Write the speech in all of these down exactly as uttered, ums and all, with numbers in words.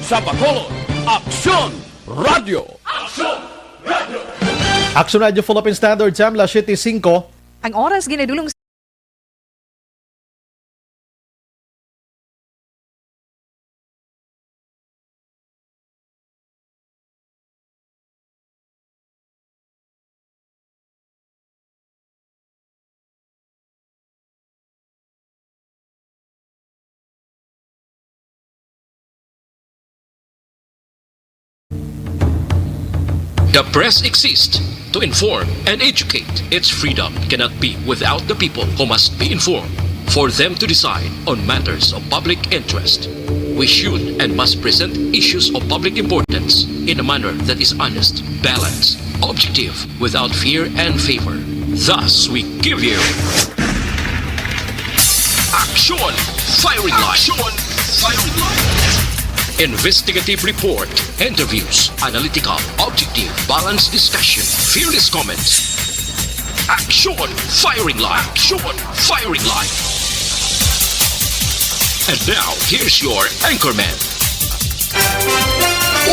Sa Bacolod, Aksyon Radio. Aksyon Radio. Aksyon Radio Philippine Standard Time, las siyete singko. Ang oras ginadulong The press exists to inform and educate. Its freedom cannot be without the people who must be informed for them to decide on matters of public interest. We should and must present issues of public importance in a manner that is honest, balanced, objective, without fear and favor. Thus, we give you Action Firing Line. Action Firing Line. Investigative report, interviews, analytical, objective, balanced discussion, fearless comments. Action Firing Line. Action Firing Line. And now, here's your anchorman.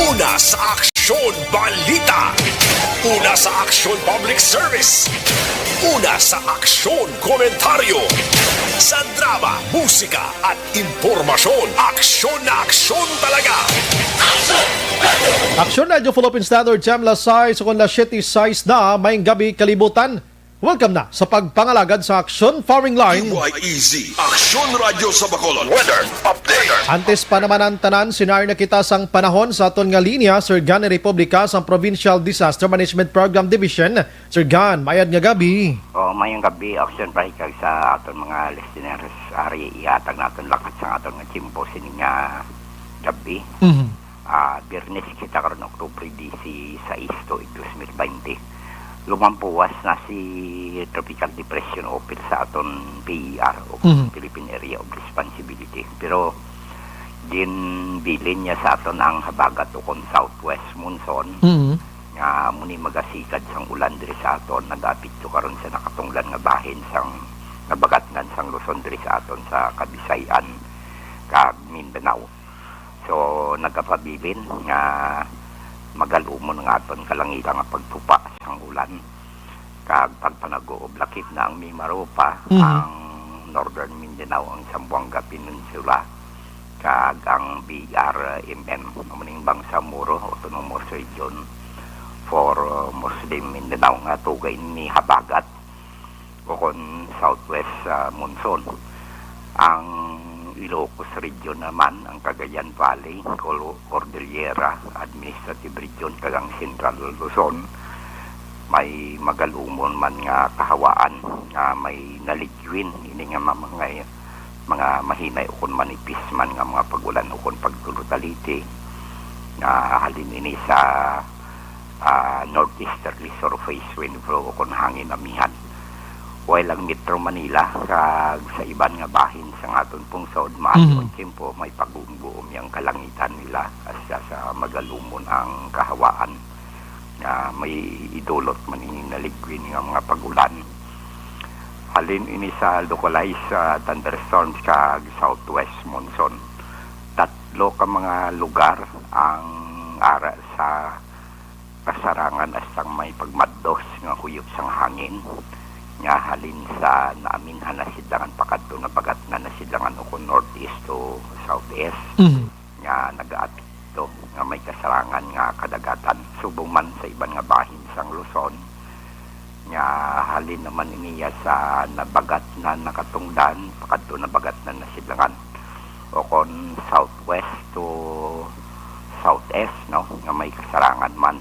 Una sa aksyon, balita. Una sa aksyon, public service. Una sa aksyon, komentaryo. Sa drama, musika, at impormasyon, aksyon na aksyon talaga. Aksyon Radio Philippine Standard Time, las sais ukon las siyete sais na, maayong gabi, kalibutan. Welcome na sa pagpangalagad sa Aksyon Firing Line. D Y E Z, Aksyon Radyo sa Bacolod. Weather update. Antes pa naman ang tanan, sinari na kita sang panahon sa aton nga linya, Sir Gan Republica sang Provincial Disaster Management Program Division. Sir Gan, mayad nga gabi. Oh, mayong gabi, Aksyon, paikag sa aton mga listeners. Ari, ihatag naton lakat sa aton nga tiyempo sini nga gabi. Mhm. Ah, Biyernes kita karon, Oktubre dise sais, tuig dos mil baynte. Lumampuwas na si Tropical Depression Ophir sa aton P E R o Mhm. Philippine Area of Responsibility. Pero ginbilin niya sa aton ang habagat ukon southwest monsoon Mhm. nga amo ni magasikad sang ulan diri sa aton. Nagaapekto karon sa nakatungdan nga bahin sang nabagatnan sang Luzon diri sa aton sa Kabisayan kag Mindanao. So, nagapabilin nga magalumon ang aton kalangitan nga pagtupa sang ulan kag pagpanaguob, lakip na ang Mimaropa, Mhm. ang Northern Mindanao, ang Zamboanga Peninsula, kag ang B R M M, amo ning Bangsamoro Autonomous Region for, uh, Muslim Mindanao, nga tugay ni habagat ukon southwest, ah, monsoon. Ang Ilocos Region naman, ang Cagayan Valley, Colo-, Cordillera Administrative Region, kag ang Central Luzon, may magalumon man nga kahawaan nga may naligwin. Ini nga mga, mga, mga mahinay ukon manipis man nga mga pag-ulan ukon pagtulutaliti nga halin ini sa ah, northeasterly surface wind flow ukon hangin amihan. While ang Metro Manila kag sa iban nga bahin sang aton pungsod, maayo Mhm. ang tiyempo, may pagbuom-buom ang kalangitan nila, hasta sa magalumon ang kahawaan nga may idulot man ini naligwin nga mga pag-ulan. Halin ini sa localized, ah, thunderstorms kag southwest monsoon. Tatlo ka mga lugar ang ara sa kasarangan, hasta may pagmaddos nga huyop sang hangin nga halin sa naaminhan na sidlangan pakadto nabagatnan na sidlangan ukon northeast to southeast Mhm. nga nagaapekto nga may kasarangan nga kadagatan. Subong man sa iban nga bahin sang Luzon nga halin naman niya sa nabagatnan nakatungdan pakadto nabagatnan na sidlangan, ukon southwest to southeast, no, nga may kasarangan man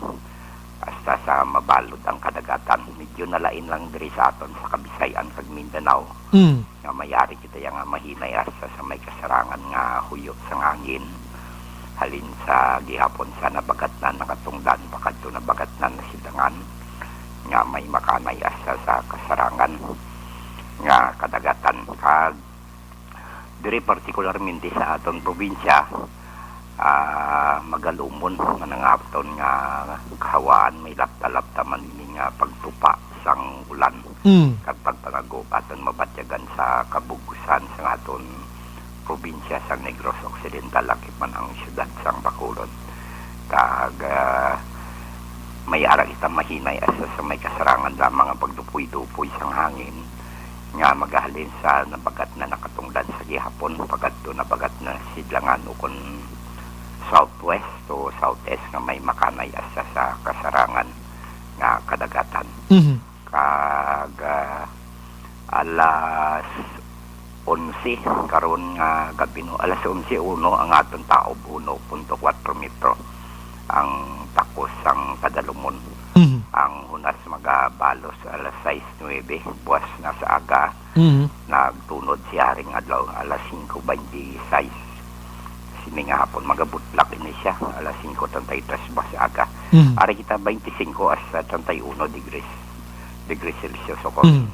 hasta sa mabalod ang kadagatan. Medyo nalain lang diri sa aton sa Kabisayan kag Mindanao, Mm. nga may ari kita ya nga mahinay hasta sa may kasarangan nga huyop sang hangin, halin sa gihapon sa nabagatnan nakatungdan pakadto nabagatnan na silangan, nga may makanay hasta sa kasarangan nga kadagatan. Kag diri partikularmente sa aton probinsya, ah, magalumon man ang aton nga kahawaan, may lapta-lapta man ini nga pagtupa sang ulan Mm. kag pagpanaguob aton mabatyagan sa kabug-usan sang aton probinsya sa Negros Occidental, lakip man ang siyudad sang Bacolod. Kag, ah, may ara kita mahinay asa sa may kasarangan lamang ang pagdupoy-dupoy sang hangin nga magahalin sa nabagat na nakatungdan sa gihapon, pagadto nabagat na sidlangan ukon southwest o southeast nga may makanay asa sa kasarangan nga kadagatan. Mhm. Kag, ah, alas onse karon nga gabi, no, alas onse uno ang aton taob, uno punto kuwatro metro ang takos sang kadalumon. Mhm. Ang hunas magabalos alas sais nuebe, buwas na sa aga. Mhm. Nagtunod si Haring Adlaw alas singko baynte sais. Sini nga hapon, magabutlak ini siya, alas singko treinta y tres buwas sa aga. Mhm. Ari kita, baynte singko hasta treinta y uno degrees, degrees Celsius, o kon Mhm.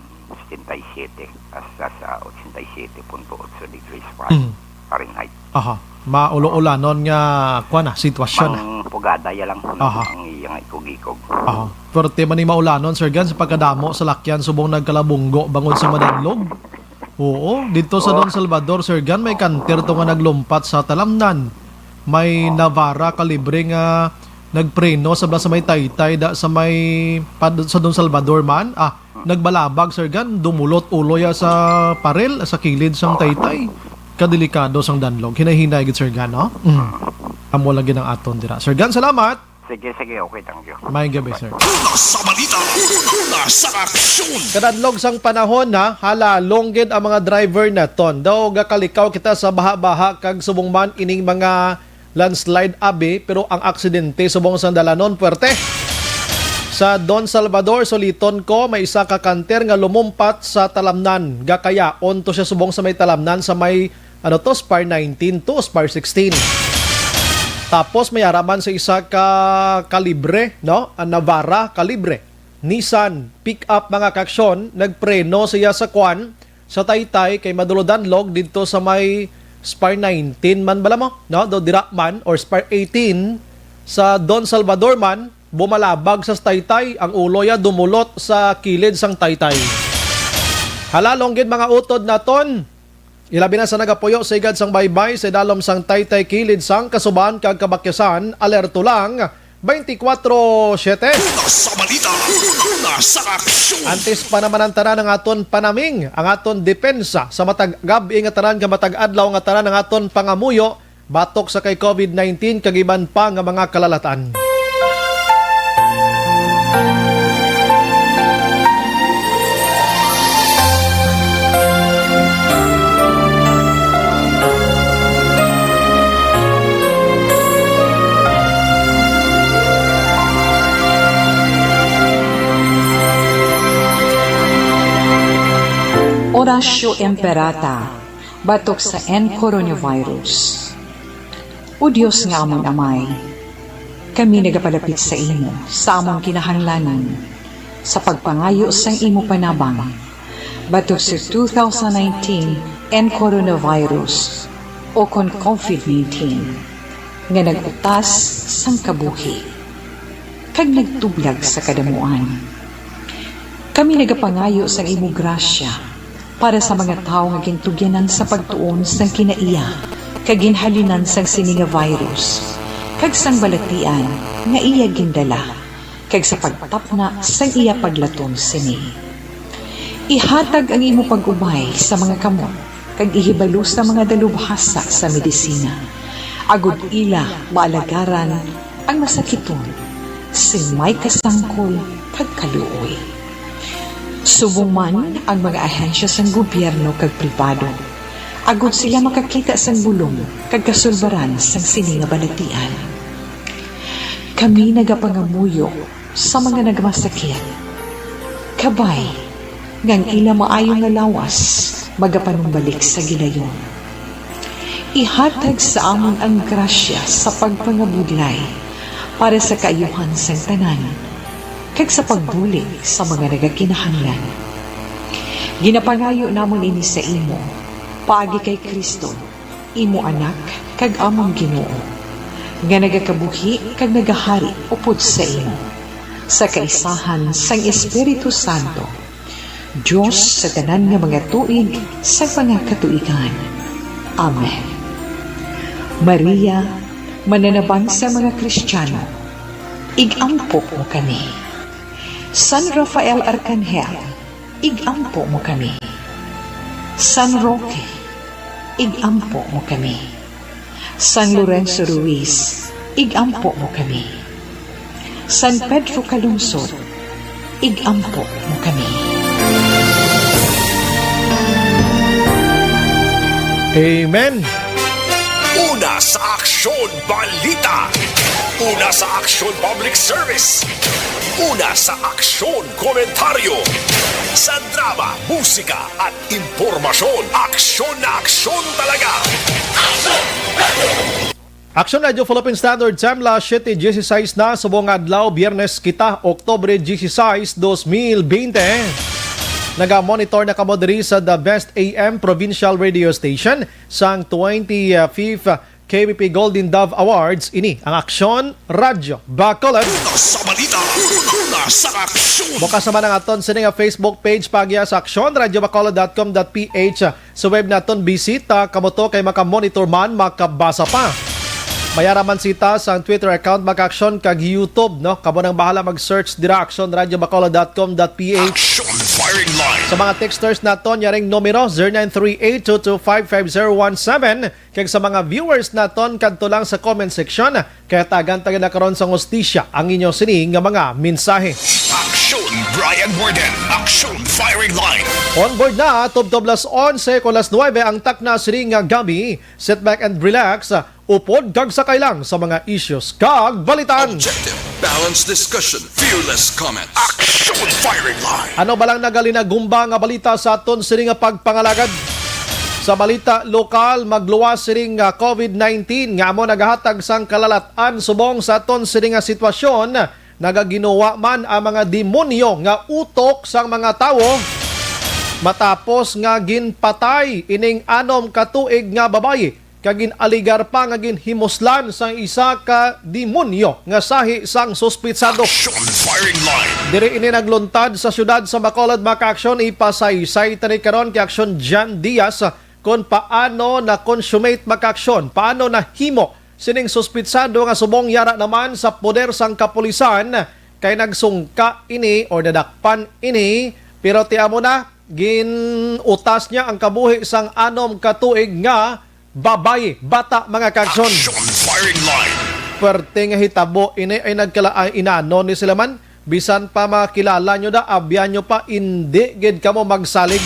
setenta y siete hasta sa ochenta y siete punto otso degrees Fahrenheit. Mhm. Fahrenheit. Aha. Maulo-ulanon nga, kuwan na, sitwasyon na. Pang pugada ya lang, no? Aha. Ang iyang ikog-ikog. Aha. Pwerte man ni maulanon, Sir Gan, sa pagkadamo sa lakyan subong nagkalabunggo bangod sa madanlog. Oo, dito sa Oh. Don Salvador, Sir Gan, may kanter to nga naglumpat sa talamnan. May Oh. Navara kalibre nga nagpreno sa bala sa may taytay da, sa may pad-, sa Don Salvador man. Ah, nagbalabag, Sir Gan, dumulot ulo ya sa parel, sa kilid sang taytay. Kadelikado sang danlog. Hinay-hinay gid, Sir Gan, no? Mm. Amo lang gid ang aton dira. Sir Gan, salamat. Sige, sige, okay, thank you. Maayong gabi, sir. Una sa balita, una sa aksyon. Kadanlog sang panahon, ha, halalong gid ang mga driver naton. Daw gakalikaw kita sa baha-baha kag subong man ining mga landslide abi, pero ang aksidente subong sang dalanon puwerte. Sa Don Salvador, suliton ko, may isa ka kanter nga lumumpat sa talamnan. Gakayaon to siya subong sa may talamnan sa may, ano to, Spar nineteen to Spar sixteen. Tapos may ara man sa isa ka kalibre, no? Ang Navara kalibre. Nissan pickup, mga kaksyon, nagpreno siya sa kwan, sa taytay kay madulo danlog didto sa may Spar nineteen man bala mo, no? Do dira man, or Spar eighteen sa Don Salvador man, bumalabag sa taytay, ang ulo ya dumulot sa kilid sang taytay. Halalong gid mga utod naton. Ilabi na sa nagapuyo sa igad sang baybay sa idalom sang taytay, kilid sang kasuban kag kabakyasan, alerto lang, twenty-four seven. Una sa balita, una sa aksyon. Antes pa naman ang tanan, ang aton panaming, ang aton depensa sa matag gab-i nga tanan, nga matag adlaw nga tanan, ang aton pangamuyo batok sa kay covid nineteen kag iban pa nga mga kalalatan. Oratio Imperata, batok sa N coronavirus. O Dios nga amon Amay, kami nagapalapit sa imo sa amon kinahanglanon sa pagpangayo sang imo panabang batok sa two thousand nineteen N coronavirus, o kon covid nineteen, nga nag-utas sang kabuhi kag nagtublag sa kadamuan. Kami nagapangayo sang imo grasya para sa mga tawo nga gintugyanan sa pagtuon sang kinaiya kag ginhalinan sang sini nga virus, kag sang balatian nga iya gindala, kag sa pagtapna sang iya paglaton sini. Ihatag ang imo pag-ubay sa mga kamot, kag ihibalo sa mga dalubhasa sa medisina, agod ila maalagaran ang masakiton sing may kasangkol kag kaluoy. Subong man ang mga ahensya sang gobyerno kag pribado, agod sila makakita sang bulong kag kasulbaran sang sini nga balatian. Kami nagapangamuyo sa mga nagmasakit, kabay nga ang ila maayo nga lawas magapanumbalik sa gilayon. Ihatag sa amon ang grasya sa pagpangabudlay para sa kaayuhan sang tanan, kag sa pagbulig sa mga nagakinahanglan. Ginapangayo namon ini sa imo, paagi kay Cristo, imo Anak kag amon Ginoo, nga nagakabuhi kag nagahari upod sa imo, sa kaisahan sang Espiritu Santo, Dios sa tanan nga mga tuig sa mga katuigan. Amen. Maria, mananabang sa mga Kristiyano, ig-ampo mo kami. San Rafael Arcangel, ig-ampo mo kami. San Roque, ig-ampo mo kami. San Lorenzo Ruiz, ig-ampo mo kami. San Pedro Calungsod, ig-ampo mo kami. Amen. Una sa Aksyon Balita. Una sa Aksyon Public Service. Una sa Aksyon Komentaryo. Sa drama, musika, at impormasyon. Aksyon na aksyon talaga. Aksyon Radio Philippine Standard Time, las siete dieciséis na subong adlaw, Biyernes kita, Oktubre dieciséis, dos mil bente. Naga-monitor na kamo diri sa The Best A M Provincial Radio Station sang twenty-fifth K B P Golden Dove Awards. Ini ang Aksyon Radyo Bacolod. Una sa balita, una sa aksyon. Bukas naman ang aton sini nga Facebook page, pagya sa aksyon radyo bacolod dot com dot P H. Sa web naton, bisita kamo to kay makamonitor man, makabasa pa. Mayara man sita sang Twitter account, Maka Aksyon, kag YouTube, no? Kamo nang bahala mag-search dira, aksyon radyo bacolod dot com dot P H. Action firing line. Sa mga texters naton, yaring numero, zero nine three eight two two five five zero one seven. Kag sa mga viewers naton, kadto lang sa comment section, kay hatagan ta gid na karon sang hustisya ang inyo sini nga mga mensahe. Action Brian Warden. Action firing line. On board na, tubtob las onse kon las nuebe ang takna sini nga gabi. Sit back and relax. Upod kag sakay lang sa mga issues kag balitan. Objective, balanced discussion, fearless comments. Action firing line. Ano ba lang nagalinagumba nga balita sa aton sini nga pagpangalagad? Sa balita lokal, magluwas sini nga covid nineteen nga amo nagahatag sang kalalat-an subong sa aton sini nga sitwasyon. Nagaginuwa man ang mga demonyo nga utok sang mga tawo matapos nga ginpatay ining anom ka tuig nga babayi kag gin-aligar pa nga ginhimuslan sang isa ka demonyo nga sahi sang suspitsado. Action firing line. Diri ini nagluntad sa siyudad sa Bacolod, Maka Aksyon. Ipasaysay tani karon kay Aksyon Jan Diaz kon paano na-consummate, Maka Aksyon, paano nahimo sining suspitsado nga subong yara naman sa poder sang kapulisan kay nagsungka ini or nadakpan ini, pero ti amo na, gin-utas niya ang kabuhi sang anom ka tuig nga babayi, bata, Maka Aksyon. Action firing line. Perte nga hitabo ini ay nagkalaay inano ni sila man. Bisan pa makilala nyo da, abyan nyo pa, indi gid kamo magsalig.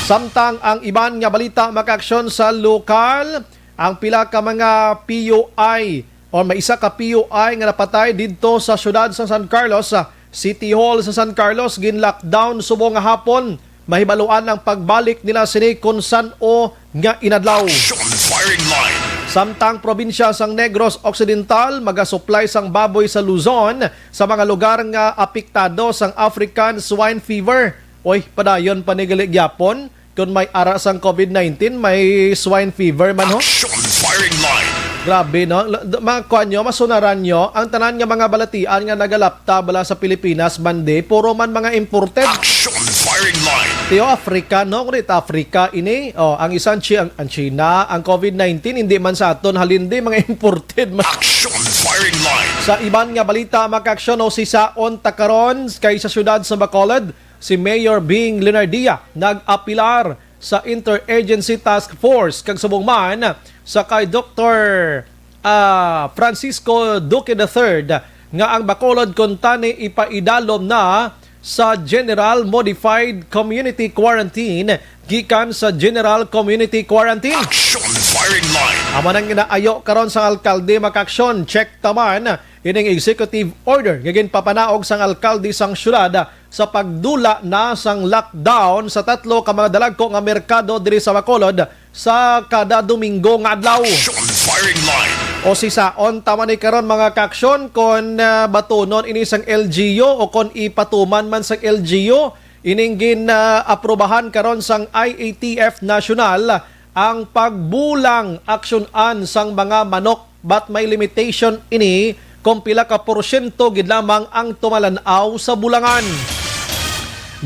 Samtang ang iban nga balita, Maka Aksyon, sa lokal, ang pila ka mga P U I or may isa ka P U I nga napatay didto sa siyudad sa San Carlos, sa City Hall sa San Carlos, gin-lockdown subong nga hapon. Mahibaluan ang pagbalik nila sini kon san-o nga inadlaw. Action firing line. Samtang probinsya sang Negros Occidental magasuplay sang baboy sa Luzon sa mga lugar nga apektado sang African Swine Fever. Oy, padayon pa ni gali gyapon. Kon may ara sang covid nineteen, may swine fever man, ho? Action firing line. Grabe, no? L-, d-, mga kuwan nyo, masunaran nyo, ang tanan nga mga balatian nga nagalapta bala sa Pilipinas, bandi, puro man mga imported. Action firing line. Tiyo, Africa, no? Ngunit Africa ini, oh, ang isang Chi-, ang, ang China, ang covid nineteen, hindi man sa aton, halindi, mga imported man. Action firing line. Sa iban nga balita, Maka Aksyon, o sisaon ta karon kay sa siyudad sa Bacolod, si Mayor Bing Leonardia nag-apilar sa Interagency Task Force kag subong man sa kay Doktor, ah, Francisco Duque the third nga ang Bacolod kuntani ipaidalom na sa General Modified Community Quarantine gikan sa General Community Quarantine. Action firing line. Amo nang ginaayo karon sa alkalde, Maka Aksyon. Check ta man ining executive order nga ginpapanaog sang alkalde sang syudad sa pagdula na sang lockdown sa tatlo ka mga dalagko nga merkado diri sa Bacolod sa kada Domingo nga adlaw. Action firing line. O sisaon ta man ni karon, mga kaaksyon, kon, ah, batunon ini sang L G U o kon ipatuman man sang L G U ining gin, ah, aprobahan karon sang I A T F National ang pagbulang aksyon-an sang mga manok, but may limitation ini kung pila ka porsyento gid lamang ang tumalan-aw sa bulangan.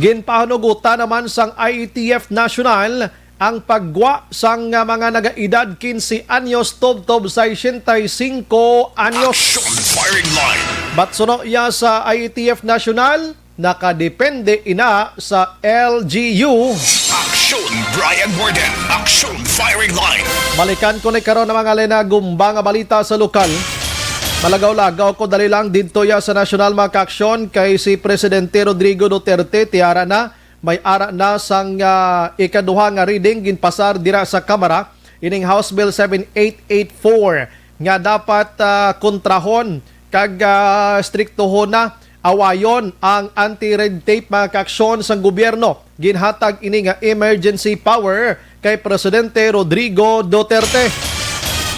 Ginpahanugutan naman sang I A T F National ang paggwa sang, ah, mga nagaedad quince anyos tubtob sesenta y cinco anyos. Action Firing Line. Batsuno iya sa I A T F National, nakadepende ina sa L G U. Action Brian Warden. Action Firing Line. Balikan ko ni karon ang mga linagumba nga balita sa lokal. Malagaw-lagaw ko dali lang didto ya sa nasyonal, mga kaaksyon, kay si Presidente Rodrigo Duterte tiara na, may ara na sang, ah, ikaduha nga reading ginpasar dira sa Kamara ining House Bill seven eight eight four nga dapat, ah, kontrahon kag, ah, striktohon na awayon ang anti-red tape, mga kaaksyon, sang gobyerno. Ginhatag ini nga emergency power kay Presidente Rodrigo Duterte.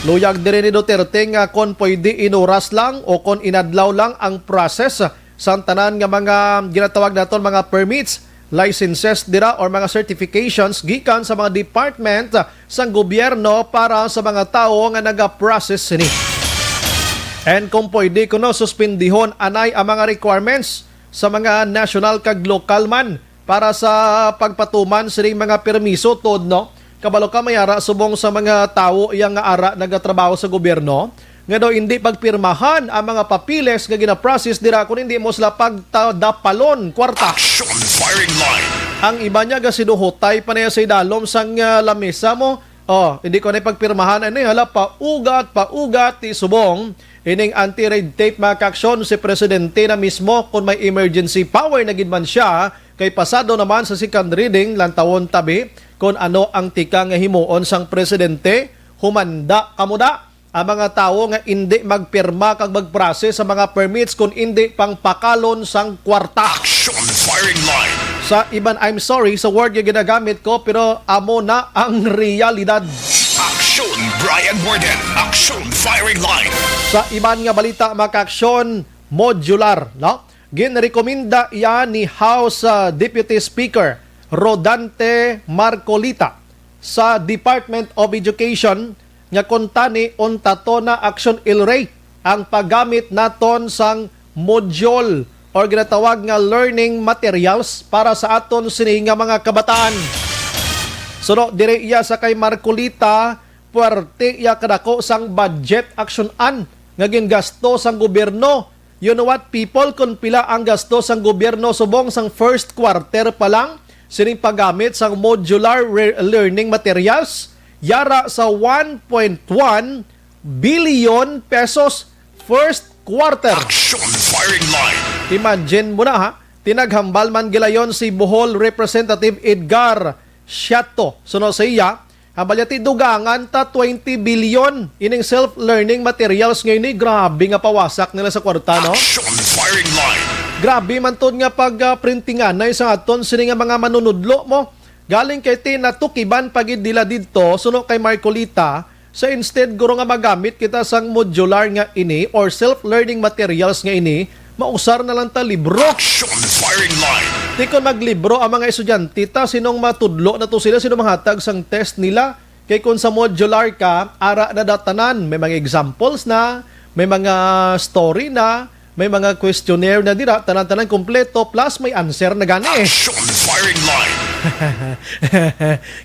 Luyag diri ni Duterte nga kon pwede inuras lang o kon inadlaw lang ang process sang tanan nga mga ginatawag naton mga permits, licenses dira or mga certifications gikan sa mga department sang gobyerno para sa mga tawo nga naga-process sini. And kung pwede kuno, suspendihon anay ang mga requirements sa mga national kag lokal man para sa pagpatuman sining mga permiso, tod, no? Kabalo ka, may ara subong sa mga tawo iya nga ara nagatrabaho sa gobyerno nga daw hindi pagpirmahan ang mga papeles nga ginaprocess dira kung hindi mo sila pagtadapalon kwarta. Action Firing Line. Ang iba niya gasinuhotay pa niya sa idalom sang, ah, lamesa mo. Oh, hindi ko na pagpirmahan. Ano yun? Hala, paugat, paugat, ti subong. Ining anti-red tape, mga kaaksyon, si Presidente na mismo, kung may emergency power na gid man siya, kay pasado naman sa second reading, lantawon tabi kung ano ang tika nga himuon sang Presidente. Humanda kamo da, ang mga tawo nga indi magpirma kag mag-process sa mga permits, kun indi pangpakalon sang kwarta. Action Firing Line. Sa iban, I'm sorry sa word nga ginagamit ko, pero amo na ang realidad. Action Brian Warden. Action Firing Line. Sa iban nga balita, mga kaaksyon, modular, no? Ginrekomenda iya ni House, ah, Deputy Speaker Rodante Marcolita sa Department of Education nga kuntani unta to na action, Ilray, ang paggamit naton sang module or ginatawag nga learning materials para sa aton sini nga mga kabataan. Suno diri iya sa kay Marcolita, puwerte iya kadako sang budget action an nga gingasto sang gobyerno. You know what, people, kung pila ang gasto sang gobyerno subong sang first quarter pa lang sining paggamit sang modular re-, learning materials? Yara sa one point one billion pesos first quarter. Action Firing Line. Imagine mo na, ha, tinaghambal man gilayon si Bohol Representative Edgar Siato. Suno sa iya, hambal niya, ti dugangan ta twenty billion ining self-learning materials nga ini. Grabe nga pawasak nila sa kwarta, no? Action Firing Line. Grabe man tod nga pag, ah, printinganay sa aton sini nga mga manunudlo mo. Galing kay ti natukiban pa gid nila didto, suno kay Marcolita, sa instead guro nga magamit kita sang modular nga ini or self-learning materials nga ini, mausar na lang ta libro. Action Firing Line. Di kon maglibro ang mga estudyante ta, sinong matudlo na to sila, sino manghatag sang test nila? Kay kung sa modular ka, ara na da tanan, may mga examples na, may mga story na, may mga questionnaire na dira, tanan-tanan kompleto, plus may answer na gani. Action Firing Line.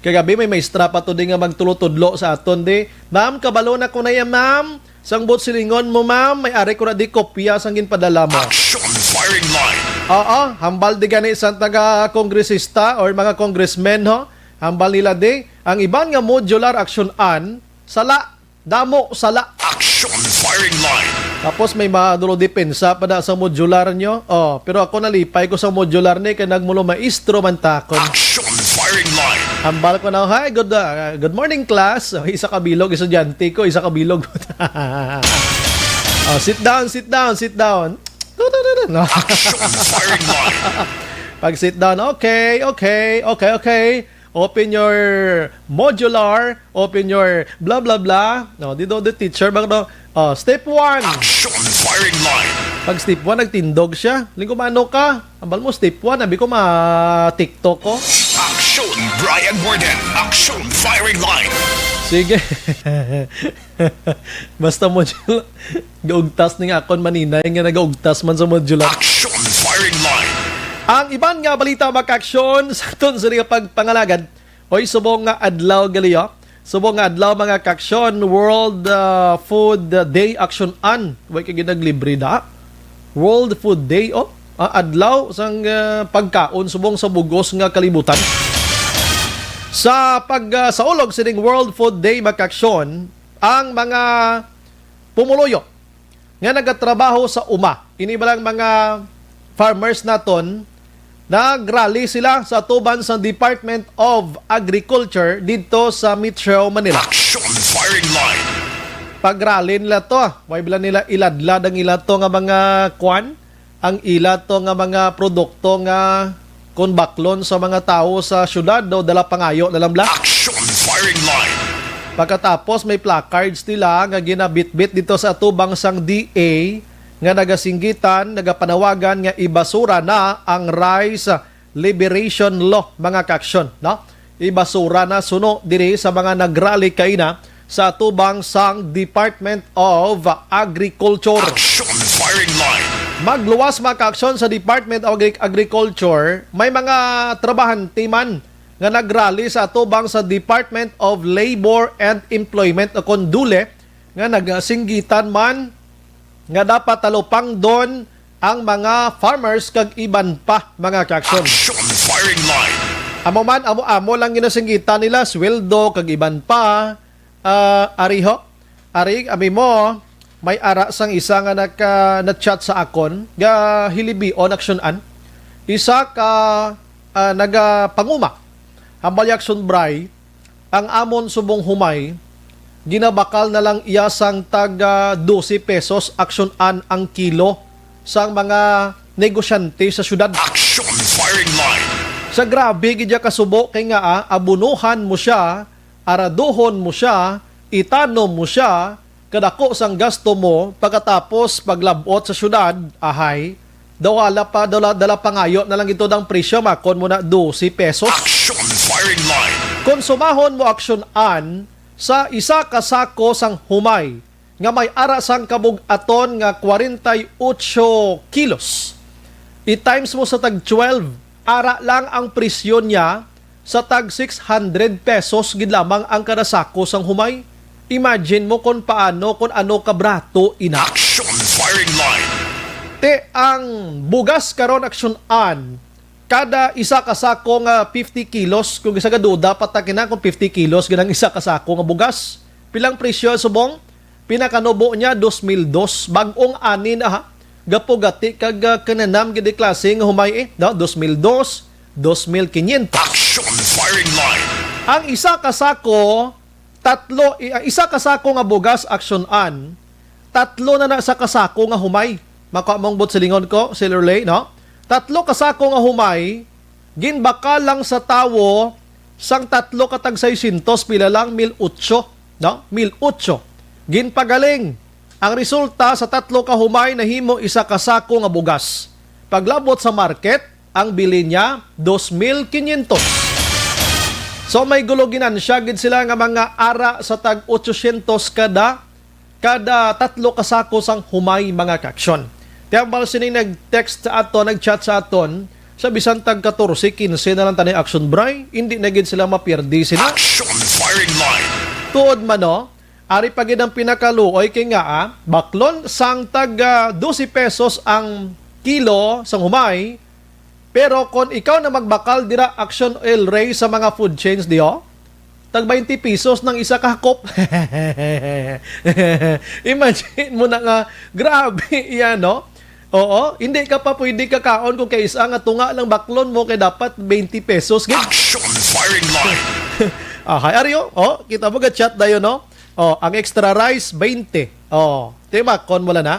Kagabi may maestra pa to di nga magtulotudlo sa aton di. Ma'am, kabalo na ko na yan, ma'am. Sang buot silingon mo, ma'am, may ari ko na di kopya sang ginpadala mo. Action Firing Line. Oo, hambal di gani sa taga kongresista or mga congressmen, ho? Hambal nila di, ang iban nga modular action an, sala, damo, sala. Action Firing Line. Tapos may madulo depensa pa na sa modular nyo. Oh, pero ako nalipay ko sa modular ni kay nagmulo maestro man takon. Action Firing Line. Hambal ko na, "Hi, good, ah, good morning, class." Oh, isa ka bilog, estudyante ko, isa ka bilog. Oh, sit down, sit down, sit down. No. Action Firing Line. Pag sit down, okay, okay, okay, okay. Open your modular, open your blah, blah, blah. No, di do the teacher, bang no? Oh, step one. Action Firing Line. Pag step one, nagtindog siya. Linggo, mano ka? Ambal mo, step one. Abi ko, ma-TikTok ko. Action Brian Warden. Action Firing Line. Sige. Basta modular. Gaugtas ni nga akon maninay nga nagaugtas man sa modular. Action Firing Line. Ang iban nga balita, mga kaaksyon, sa aton sa nga pagpangalagad, Oy, subong nga adlaw gali, oh. Subong nga adlaw, mga kaaksyon, World, ah, Food Day aksyon-an. Way ka ginaglibre da. World Food Day, oh. Ah, adlaw sang, ah, pagkaon subong sa bugos nga kalibutan. Sa pag, ah, saulog sining World Food Day, mga kaaksyon, ang mga pumuluyo nga nagatrabaho sa uma, ini ba lang mga farmers naton, nagrally sila sa atuban sa Department of Agriculture didto sa Metro Manila. Action Firing Line. Pag-rally nila to, ah. Way bala nila iladlad ang ila to nga mga kwan, ang ila to nga mga produkto nga kon baklon sa mga tawo sa syudad, daw dala pangayo na lang bala. Action Firing Line. Pagkatapos, may placards nila nga ginabitbit dito sa atubang sang D A nga nagasinggitan, nagapanawagan nga ibasura na ang Rice Liberation Law, mga kaaksyon, no? Ibasura na suno diri sa mga nagrally kaina sa atubang sang Department of Agriculture. Action Firing Line. Magluwas, mga kaaksyon, sa Department of Agri- Agriculture, may mga trabahante man nga nagrally sa atubang sa Department of Labor and Employment o kon DOLE nga nagasinggitan man nga dapat talupangdon ang mga farmers kag iban pa, mga kaaksyon. Action Firing Line. Amo man, amo-amo lang ginasinggitan nila, sweldo kag iban pa. Ah, ari ho, ari, abi mo, may ara sang isa nga naka, na-chat sa akon, nga hilibion aksyon-an. Isa ka, ah, nagapanguma, hambal ya aksyon, Bray, ang amon subong humay, ginabakal na lang iya sang tag, ah, dose pesos aksyon-an ang kilo sang mga negosyante sa syudad. Action Firing Line. Sa grabe gid ya kasubo kay nga, ah, abunuhan mo siya, araduhon mo siya, itanom mo siya, kadako sang gasto mo, pagkatapos paglab-ot sa syudad, ahay, daw wala pa, dala, dala pangayo na lang ito ang presyo, makon mo na dose pesos. Action Firing Line. Konsumahon mo aksyon-an sa isa ka sako sang humay nga may ara sang kabug-aton nga forty-eight kilos. I-times mo sa tag twelve, ara lang ang presyo niya sa tag six hundred pesos gid lamang ang kada sako sang humay. Imagine mo kung paano, kung ano kabrato ina. Action Firing Line. Te, ang bugas karon aksyon-an, kada isa ka sako nga fifty kilos, kung isa ka duda, patakin na kung fifty kilos ganang isa ka sako nga bugas. Pilang presyo subong? Pinakanubo niya, dos mil dos. Bag-ong ani na, ha? Gapugati kag, ah, kananam gid klase nga humay, eh, no? Dos mil dos, dos mil quinientos. Action Firing Line. Ang isa ka sako, tatlo, i-, ang isa ka sako nga bugas, aksyon-an, tatlo na na sa kasako nga humay. Makuha mong buot silingon ko, Sir Lay, no? Tatlo ka sako nga humay, ginbakal lang sa tawo sang tatlo ka tag seiscientos, pila lang, mil otso, no? Mil otso. Ginpagaling. Ang resulta sa tatlo ka humay nahimo isa ka sako nga bugas. Paglabot sa market, ang bilin niya, dos mil quinientos. So, may gulo ginansya gid sila nga mga ara sa tag otsosyentos kada, kada tatlo ka sako sang humay, mga kaaksyon. Ti hambal sini nag-text sa aton, nag-chat sa aton, sa bisan tag katorse, kinse na lang tani aksyon, Bray, hindi na gid sila mapirdi sila. Action Firing Line. Tuod man, no? Ari pa gid ang pinakaluoy kay nga, ah, baklon sang tag, ah, dose pesos ang kilo sang humay, pero kon ikaw na magbakal dira, Action El Rey, sa mga food chains diho, tag twenty pesos nang isa ka hakop. Imagine mo na nga, grabe yan, no? Oo, hindi ka pa pwede kakaon kung kay isa nga tunga lang baklon mo kay dapat twenty pesos gid. Action Firing Line. Ah, hi, Ario. Oh, kita mo ga-chat dayon, no? Oh, ang extra rice, twenty. Oh, timakon mo lang na.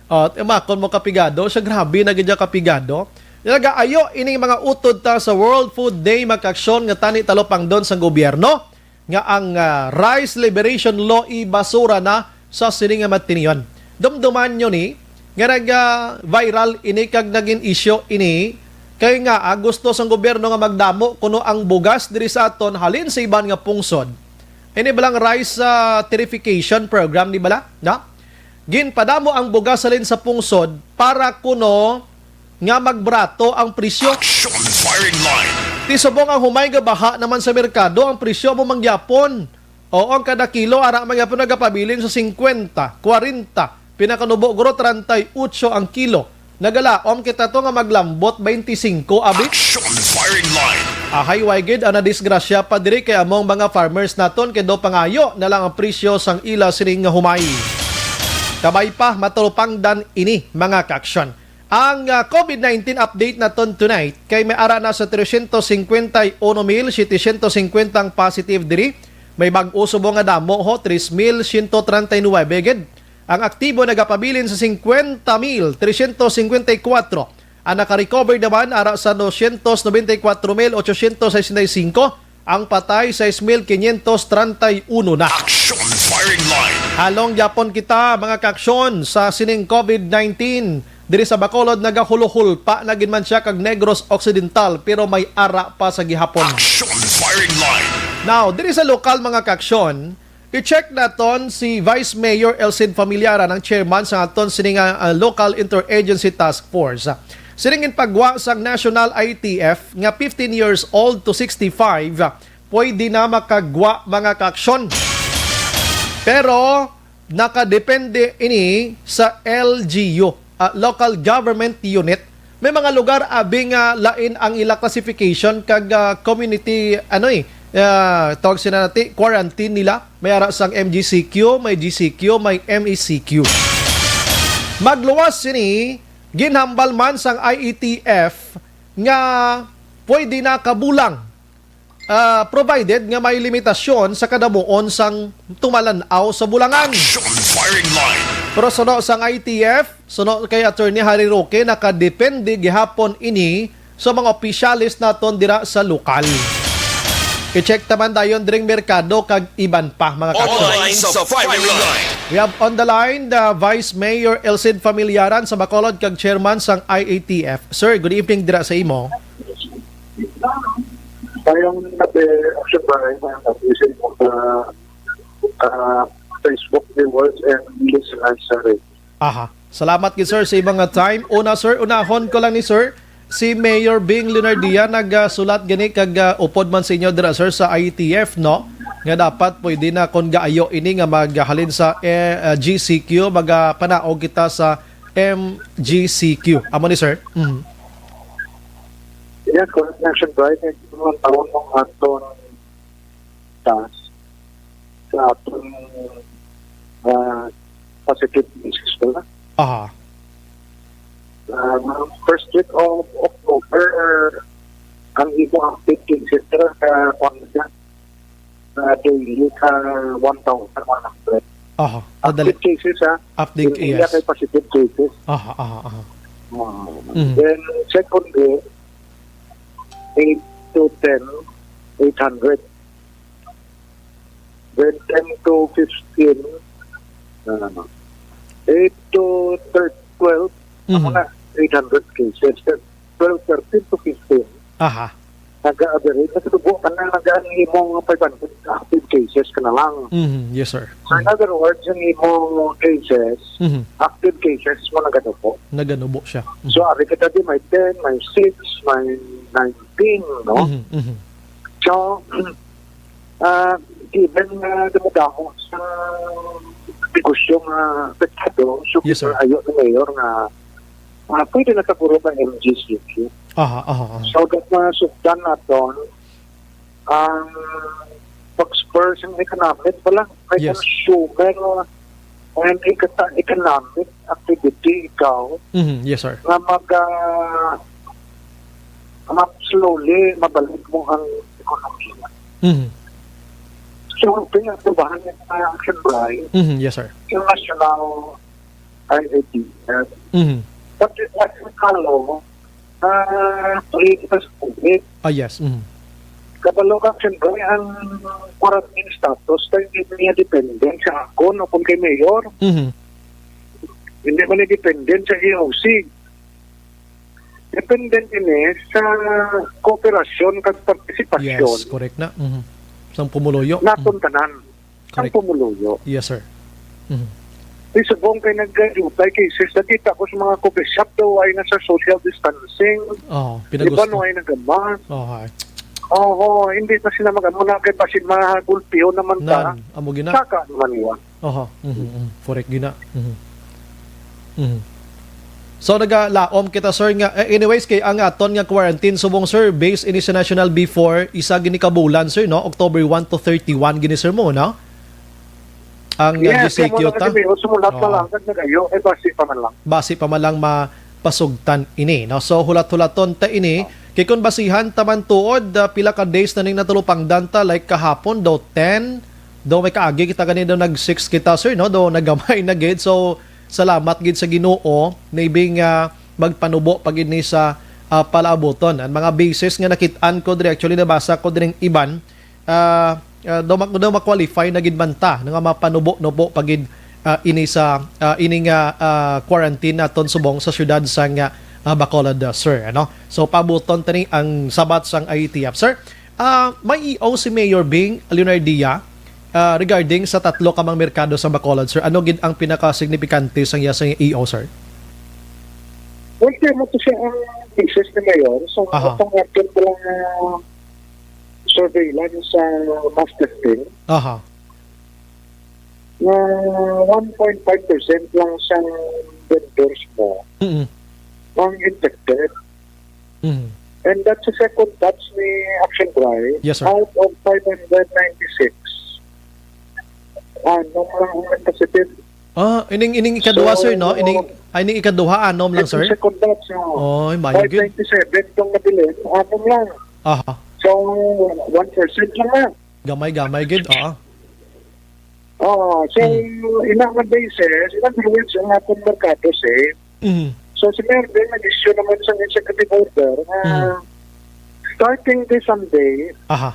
Oh, timakon mo kapigado. Siya, grabe na gid siya kapigado. Nagaayo ining mga utod ta sa World Food Day, mga kaaksyon, nga tani talupangdon sang gobyerno nga ang, ah, Rice Liberation Law ibasura na sa sini nga matinion. Dumduman nyo ni nga nag-viral ini kag naging issue ini kay nga, ah, gusto sang gobyerno nga magdamo kuno ang bugas diri sa aton halin sa iban nga pungsod. Ini balang rice, ah, tarification program, di bala? No? Ginpadamo ang bugas halin sa pungsod para kuno nga magbrato ang presyo. Action Firing Line. Ti subong ang humay nga baha naman sa merkado, ang presyo mo mangyapon. Oo, ang kada kilo ara mangyapon nagapabilin sa singkwenta, kwarenta, pinakanubo guro treinta y ocho ang kilo. Nagalaom kita to nga maglambot twenty-five abi. Action Firing Line. Ahay, way gid ang nadisgrasya pa diri kay among mga farmers naton kay daw pangayo na lang ang presyo sang ila sining nga humay. Kabay pa, matalupangdan ini, mga kaaksyon. Ang ah, covid nineteen update naton tonight kay may ara na sa tresyentos singkwenta y uno mil setecientos singkwenta ang positive diri. May bag-o subong nga damo ho, tres mil siyento treinta y nuebe gid. Ang aktibo nagapabilin sa singkwenta mil tresyentos singkwenta y kuwatro. Ang naka-recover naman ara sa dosyentos nobenta y kuwatro mil otsosyentos sesenta y singko. Ang patay, sais mil kinyentos treinta y uno na. Action Firing Line. Halong gyapon kita, mga kaaksyon, sa sining covid nineteen. Diri sa Bacolod, nagahuluhulpa na gid man siya kag Negros Occidental, pero may ara pa sa gihapon. Action Firing Line. Now, diri sa lokal, mga kaaksyon, i-check naton si Vice Mayor Elcid Familiaran, ang chairman sa aton sini nga, ah, Local Interagency Task Force. Sining ginpagwa sang National I T F nga fifteen years old to sixty-five, pwede na makagwa, mga kaaksyon. Pero nakadepende ini sa L G U, ah, local government unit. May mga lugar abi nga lain ang ila classification kag ah, community, ano eh, ah, tawag sila nati, quarantine nila. May ara sang M G C Q, may G C Q, may M E C Q. Magluwas sini, ginhambal man sang I E T F nga pwede na kabulang, ah, provided nga may limitasyon sa kadamuon sang tumalan-aw sa bulangan. Action Firing Line. Pero suno sang I T F, suno kay Attorney Harry Roque, nakadepende gihapon ini sa mga opisyales naton dira sa lokal. I-check ta man dayon dring merkado kag iban pa, mga kaaksyon. Online sa Firing Line. We have on the line the Vice Mayor Elcid Familiaran sa Bacolod kag Chairman sang I A T F. Sir, good evening dira sa imo. Mayong gabi, Action Brian, ang abusing mo sa ah, Facebook viewers and listeners sa radio. Aha. Salamat gid, sir, sa imong nga time. Una, sir, unahon ko lang ni sir, si Mayor Bing Leonardia nagsulat gani kag ah, upod man sa inyo dira, sir, sa I T F, no? Nga dapat pwede na kon gaayo ini nga maghalin sa eh, ah, G C Q, magapanaog kita sa M G C Q. Amo ni, sir. Mhm. Yes, correct, Action Brian. Ito naman taon ng aton task sa aton ah, positive cases pala. Aha. Ah, first week of October, ang imo active cases, sir, ka kwan siya, na daily ka one thousand one hundred. Aha. Madali. Active cases, ha? Update, Hindi yes. Kay positive cases. Aha, aha, aha. Ah, Mhm. Then, second day, eight to ten, eight hundred. Then, ten to fifteen, ah, eight to thir- twelve, Mhm. Amo na, eight hundred cases. Then, twelve, thirteen to fifteen, Aha. Nag-average, nagtubo ka na, nag-, ang imong five hundred active cases ka na lang. Mhm. Yes, sir. So, in Mhm. other words, ang imong cases, Mhm. active cases mo naganubo. Naganubo siya. Mhm. So, ari kita di, may ten, may six, may nineteen, no? Mhm, mhm. So, ah, given nga dumadaho sa negosyo nga apektado, so Yes, sir. Ayo ni Mayor nga, ah, pwede na siguro ba M G C Q? Aha, aha, aha. So, that masugdan naton ang pag-spur sa economic pala. May Yes. consumer and eco-, economic activity ikaw Mhm, yes, sir. Nga mag, ah, mag slowly mabalik mo ang ekonomiya. Mhm. So, ang pinatubahan niya sa Action Brian, Mhm, yes, sir. Yung national I A T F. Mhm. But it was follow, ah, three years COVID. Ah, yes. Mhm. Kabalo ka, siyempre, ang quarantine status kay hindi niya dependent sa akon o kung kay mayor. Mhm. Hindi man niya dependent sa E O C. Dependent ini sa kooperasyon kag partisipasyon Yes, correct na. Mhm. Sang pumuluyo. naton Mhm. tanan. Ang Correct. pumuluyo. Yes, sir. Mhm. Di subong kay nagdutay cases, nakita ko sa mga coffee shop daw ay nasa social distancing. Oh, Iba pinag-gusto. no ay nagamask. Oh, hi. Oo, hindi na sila mag-ano na kay basi magulpiho naman ta. Nan, amo gina. Saka naman niya. Oho. Mhm, mhm. Correct gina. Mhm. Mhm. So, nagalaom kita, sir, nga, eh, anyways, kay ang aton nga quarantine subong, sir, based ini sa national before, isa gini ka bulan, sir, no? October one to thirty-one gini, sir, mo, no? Ang, uh, Yes, G C Q kaya mo ta. Lang kami, sumulat na Oo. Lang, kag nagayo, eh, basi pa man lang. Basi pa man lang mapasugtan ini, no? So, hulat-hulaton ta ini. Oh. Kay kung basihan ta man tuod, ah, pila ka days na ning natulupangdan ta, like kahapon, daw ten, daw may kaagi kita gani, daw nag six kita, sir, no? Daw nagamay na gid. So, salamat gid sa Ginoo, maybe nga magpanubo pa gid ni sa, ah, palaabuton. Ang mga basis nga nakit-an ko diri, actually, nabasa ko diri iban, ah, ah, daw ma-, daw ma-qualify na gid man ta, nga mapanubo-nubo pa gid, ah, ini sa, ah, ini nga, ah, quarantine naton subong sa siyudad sang, ah, Bacolod, ah, sir, ano? So, paabuton tani ang sabat sang I A T F, sir. Ah, may E O si Mayor Bing Leonardia, ah, regarding sa tatlo ka mga merkado sa Bacolod, sir. Ano gid ang pinaka-signifikante sang iya, sang E O, sir? Well, kaya mo to siya ang thesis ni Mayor. So, Aha. Itong action ko lang, ah, surveillance sa mass testing Aha. na one point five percent lang sa vendors mo Mm-mm. ang infected. Mm-hmm. And that's the second batch ni Action Drive. Yes, sir. Out of five hundred ninety-six, ano lang ang positive? Ah, ining, ining ikaduha, So, sir, no? Ining, ay, ining ikaduha, anom lang, Itong sir? Second batch, oh. Oy, maayo gid. Five ninety-seven itong nabilin, anom lang. Aha. So, one percent lang na. Gamay-gamay gid, oo. Oo, so, Hmm. in other basis, in other words, ang ating merkado safe. Mhm. So, si Mayor Bing nag-issue naman sa executive order na Mhm. starting this Sunday, Aha.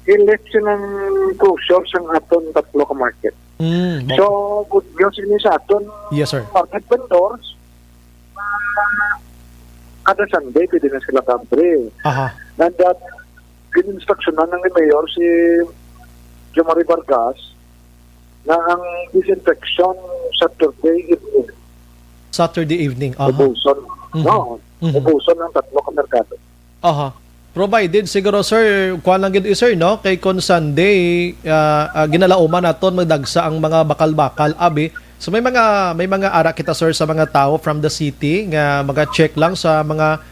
i-lift silang closure sa aton tatlo ka market. Mm, So, okay. Good news ini sa aton Yes, sir. Market vendors. Kada Sunday, pwede na sila mag-abre. Aha. And that, gin-instructionan ng Mayor si Jomari Vargas na ang disinfection Saturday evening. Saturday evening, aha. Ubuson. Mhm. No, Mhm. Ubuson ang tatlo ka merkado. Aha. Provided siguro, sir, kuwan lang gid, eh, sir, no? Kay kon Sunday, ah, ah, ginalauman naton, magdagsa ang mga bakal-bakal, abi. So, may mga, may mga ara kita, sir, sa mga tao from the city nga maga-check lang sa mga,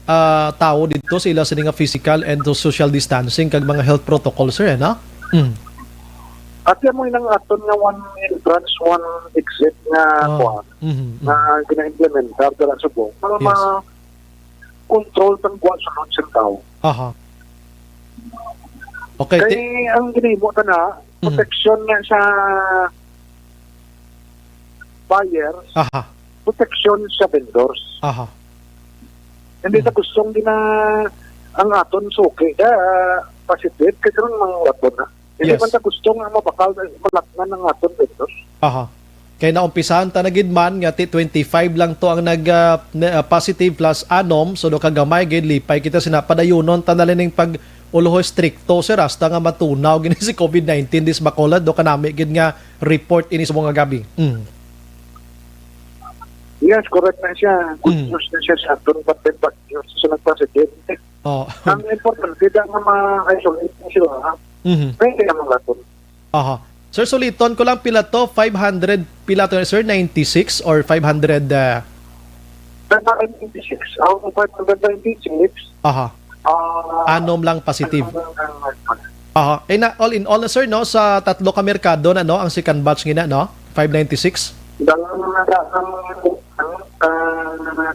ah, tao dito sa ila sini nga physical and social distancing kag mga health protocol, sir, eh, no? Mm. At yan mo inang aton nga one entrance, one exit nga Ah. kuwan, Mhm, mhm. nga gina-implementar dala sa buong. Para Yes. ma-, control sang kuwan sa load sang tao. Aha. Okay, Kay ti- ang ginahimo ta na, Mhm. protection na sa buyers, Aha. protection sa vendors. Aha. Hindi Mhm. ta gustong gina-, ang aton suki na positive, kay karon mga waton na. Hindi Yes. man ta gusto nga mabakal, malaknan ang aton vendors. Aha. Kay naumpisahan ta na gid man nga ti twenty-five lang to ang nag, ah, na, ah, positive plus anom, so do kagamay gid, lipay kita sina, padayunon ta na lang ning pag-ulohoy strikto, sir, hasta nga matunaw gini si COVID nineteen dis Bacolod, do kanami gid nga report ini sa mga gabi. Mm. Yes, correct na siya. Good Mm. news na siya sa aton, but then bad news sa nagpositive. Oh. Ang importante, da nga ma-isolate na sila, ha? Mhm. Pwede naman natin. Aha. Sir, suliton ko lang pila to, five hundred, pila to, sir? Ninety-six or five hundred, ah? Five hundred ninety-six. Ang five hundred ninety-six, Aha. ah, Anom lang positive. Anom lang ang Aha. Eh, na, all in all, sir, no, sa tatlo ka merkado na, no, ang second batch gina, no? Five ninety-six? Dala na nga ang, ang, ah,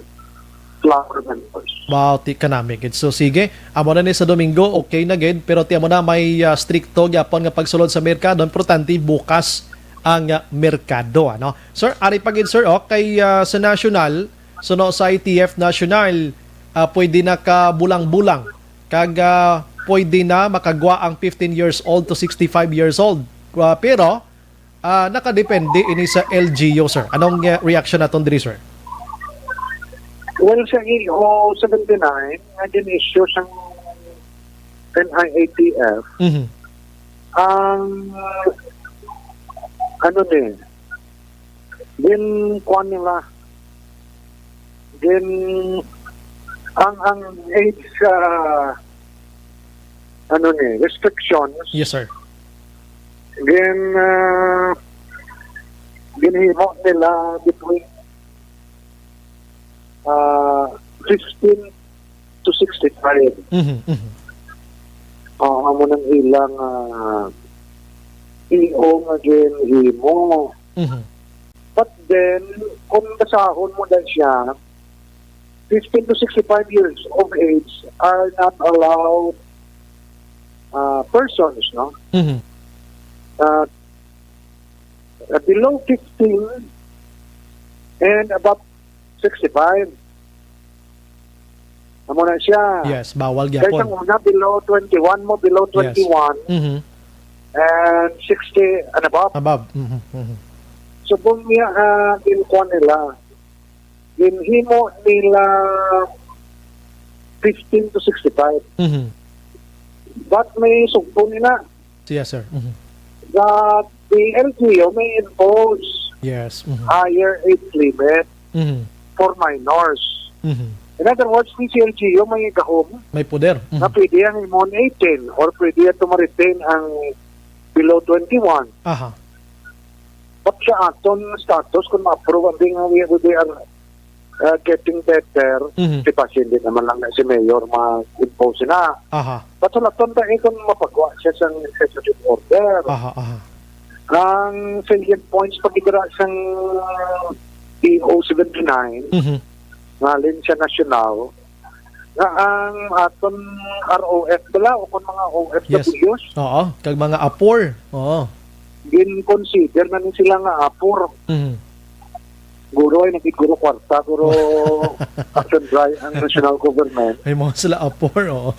flower vendors. Wow, ti kanami gid. So, sige, amo na ni sa Domingo, okay na gid, pero ti amo na may, ah, strikto gyapon nga pagsulod sa merkado. Importante bukas ang, ah, merkado, ano? Sir, ari pa gid, sir, oh, kay, ah, sa national, so, no, sa I T F national, ah, pwede na ka bulang-bulang kag, ah, pwede na makagwa ang fifteen years old to sixty-five years old. Ah, pero, ah, nakadepende ini sa L G U, sir. Anong, ah, reaction naton diri, sir? Well, sa E O seventy-nine, nga gin-issue sang N I A T F, Mhm. ang, ano ni, gin-, kuwan nila, gin-, ang, ang age, ah, ano ni, restrictions, Yes, sir. gin, ah, ginhimo nila between ah, fifteen to sixty-five. Mhm, mhm. Ah, amo nang ilang ah, E O nga ginhimo. Mhm. But then, kung basahon mo na siya, fifteen to sixty-five years of age are not allowed uh, persons, no? Mhm. Uh, below fifteen and above sixty-five. Amo na siya. Yes, bawal Kaya gyapon. Sa una, below twenty-one mo, below Yes. twenty-one Mhm. and sixty and above. Above. Mhm, mhm. So, kung niya, uh, ginkuha nila, ginhimo nila fifteen to sixty-five. Mhm. But may sugpo nila Yes, sir. Mhm. that the L G U may impose Yes. Mhm. higher age limit Mhm. for minors. Mhm. In other words, may si L G U may gahom May poder. Mhm. na pwede ang imon eighteen or pwede to ma-retain ang below twenty-one. Aha. But sa aton status, kung ma-approve ang thing, we, we are uh, getting better. Mhm. Di ba, hindi naman lang na si Mayor mag-impose na. Aha. But sa laton ba, eh, kung mapagwa siya sa executive order. Aha, aha. Ang salient points pa gid dira sang E O seventy-nine, Mhm. ngalin siya nasyonal, nga ang aton R O F bala o kung mga Yes. O F Ws, Oo, kag mga apor. Oo. gin-consider na ni sila nga apor. Mhm. Guro ay nagiguro kwarta, guro action dry ang national government. Ay, mga sila apor, oo.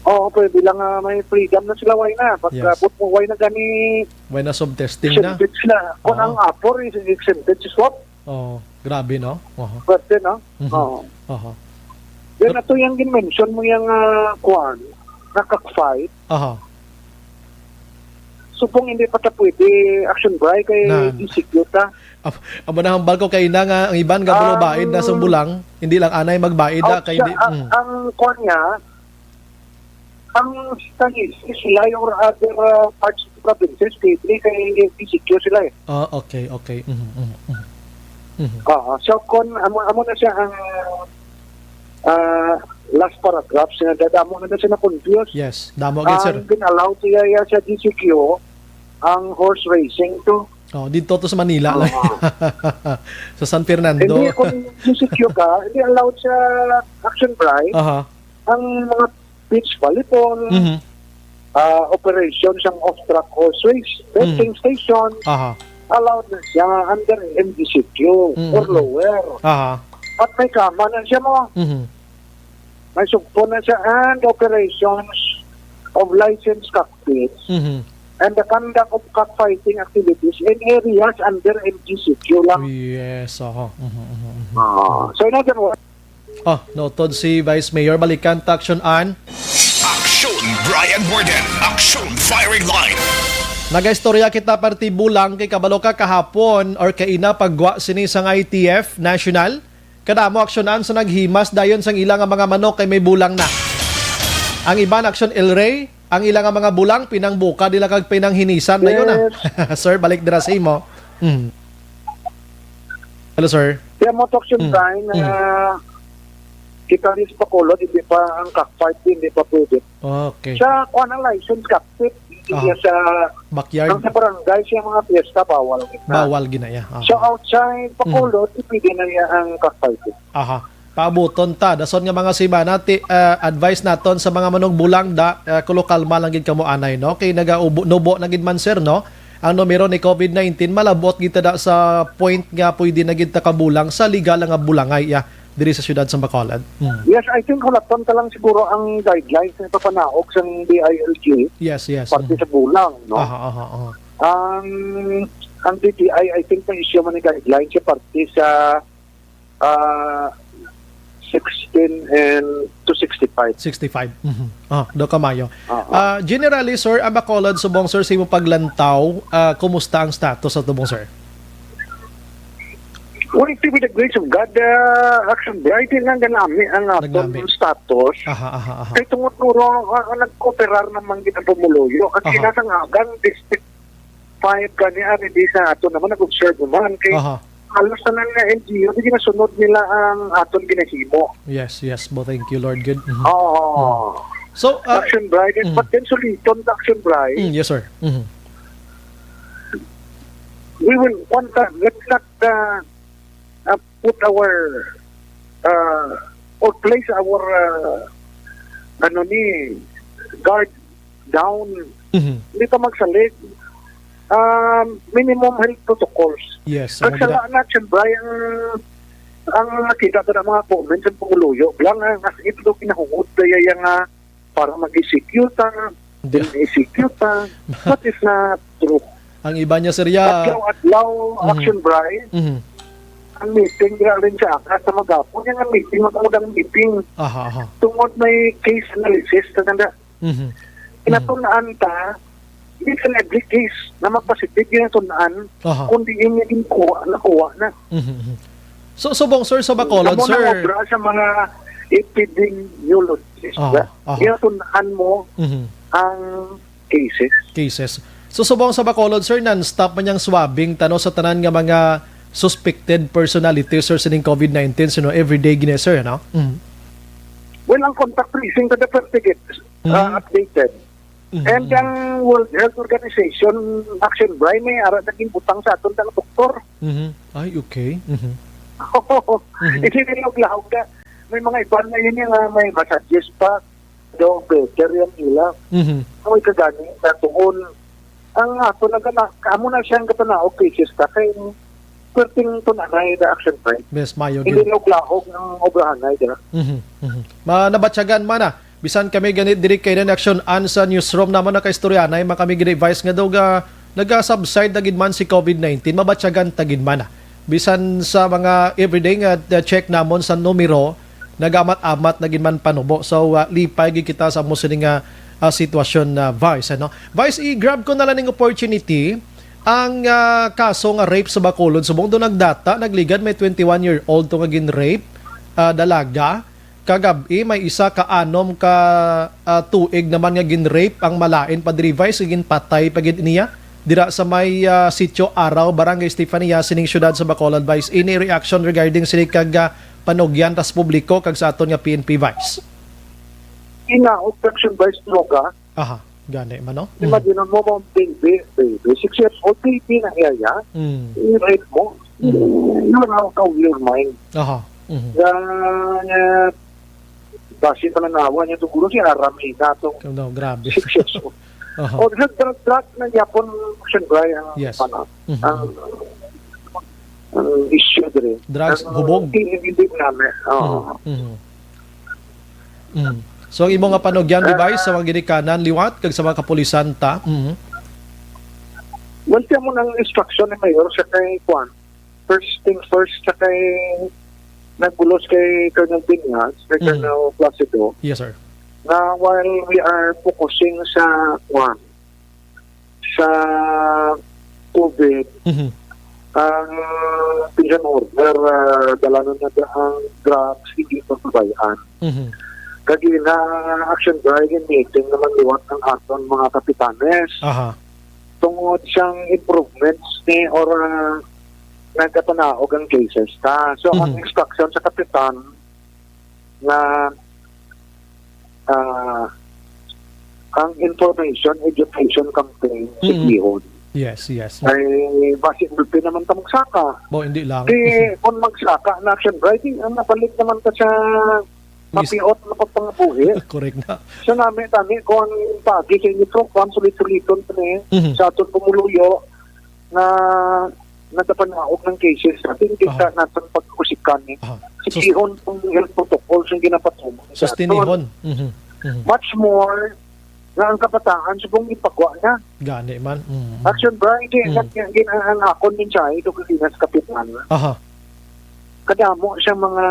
Oo, pwede lang nga may freedom na sila, why na? Pag Yes. abot mo, why na gani Why na sub-testing na? exempted sila? Kung Oo. ang apor is exempted, swap, Oh, grabe, no? Oho. pwede, no? Mhm. Oo. Oho. Then ato yung gin-mention mo yung uh, kwan, na cockfight. Oho. Subong hindi pa ta pwede action bry kay Nan. D C Q ta. Amo na hambal ko kay na nga ang iban nga Um, baid na sa bulang, hindi lang anay magbaid na kay Outside, di. ang, Mm. ang kwan niya, ang Stangisis, sila or other uh, parts of the provinces, pwede kay D C Q sila eh. Ah, okay, okay. Mhm, mhm, mhm. Mhm. Oo. So, kung amo, amo na siya ang ah, last paragraph, siya nadadamo na siya na-confuse. Yes, damo gyud, sir. Ang gin-allow siya ya sa D C Q, ang horse racing to. Oh, dito to sa Manila lang. Oo. Sa San Fernando. Hindi, kung D C Q ka, hindi allowed sa action bry Aha. ang mga beach volleyball, Mhm. ah, operation sang off-track horse race, betting Mhm. station, Aha. allowed na siya under M D C Q Mhm. or lower. Aha. At may kama na siya mo. Mhm. May sugpo na siya and operations of licensed cockpits Mhm. and the conduct of cockfighting activities in areas under M D C Q lang. Yes, oho. Mhm, mhm, mhm. Ah, so in other words, Oh, noted si Vice Mayor. Balikan ta, Action An. Action Brian Warden. Action Firing Line. Nagaistorya kita parte bulang kay kabalo ka kahapon or kaina paggwa sini sang I T F National. Kadamo Action An sa naghimas dayon sang ila nga mga manok kay may bulang na. Ang iban Action El Rey, ang ila nga mga bulang pinangbuka nila kag pinanghinisan dayon na. Sir, balik dira sa imo. Mm. Hello, sir. Kaya mo, Toxin Mm. Brian, na Mm. kita rin sa Bacolod, hindi pa ang cockfight, hindi pa pwede. Okay. Sa kuha ng license cockpit, hindi Ah. niya sa Backyard. Ang sa barangay, siya mga fiesta, bawal. Bawal ginaya. Ah. So outside Bacolod, pwede na niya ang cockfight. Aha. Paabuton ta. Dason nga mga simana, ti, ah, advice naton sa mga manugbulang da, ah, kulo kalma lang gid kamo anay, no? Kay nagaubo, nubo na gid man, sir, no? Ang numero ni COVID nineteen, malabot gid ta da sa point nga pwede na gid ta kabulang sa legal nga bulangay, ya, diri sa siyudad sa Bacolod. Hmm. Yes, I think hulaton ta lang siguro ang guidelines na ipapanaog sang D I L G Yes, yes. parte Mhm. sa bulang, no? Aha, aha, aha. Ang ang D T I, I think, may issue man ng guidelines siya parte sa ah, sixteen and to sixty-five. Sixty-five. Mhm. Ah, do kamayo. Ah, ah. Ah, generally, sir, ang Bacolod subong, sir, sa imong paglantaw, ah, kumusta ang status sa tubong, sir? Well, it with the grace of God, uh, Action Bright, di na ganami ang aton Nagnami. status. Aha, aha, aha. Kay tungod duro, uh, nagkooperar naman gid ang pumuluyo. At Aha. sila sa ngagan, District five, kani, ari di sa ato naman, nag-observe naman. Kay Aha. halos tanan nga N G O, di ginasunod nila ang aton ginahimo. Yes, yes, bo. Thank you, Lord. Good. Mhm. Oo. Mhm. So, uh, Action Bright, mhm. but then suliton sa Action Bright, Mm, yes, sir. Mhm. we will, one time, let's not, uh, uh, put our, uh, or place our, uh, ano ni, guard down. Mhm. Hindi pa magsalig. Um, minimum health protocols. Yes, Ang amo gina- sala na, siyempre, ang, ang nakita ko ng mga comments ng pumuluyo, lang ang as if daw kinahungod kaya yung, ah, para mag-execute ang, Di- execute ang, that is not true. Ang iba niya, sir, ya- Adlaw-adlaw, Mhm. Action Bright, Mhm. ang meeting, di rin siya, sa magapon, yung meeting, magkaudang meeting. Aha, aha. Tungod may case analysis, na nanda, Mhm. kinatulaan ta, di sa every case na magpositive, kinatulaan, Aha. kundi yung yung kuha, nakuha na. Mhm, mhm. So, subong, sir, sa Bacolod, Amo sir. nang obra sa mga epidemiologist, Aha, na aha. kinatulaan mo Mhm. ang cases. Cases. So, subong sa Bacolod, sir, non-stop man yang swabbing tano sa tanan nga mga suspected personalities, sir, sining covid nineteen, sino everyday gini, sir, no? Mm. Well, ang contact tracing kada pertigit, Mm. uh, updated. Mm. And ang World Health Organization, Action Bright, may ara naging butang sa aton ng doktor. Mhm. Ay, okay. Mhm. Mhm. Hindi nila lahog na. May mga iban na yun yung, ah, may massages pa. Daw better yung ila. Mhm. Ang may kagani, natuon. Ang ato na gana, amo na siyang katanaog cases ta kay perting tunanay the action time. Yes, mayo Hindi gyud. na uglahog ang obrahanay, di ba? Mhm, mhm. Ma-, nabatyagan man na. Bisan kami gani diri kay na action an sa newsroom naman nakaistoryanay man kami gani advice nga daw ga naga-subside na gid man si covid nineteen, mabatyagan ta gid man na. Bisan sa mga everyday nga, uh, check namon sa numero, nagamat-amat na gid man panubo. So, uh, lipay gid kita sa amo sini nga, uh, sitwasyon na Vice, ano? Vice, i-grab ko na lang ning opportunity. Ang, ah, kaso nga rape sa Bacolod, subong do nagdata, nagligad may twenty-one-year-old to nga gin-rape, ah, dalaga. Kagab-i, may isa ka anom ka, ah, tuig naman nga gin-rape ang malain pa diri, Vice, ginpatay pa gid niya dira sa may, ah, Sitio Araw, Barangay Estefania, sining siyudad sa Bacolod, Vice. Any reaction regarding sini kag, ah, panugyan tas publiko kag sa aton nga P N P, Vice? Inaog action, Vice, droga. Aha, gani man, no? Mm. Imagine mo, mga baby, baby, six years old, baby na iya, ya. Mm. I-rape mo. Mm. You're out of your mind. Aha. Mhm. Nga, nga, basi pananawa niya, siguro si Aram, eh, natong Ikaw daw, grabe. six years old. Aha. O, nag-drug-drug na yapon, siyempre, ang, Yes. ano, Mhm. ang, ang issue diri. Drugs, Ang hubog. Hindi, hindi namin. Oo. Mhm. Mhm. Mm. So, ang imo nga panugyan, Ah. Vice, sa mga ginikanan liwat kag sa mga kapulisan ta? Mm. Well, siya mo nang instruction ni Mayor sa kay Kwan. First thing first, sa kay nagbulos kay Colonel Binyas, kay Mm. Colonel Placido, Yes, sir. na while we are focusing sa Kwan, sa COVID, Mhm. ang prison order, ah, dalanon na ang drugs, hindi pagpabayaan. Mhm. Kag ina, action drive and meeting naman liwat ang aton mga kapitanes. Aha. Tungod siyang improvements ni or, ah, nagkatanaog ang cases ta. So, ang Mhm. instruction sa kapitan nga, ah, ang information, education campaign sa Mm. ihon. Yes, yes. Ay, basi ulti naman ta magsaka. Bo, hindi lang. Di, Mhm. kung magsaka na action driving, ang nabalik naman ta sa Yes. mapiot na pagpangabuhi. Correct na. So, nami, nami, kung ang pagi sa inyo, program, sulit-suliton pa ni, Mhm. sa aton pumuluyo, nga nagapanaog ng cases natin, kita Aha. natin pag-usikan ni. Aha. Sus- Sipihon tong health protocols yung ginapatuman sa Sustinihon. aton. Mhm. Mhm. Much more, nga ang kabataan, subong ipagwa na. Gani man. Mhm. Action Bright, eh, Mm. nag-, gin-, ang, ang akon mensahe, ito kasi nas kapitan. Aha. Kadamo siya mga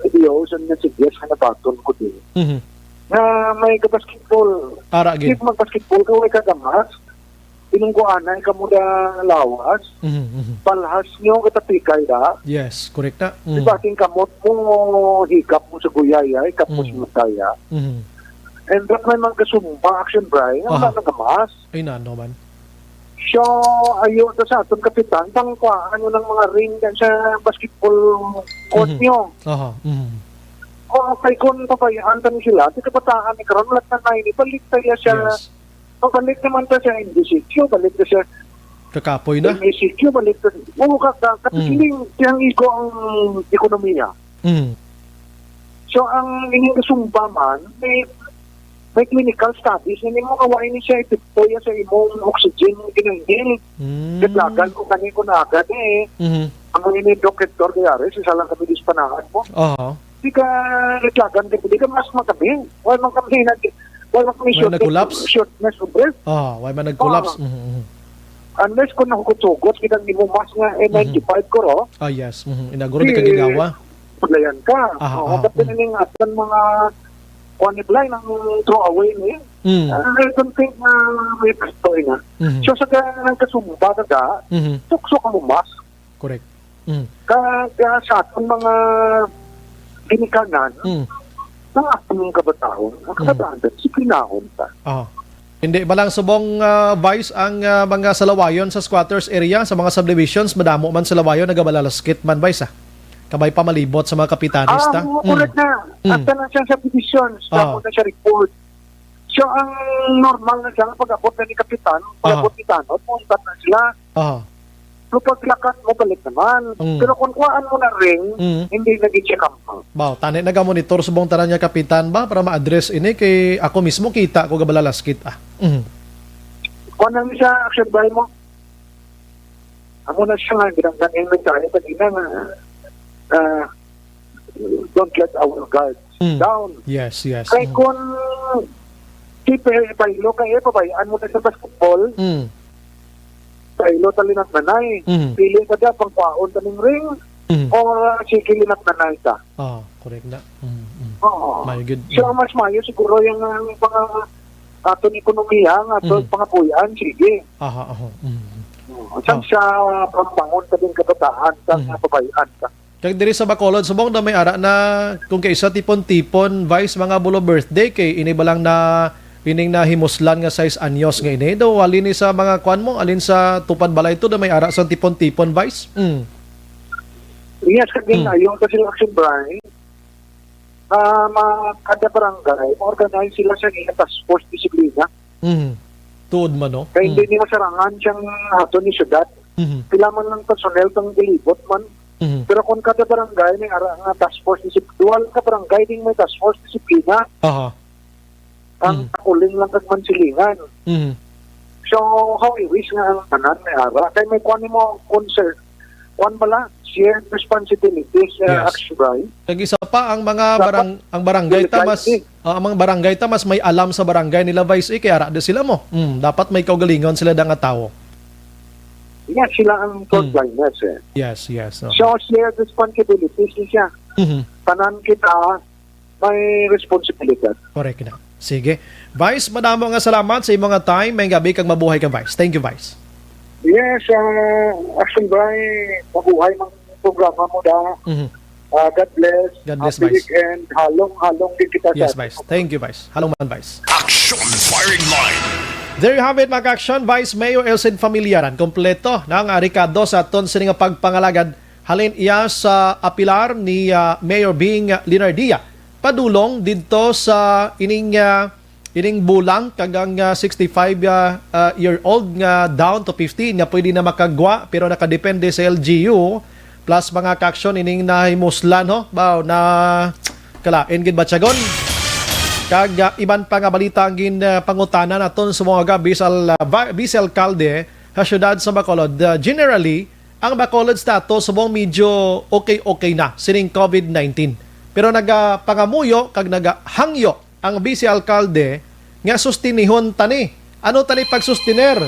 videos and messages nga nabaton ko din. Mhm. Nga may ka-basketball. Ara, Di gid. mag-basketball ka, way ka gamas. Pinungguanay kamo da lawas, Mhm, mhm. Palhas nyo katapikay da. Yes, correct na. Di Mm. ba, king kamot mo, hikap mo sa guyaya, hikap mo Mm. sa mataya. Mhm. And that may magkasumba, Action Bry, ang Aha. wala nagamask. Ay, nano man. So, ayo ta sa aton kapitan, pang kuhaan mo ng mga ring sa basketball court Mhm. nyo. Aha, mhm. O, kay kung pabayaan ta ni sila, di kabataan ni karon, wala na na, ibalik ta ya siya. Yes. Pabalik naman ta sa M D C Q, balik ta sa Kakapoy na. M E C Q, balik ta. Oo, ka, ka, Mm. katiling, siyang iko ang ekonomiya. Mm. So, ang ining kasumba man, may, may clinical studies na nimo nga wa ini siya epekto ya sa imong oxygen nga ginahingil. Mm. Kadlagan ko kani ko na agad eh. Mhm. Ang ini Doc Hector Gayares, isa lang kami dispanahan mo. Aha. Di ka naglagan ka, di ka mas makami. Wala man kami nag, wala man kami Wala short, nag-collapse? Shortness of breath. Ah, wala man nag-collapse. Oo. Mhm, mhm. Unless kung nahugot-hugot, kita nimo mas nga N ninety-five ko ro. Ah, yes. Mhm. Inaguro di ka Di, gigawa. Pulayan ka. Aha, Oo, aha, but then mhm. Ining aton mga kuan ni Blay, nang throw away ni. Mm. Ah, I don't think na may gusto na. Mhm. So, sa ka-, nang kasumba ka, Mhm. tukso ka mo mas. Correct. Mm. Ka, ka sa atong mga ginikanan, Mm. ang atong kabataon, ang Mm. kabataon, disiplinahon ta. Ah. Hindi ba lang subong, ah, Vice, ang, ah, mga salawayon sa squatters area, sa mga subdivisions, madamo man salawayon, nagabalalaskit man, Vice, ah? Kabay pamalibot sa mga kapitanes Ah, ta? Oo, Mm. correct na. Mm. Ang tanan siyang subdivisions, Aha. Damo na siya report. So, ang normal na siya, pag-abot na ni Kapitan, Aha. pag-abot ni Tanod, muuntat na sila. Aha. So, paglakat mo, balik naman. Mm. Pero kung kuhaan mo na ring, Mm. hindi na gid siya kampang. Baw, tani naga-monitor subong tanan nga kapitan ba para ma-address ini? Kay ako mismo kita ko gabalalaskit, ah. Mhm. Kuha lang siya, action by mo. Amo na siya nga, ginanggan yung mensahe, pag ina nga, ah, don't let our guards Mm. down. Yes, yes. Kay Mm. kung di pa, pailo ka, eh, pabayaan mo na sa basketball, Mm. pailo ta linat nanay. Mm. Pili ka da, pangkwaon ka ning ring, Mm. or, ah, sige, linat nanay ka. Ah, correct na. Mm, mm. Oo. May good. So, Mm. ang mas mayo siguro yung, ah, yung mga aton ekonomiya, ang aton Mm. pangabuhian, sige. Aha, aha. Mm. Oo. Sang Ah. sa pambangon ka din kabataan, sa Mm. kababayan ka. Kag diri sa Bacolod, subong na may ara na, kung kaisa tipon-tipon, Vice, mga bulo birthday, kay ini ba lang na, ining nahimuslan nga sais anyos nga ini? Do, wali ni sa mga kwan mo, alin sa Tupad Balay to, na may ara sa tipon-tipon, Vice? Mm. Yes, kag Hmm. Ayon sa sila, Action Brian, ah, mga kada barangay, organize sila sa ila task force disiplina. Mhm. Tuod man, no? Kaya hindi Hmm. nila sarangan siyang ato ni syudad. Mhm. Pila man lang personnel kang gilibot man. Mhm. Pero kung kada barangay may ara nga task force disip-, duha lang ka barangay ding may task force disiplina. Aha. Ang Mm. Takuling lang kag Mansilingan. Mm. So, how I wish nga ang tanan may ara. Kay may kuwan mo, concern. Kuwan bala, shared responsibilities, uh, Yes. Action Brian. Kag isa pa, ang mga Dapat barang-, ang barangay ta mas, delikado eh. Ah, ang mga barangay ta mas may alam sa barangay nila, Vice, eh, kaya ara di sila mo. Mm, dapat may kaugalingon sila da nga tawo. Yes, sila ang Mm. frontliners eh. Yes, yes, oo. So, shared responsibilities ni siya. Mhm. Tanan kita, may responsibilidad. Correct na. Sige. Vice, madamo nga salamat sa imo nga time. May gabi kag mabuhay ka, Vice. Thank you, Vice. Yes, ah, Action Brian, mabuhay mang programa mo da. Mhm. Ah, God bless. God bless, Happy Vice. Weekend. Halong, halong din kita Yes, sa Vice. Thank you, Vice. Halong man, Vice. Action Firing Line. There you have it, mga ka-action. Vice Mayor Elcid Familiaran, kompleto na ang rekado sa aton sini nga pagpangalagad halin iya sa apilar ni, ah, Mayor Bing Linardia padulong didto sa ining, ah, ining bulang kag ang, ah, sixty-five, ah, ah, year old nga down to fifty nga pwede na makagwa pero nakadepende sa L G U plus mga ka-action ining nahimuslan, ho, baw na kalain gid batyagon. Kag, ah, iban pa nga balita ang gin, ah, pangutana naton sa mga ga-, Vice Al-, ah, Va-, Vice Alcalde sa siyudad sa Bacolod. Ah, generally, ang Bacolod status subong medyo okay-okay na sining COVID nineteen. Pero nagapangamuyo kag nagahangyo ang Vice Alcalde nga sustinihon tani. Ano tani pagsustener?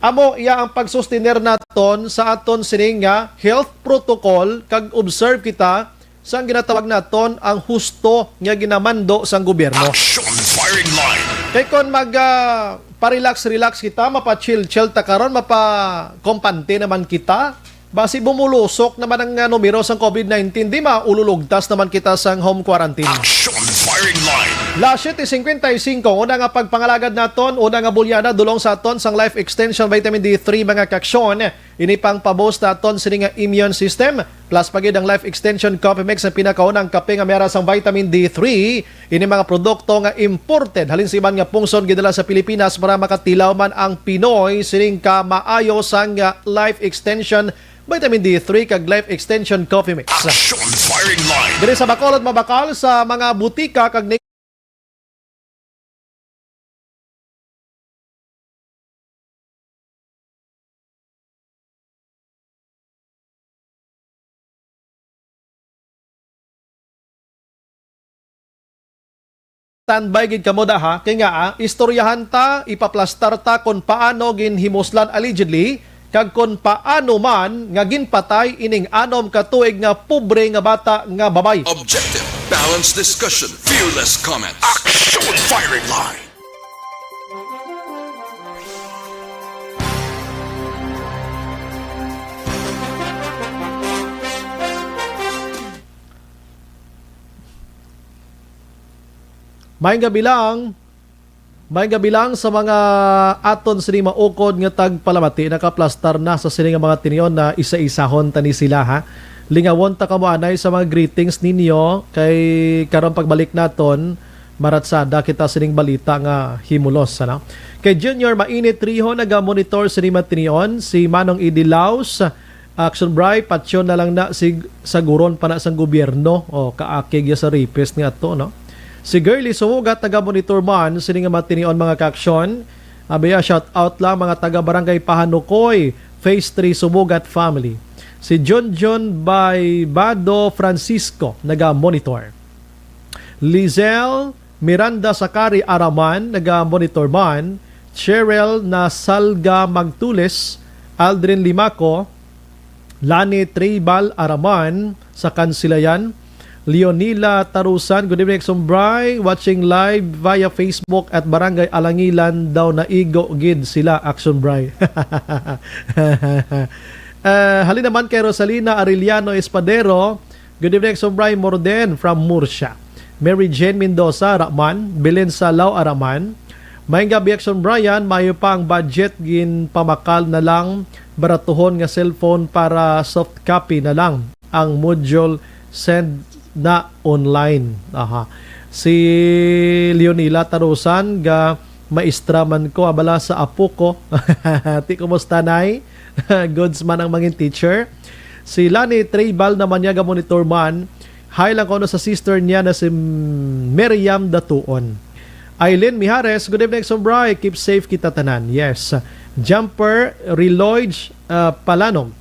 Amo iya ang pagsustener naton sa aton sining nga health protocol kag observe kita sang ginatawag naton ang husto nga ginamando sang gobyerno. Action Firing Line. Kay kon mag, ah, pa-relax-relax kita, mapa-chill-chill ta karon, mapa-kompante naman kita. Basi bumulusok naman ang, ah, numero sang COVID nineteen, di maululugtas naman kita sang home quarantine. Action Firing Line. Las siete cincuenta y cinco, una nga pagpangalagad naton, una nga bulyada, dulong sa aton sang Life Extension Vitamin D three, mga kaksyon. Ini pang pa-boost naton sini nga immune system. Plus pa gid ang Life Extension Coffee Mix, ang pinakaunang kape nga may ara sang vitamin D three. Ini mga produkto nga imported halin sa iban nga pungsod gidala sa Pilipinas para makatilaw man ang Pinoy sining kamaayo sang, ah, Life Extension Vitamin D three kag Life Extension Coffee Mix. Action Firing Line. Diri sa Bacolod, mabakal sa mga butika kag standby gid kamo da, ha. Kay nga, ah, istoryahan ta, ipaplastar ta kon paano ginhimuslan allegedly kag kon paano man nga ginpatay ining anom ka tuig nga pobre nga bata nga babay. Objective, balanced discussion, fearless comment. Action Firing Line. Maayong gabi lang. Maayong gabi lang sa mga aton sini maukod nga tagpalamati. Nakaplastar na sa sini nga mga tinion na isa-isahon ta ni sila, ha. Lingawon ta kamo anay sa mga greetings ninyo kay karon pagbalik naton, maratsada kita sining balita nga himulos, ano? Kay Junior Mainit Riho naga-monitor sini mga tinion, si Manong Idi Laos, Action Bry, patyon na lang na si sa guron pa na sang gobyerno. O, kaakig ya sa rapist nga to, no? Si Girly Sumugat, taga-monitor man sini nga mga tinion, mga kaaksyon. Abiya, shout out lang mga taga Barangay Pahanukoy, Phase three, Sumugat family. Si Junjun Baybado Francisco, naga-monitor. Lizelle Miranda Sakari Araman, naga-monitor man. Cheryl Nasalga Magtulis, Aldrin Limaco, Lani Tribal Araman sa Kansilayan. Leonila Tarusan, good evening, Action Bry. Watching live via Facebook at Barangay Alangilan daw, naigo gid sila, Action Bry. Ah, halin naman kay Rosalina Arellano Espadero, good evening, Action Bry Morden from Murcia. Mary Jane Mendoza, Raman, Belen Salao, Araman. Maayong gabi, Action Brian. Maayo pa ang budget, ginpamakal na lang baratuhon nga cellphone para soft copy na lang ang module, send na online. Aha. Si Leonila Tarusan, ga maestra man ko, abala sa apo ko. Ti, kumusta, Nay? Goods man ang mangin teacher. Si Lani Traybal naman niya, ga-monitor man. Hi lang ko, ano, sa sister niya na si Miriam Datuon. Aileen Mijares, good evening, Action Bry. Keep safe kita tanan. Yes. Jumper Reloids, ah, Palanom.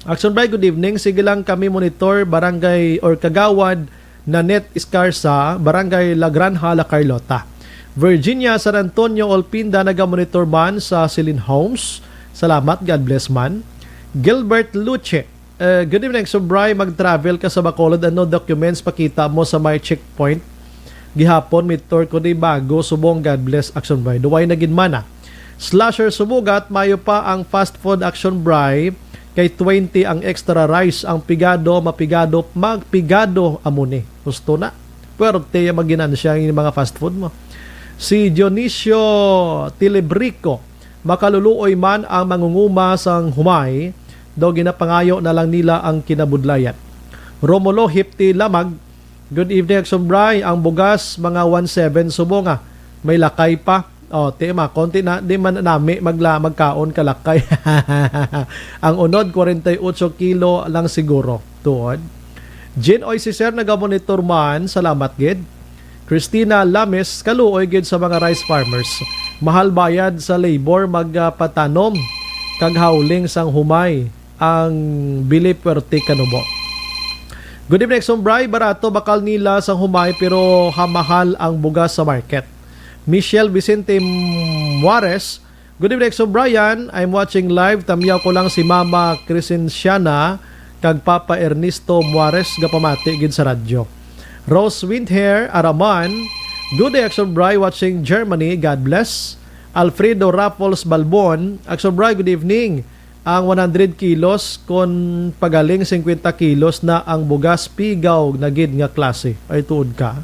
Action Bry, good evening. Sige lang kami monitor, barangay or kagawad Nanette Escarza, barangay La Granja, La Carlota. Virginia San Antonio Olpinda, naga-monitor man sa Celine Homes. Salamat, God bless man. Gilbert Luche, eh, good evening, Action Bry. Mag-travel ka sa Bacolod, ano documents pakita mo sa may checkpoint? Gihapon, may tour ko di bago, subong, God bless, Action Bry. Duway na gid man, ah. Slasher Sumugat, maayo pa ang fast food, Action Bry. Kay twenty ang extra rice, ang pigado, mapigado, magpigado, amo ni. Gusto na. Puwerte ya maginansya ang mga fast food mo. Si Dionisio Tilibrico, makaluluoy man ang mangunguma sang humay, daw ginapangayo na lang nila ang kinabudlayan. Romulo Hipti Lamag, good evening, Action Bry. Ang bugas, mga one seven subong, ah. May lakay pa. Oh, ti ma, konti na, di man nami magla-, magkaon ka lakay. Ang unod, kwarenta y ocho kilo lang siguro. Tuod. Jean Oy, si Sir nagamonitor man, salamat gid. Christina Lames, kaluoy gid sa mga rice farmers. Mahal bayad sa labor magpatanom kag hauling sang humay ang bili, puwerte kanubo. Good evening, Action Bry. Barato bakal nila sang humay pero hamahal ang bugas sa market. Michelle Vicente Muares, good evening, Action Brian. I'm watching live. Tamyaw ko lang si Mama Crescenciana kag Papa Ernesto Muares gapamati gid sa radyo. Rose Windhair Araman, good day, Action Bry, watching Germany. God bless. Alfredo Raffles Balbon, Action Bri, good evening. Ang one hundred kilos, kon pagaling fifty kilos na ang bugas, pigaw na gid nga klase. Ay, tuod ka.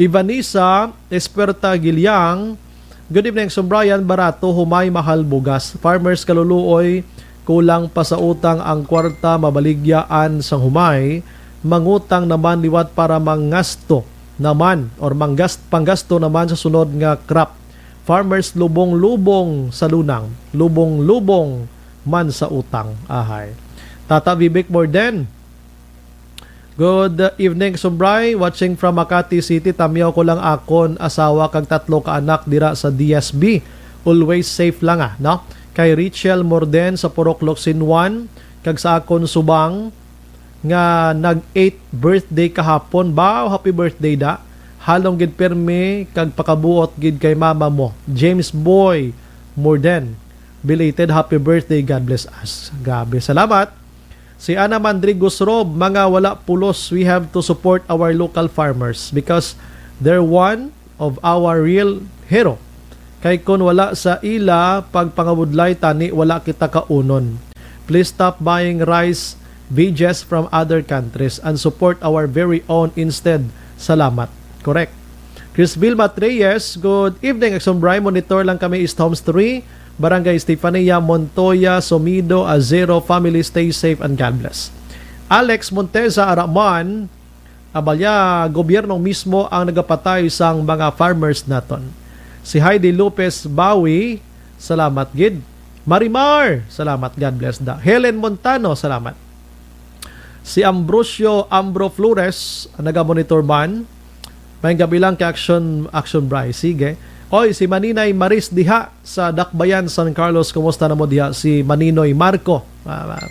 Ivanisa Esperta Gilyang, good evening, Action Brian. Barato, humay, mahal bugas. Farmers kaluluoy, kulang pa sa utang ang kwarta, mabaligyaan sang humay, mangutang naman liwat para mangasto naman or manggas-, panggasto naman sa sunod nga crop. Farmers lubong-lubong sa lunang, lubong-lubong man sa utang. Ahay. Tata Vivek Morden, good evening, Sumbray. Watching from Makati City. Tamyaw ko lang akon asawa kag tatlo ka anak dira sa D S B. Always safe lang, ah, no? Kay Richel Morden sa Purok Locsin one, kag sa akon subang nga nag-eighth birthday kahapon. Baw, happy birthday, da. Halong gid pirmi kag pakabuot gid kay mama mo. James Boy Morden, belated happy birthday. God bless us. Grabe. Salamat. Si Ana Mandrigo Srob, mga wala pulos, we have to support our local farmers because they're one of our real hero. Kay kun wala sa ila pagpangabudlay, tani wala kita kaunon. Please stop buying rice, veggies from other countries and support our very own instead. Salamat. Correct. Chris Vilma Treyes, good evening, Exxon Bry. Monitor lang kami, East Homes three, Barangay Estefania, Montoya, Somido, Azero family. Stay safe and God bless. Alex Monteza Araman, abalya, gobyerno mismo ang nagapatay sang mga farmers naton. Si Heidi Lopez Bawi, salamat gid. Marimar, salamat, God bless da. Helen Montano, salamat. Si Ambrosio Ambro Flores, naga-monitor man. May gabi lang kay Action, Action Bry. Sige. Oy, si Maninay Maris diha sa Dakbayan, San Carlos. Kumusta na mo diha? Si Maninoy Marco. Ah, ah,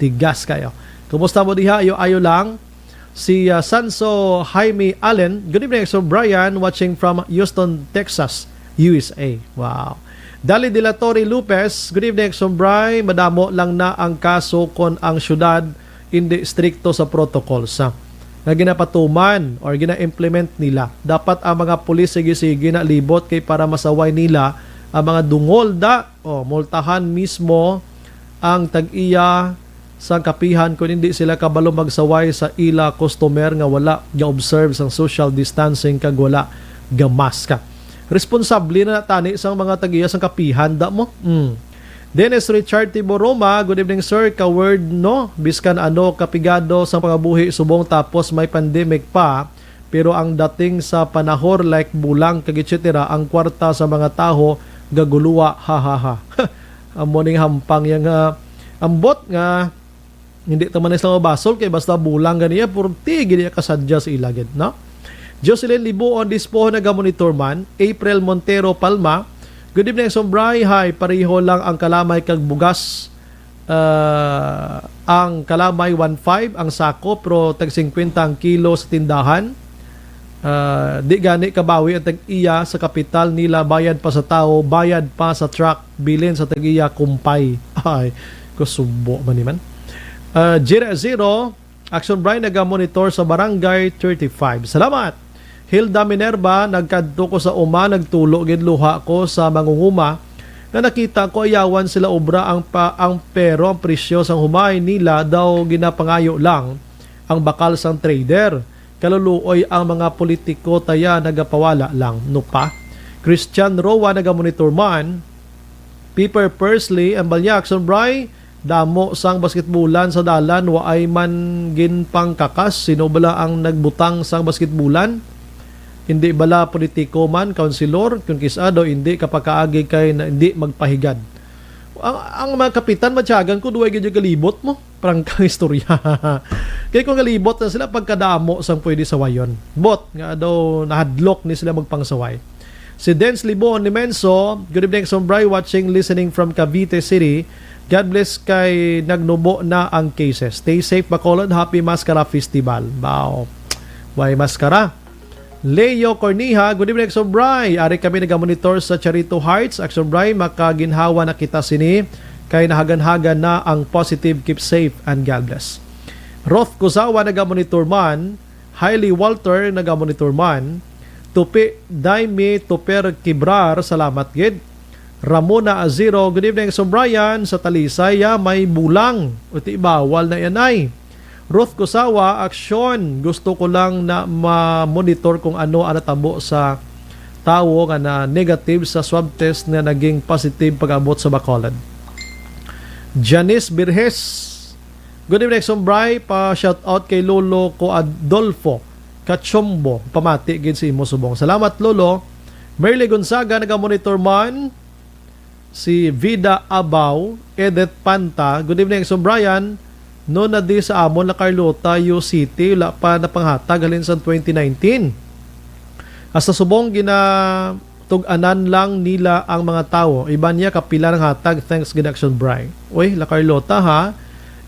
tigas kayo. Kumusta mo diha? Ayo, ayo lang. Si, ah, Sanso Jaime Allen. Good evening, Exo Brian, watching from Houston, Texas, U S A. Wow. Dali de la Torre Lopez, good evening, Exo Bry. Madamo lang na ang kaso kon ang syudad hindi strikto sa protocols, ah, nga ginapatuman or gina-implement nila. Dapat ang mga pulis sige-sige na libot kay para masaway nila ang mga dungol da, o multahan mismo ang tag-iya sang kapihan kon hindi sila kabalo magsaway sa ila customer nga wala ga-observe sang social distancing kag wala ga-mask. Responsable na tani sang mga tag-iya sang kapihan da mo. Mm. Dennis Richard Tiboroma, good evening, sir. Ka-word, no? Biskan ano kapigado sang pangabuhi subong tapos may pandemic pa, pero ang dating sa panahor like bulang kag et cetera, ang kwarta sa mga taho gaguluwa, ha, ha, ha. Amo ning hampang yang, ah, ambot nga hindi ta man sila mabasol kay basta bulang ganiya, purti gid iya kasadya sa ila gid, no? Jocelyn Libuon Dispoho, naga-monitor man. April Montero Palma, good evening, Sombray. Hay, pareho lang ang kalamay kag bugas. Ah, ang kalamay one five ang sako, pero tag singkwenta ang kilo sa tindahan. Ah, di gani kabawi ang tag-iya sa kapital nila, bayad pa sa tawo, bayad pa sa truck, bilin sa tag-iya kumpay. Ay, kusubo man ni man. Ah, Jira Zero, Action Brian, naga-monitor sa Barangay thirty-five. Salamat! Hilda Minerva, nagkadto ko sa uma, nagtulo gid luha ko sa mangunguma nga nakita ko ayawan sila obra ang pa, ang pero ang presyo sang humay nila daw ginapangayo lang ang bakal sang trader. Kaluluoy ang mga politiko taya nagapawala lang, no pa? Christian Roa, naga-monitor man. Piper Persley, ang balya, Action Bry, damo sang basketbulan sa dalan, waay man ginpangkakas. Sino bala ang nagbutang sang basketbulan? Hindi bala politiko man, kaunsilor? Kung kis-a daw, hindi kapakaagi kay na, hindi magpahigad. Ang, ang mga kapitan, matyagan ko, duway gid yung galibot mo. Prangkang istorya. Kay kung galibot na sila, pagkadamo sang pwede sawayon. Bot, nga daw nahadlok ni sila magpangsaway. Si Dens Libon ni Menso, good evening, Sombray, watching, listening from Cavite City. God bless kay nagnubo na ang cases. Stay safe, Bacolod. Happy Maskara Festival. Wow. Why maskara? Leo Corniha, good evening, Sombray. Ari kami nagamonitor sa Charito Heights. Action Bray, makaginhawa na kita sini. Kay nahagan-hagan na ang positive. Keep safe and God bless. Roth Kusawa nagamonitor man. Hailey Walter nagamonitor man. Tupi, Daimi Tuper Kibrar, salamat gid. Ramona Aziro, good evening, Sir Brian. Sa Talisay, ah, may bulang. Uti, bawal na yan ay. Ruth Kusawa, aksyon. Gusto ko lang na ma-monitor kung ano ang natabo sa tawo nga na negative sa swab test nga naging positive pag-abot sa Bacolod. Janice Birhes, good evening, Sir Bri. Pa shout out kay Lolo ko Adolfo Cachombo. Pamati gid sa imo subong. Salamat, Lolo. Merly Gonzaga, naga-monitor man. Si Vida Abaw, Edith Panta, good evening, Sir Brian. No na di sa amon La Carlota, U City, wala pa napanghatag halin sa twenty nineteen. Hasta subong ginatug-anan lang nila ang mga tawo. Iban niya kapila nang hatag, thanks gid, Action Bri. Uy, La Carlota ha.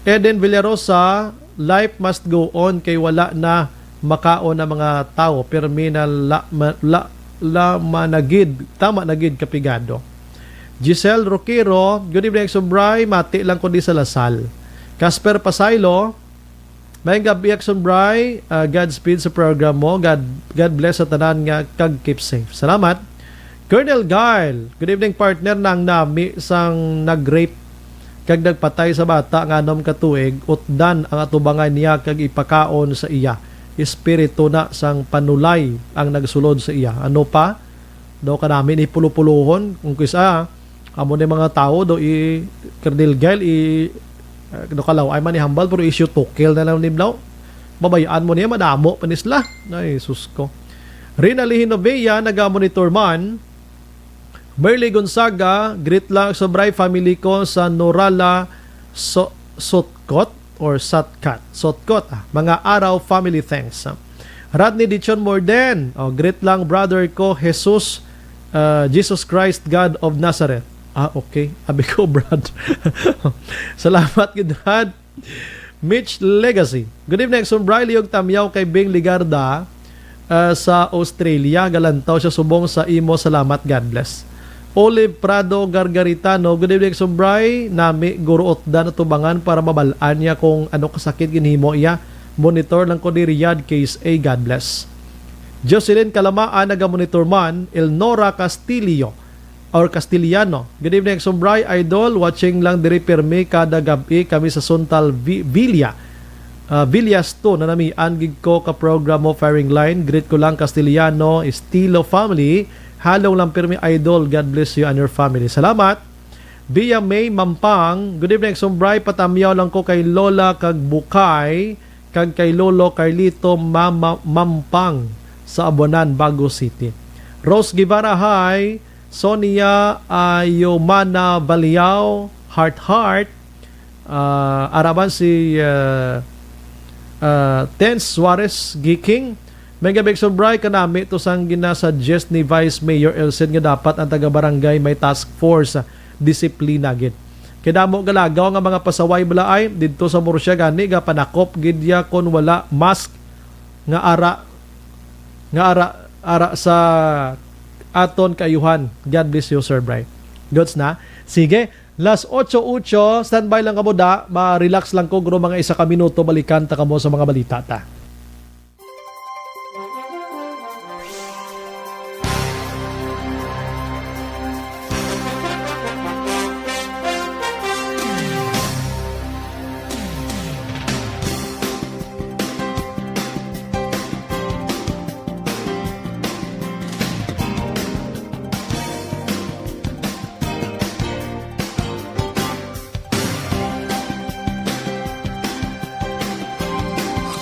Eden Villarosa, life must go on kay wala na makaon ang mga tawo. Pirmi na la, ma, la, la managid, tama na gid kapigado. Giselle Roquero, good evening, Action Bri. Mati lang ko di sa Lasal. Casper Pasaylo, may gabi, Action Bri. Ah, Godspeed sa program mo. God, God bless sa tanan nga kag keep safe. Salamat. Colonel Garl, good evening, partner. Nang nami sang nag-rape kag nagpatay sa bata nga anom ka tuig, utdan ang atubangan niya kag ipakaon sa iya. Espiritu na sang panulay ang nagsulod sa iya. Ano pa? Daw kanami ni pulo-pulohon, kung kis-a, amo ni mga tawo daw i Colonel Garl, i, ah, daw kalaw-ay man ihambal, pero issue to kill na lang ni Blau. Babayaan mo niya, madamo pa ni sila. Ay, sus ko. Rina Lihinovea, naga-monitor man. Merly Gonzaga, greet lang sa Bri family ko sa Norala, so, Sotkot or Satkat. Sotkot, ah. Mga araw, family, thanks. Rodney Dichon Morden, oh, greet lang brother ko, Jesus, ah, Jesus Christ, God of Nazareth. Ah, okay. Abi ko, Brad. Salamat gid, Rod. Mitch Legacy. Good evening, Action Bri. Liog tamyaw kay Bing Ligarda, ah, sa Australia. Galantaw siya subong sa imo. Salamat. God bless. Olive Prado Gargaritano. Good evening, Action Bri. Nami guro utdan atubangan para mabal-an niya kung ano kasakit ginhimo iya. Monitor lang ko di Riyadh, K S A. God bless. Jocelyn Kalamaan, naga-monitor man. Elnora Castillo. or Castellano. Good evening, Action Bri, Idol. Watching lang diri, pirmi kada gab-i kami sa Suntal Vi-, Villa. Ah, Villas to, nanamian gid ko ka program mo, Firing Line. Greet ko lang, Castellano, Estilo family. Halong lang pirmi, Idol. God bless you and your family. Salamat. Bia May Mampang, good evening, Action Bri. Patamyaw lang ko kay Lola kag Bukay, kag kay Lolo Carlito Mama Mampang sa Abuanan, Bago City. Rose Guevara, hi. Sonia Ayomana Baliao, heart, heart. Ah, araman si, ah, ah, Tens Suarez Giking. May gabi, Action Bri, kanami to sang ginasuggest ni Vice Mayor Elsen nga dapat ang taga-barangay may task force, ah, disiplina gid. Kay damo galagaw nga mga pasaway bala ay didto sa Murcia gani gapanakop gid ya kon wala mask nga ara, nga ara, ara sa aton kaayuhan. God bless you, Sir Bri. Goods na? Sige, las otso otso, standby lang kamo da, ma-relax lang ko, guro, mga isa ka minuto, balikan ta kamo sa mga balita ta.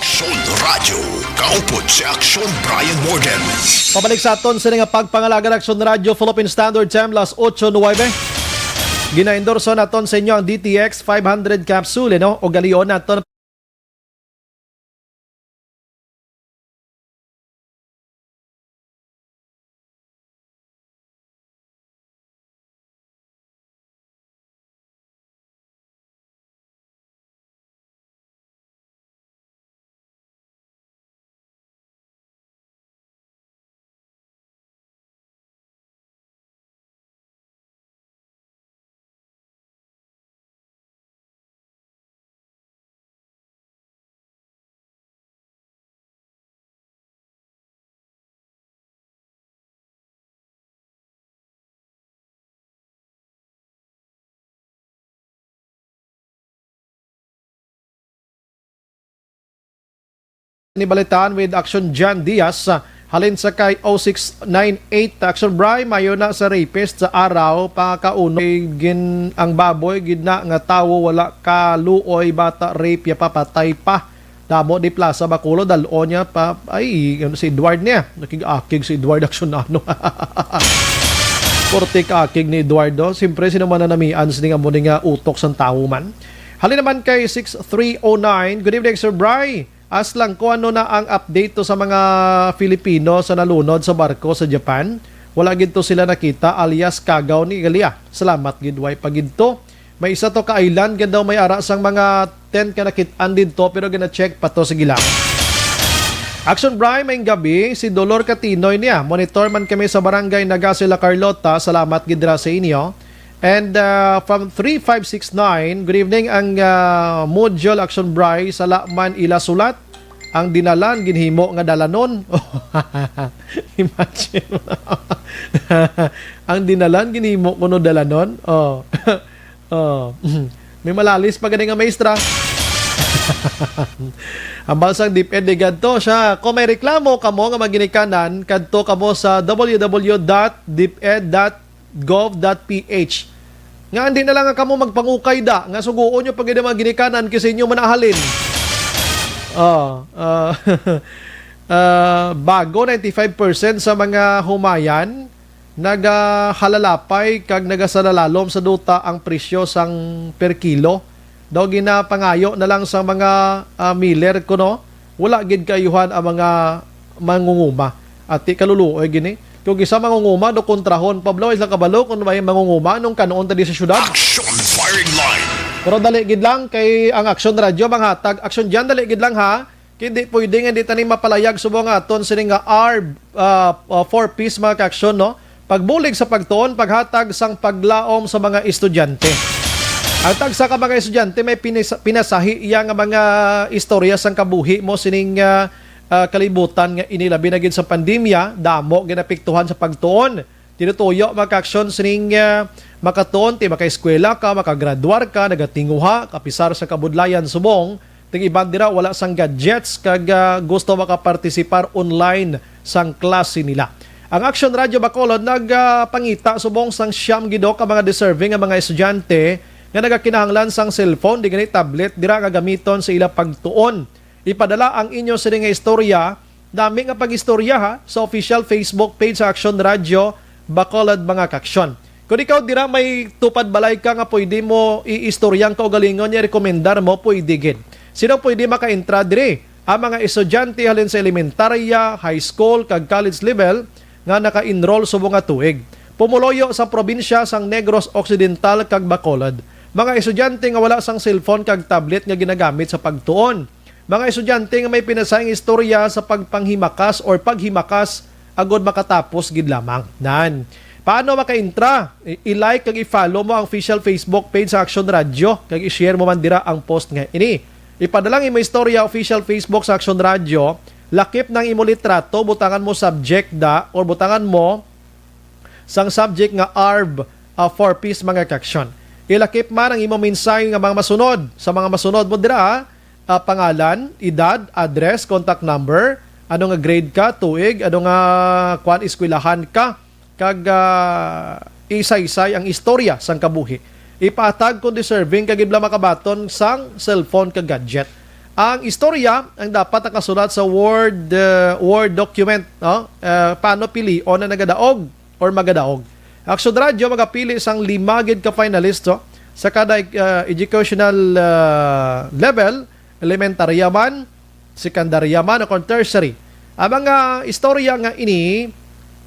Aksyon Radyo, kaupod si Aksyon Brian Morgan. Pabalik sa aton sa nga pagpangalaga, Aksyon Radyo, Philippine Standard Time, las otso nuwebe. Ginaendorso naton sa inyo ang D T X five hundred capsule, no? O galion naton ni Balitaan with Action John Diaz, ah, halin sa kay oh six nine eight. Action Bri, mayo na sa rapist sa araw, pakauno gin ang baboy gid na nga tawo, wala ka luoy, bata rape ya papatay pa. Damo di plaza Bacolod, dal-on niya pa, ay, ano, si Edward niya. Nakig-akig si Edward, Action, ano. Korte ka akig ni Eduardo. Siyempre, sino man nanamian sini nga mo ni nga utok sang tawo man. Halin naman kay six three oh nine. Good evening, Sir Bri. As lang ko ano na ang update to sa mga Filipino sa nalunod sa barko sa Japan. Wala gid to sila nakita, alias kagaw ni Galia. Salamat gid, way pa gid to. May isa to ka island nga daw may ara sang mga tent nga nakit-an didto, pero gina-check pa to. Sige lang. Action Bri, maayong gabi. Si Dolor Katinoy niya. Monitor man kami sa Barangay Nagase, La Carlota. Salamat gid ra sa inyo. And, ah, from three five six nine, good evening. Ang, ah, module, Action Bri, sala man ila sulat. Ang dinalan, ginhimo nga dalanon. Imagine. Ang dinalan, ginhimo kuno dalanon. Oh. Oh. May malalis pa gani nga maestra. Ang balsang DepEd, di gadto siya. Kung may reklamo kamo nga mga ginikanan, kadto kamo sa w w w dot deped dot gov dot p h. Nga hindi na lang nga kamo magpangukay da, nga suguon nyo pa gid ang mga ginikanan kay sa inyo manahalin. Oh, ah, ah, bago, ninety-five percent sa mga humayan nagahalalapay kag nagasalalom sa duta ang presyo sang per kilo. Daw ginapangayo na lang sa mga, ah, miller kuno, wala gid kaayuhan ang mga mangunguma. Ati kaluluoy gini. Kung isa mangunguma, do kontrahon, Pablo, isa kabalo kung may mangunguma nung kanon ta di sa syudad. Action Firing Line. Pero dali gid lang kay ang Action Radio manghatag. Action Jan, dali gid lang ha. Kay di pwede nga di tani mapalayag subong nga aton sini nga arb, ah, ah, four Ps, mga ka-aksyon, no? Pagbulig sa pagtuon, paghatag sang paglaom sa mga estudyante. Ang tagsa ka mga estudyante may pinisa-, pinasahi iya nga mga istorya sang kabuhi mo sining, ah, ah, kalibutan nga ini, labi na gid sa pandemya, damo ginapiktuhan sa pagtuon. Tinutuyo, mga ka-aksyon, sining, ah, makatuon ti makaeskwela ka, makagraduar ka, nagatinguha, kapisar sa kabudlayan subong, ting iban dira wala sang gadgets kag, ah, gusto makapartisipar online sang klase nila. Ang Action Radio Bacolod nagapangita subong sang siyam gid ka mga deserving nga mga estudyante nga nagakinahanglan sang cellphone, di gani tablet, dira nga gamiton sa ila pagtuon. Ipadala ang inyo sini nga istorya, nami nga pag-istorya ha, sa official Facebook page sa Action Radio Bacolod, mga ka-aksyon. Kung ikaw dira may tupad balay ka nga pwede mo iistorya ang kaugalingon niya, rekomendar mo, pwede gid. Sino pwede makaintra diri? Ang mga estudyante halin sa elementarya, high school, kag college level nga naka-enroll subong nga tuig. Pumuluyo sa probinsya sang Negros Occidental kag Bacolod. Mga estudyante nga wala sang cellphone kag tablet nga ginagamit sa pagtuon. Mga estudyante nga may pinasahing istorya sa pagpanghimakas or paghimakas agud makatapos gid lamang. Nan. Paano makaintra? I- i-like kag i-follow mo ang official Facebook page sa Action Radio kag i-share mo man dira ang post nga ini. Ipadala ang imo istorya official Facebook sa Action Radio, lakip nang imo litrato, butangan mo subject da or butangan mo sang subject nga arb, ah, four Ps, mga ka-aksyon. Ilakip man ang imo mensahe nga mga masunod. Sa mga masunod mo dira, ah, pangalan, edad, address, contact number, ano nga grade ka, tuig, ano nga, kwan, eskwelahan ka, kag, ah, isaysay ang istorya sang kabuhi. Ipatag kon deserving kag gid bala makabaton sang cellphone kag gadget. Ang istorya ang dapat nakasulat sa Word, ah, Word document, no? Ah, paano pilion ang nagadaog or magadaog? Action Radio magapili sang lima gid ka finalist, no? Sa kada, ah, educational, ah, level, elementarya man, sekundarya man, o kon tertiary. Ang mga istorya nga ini,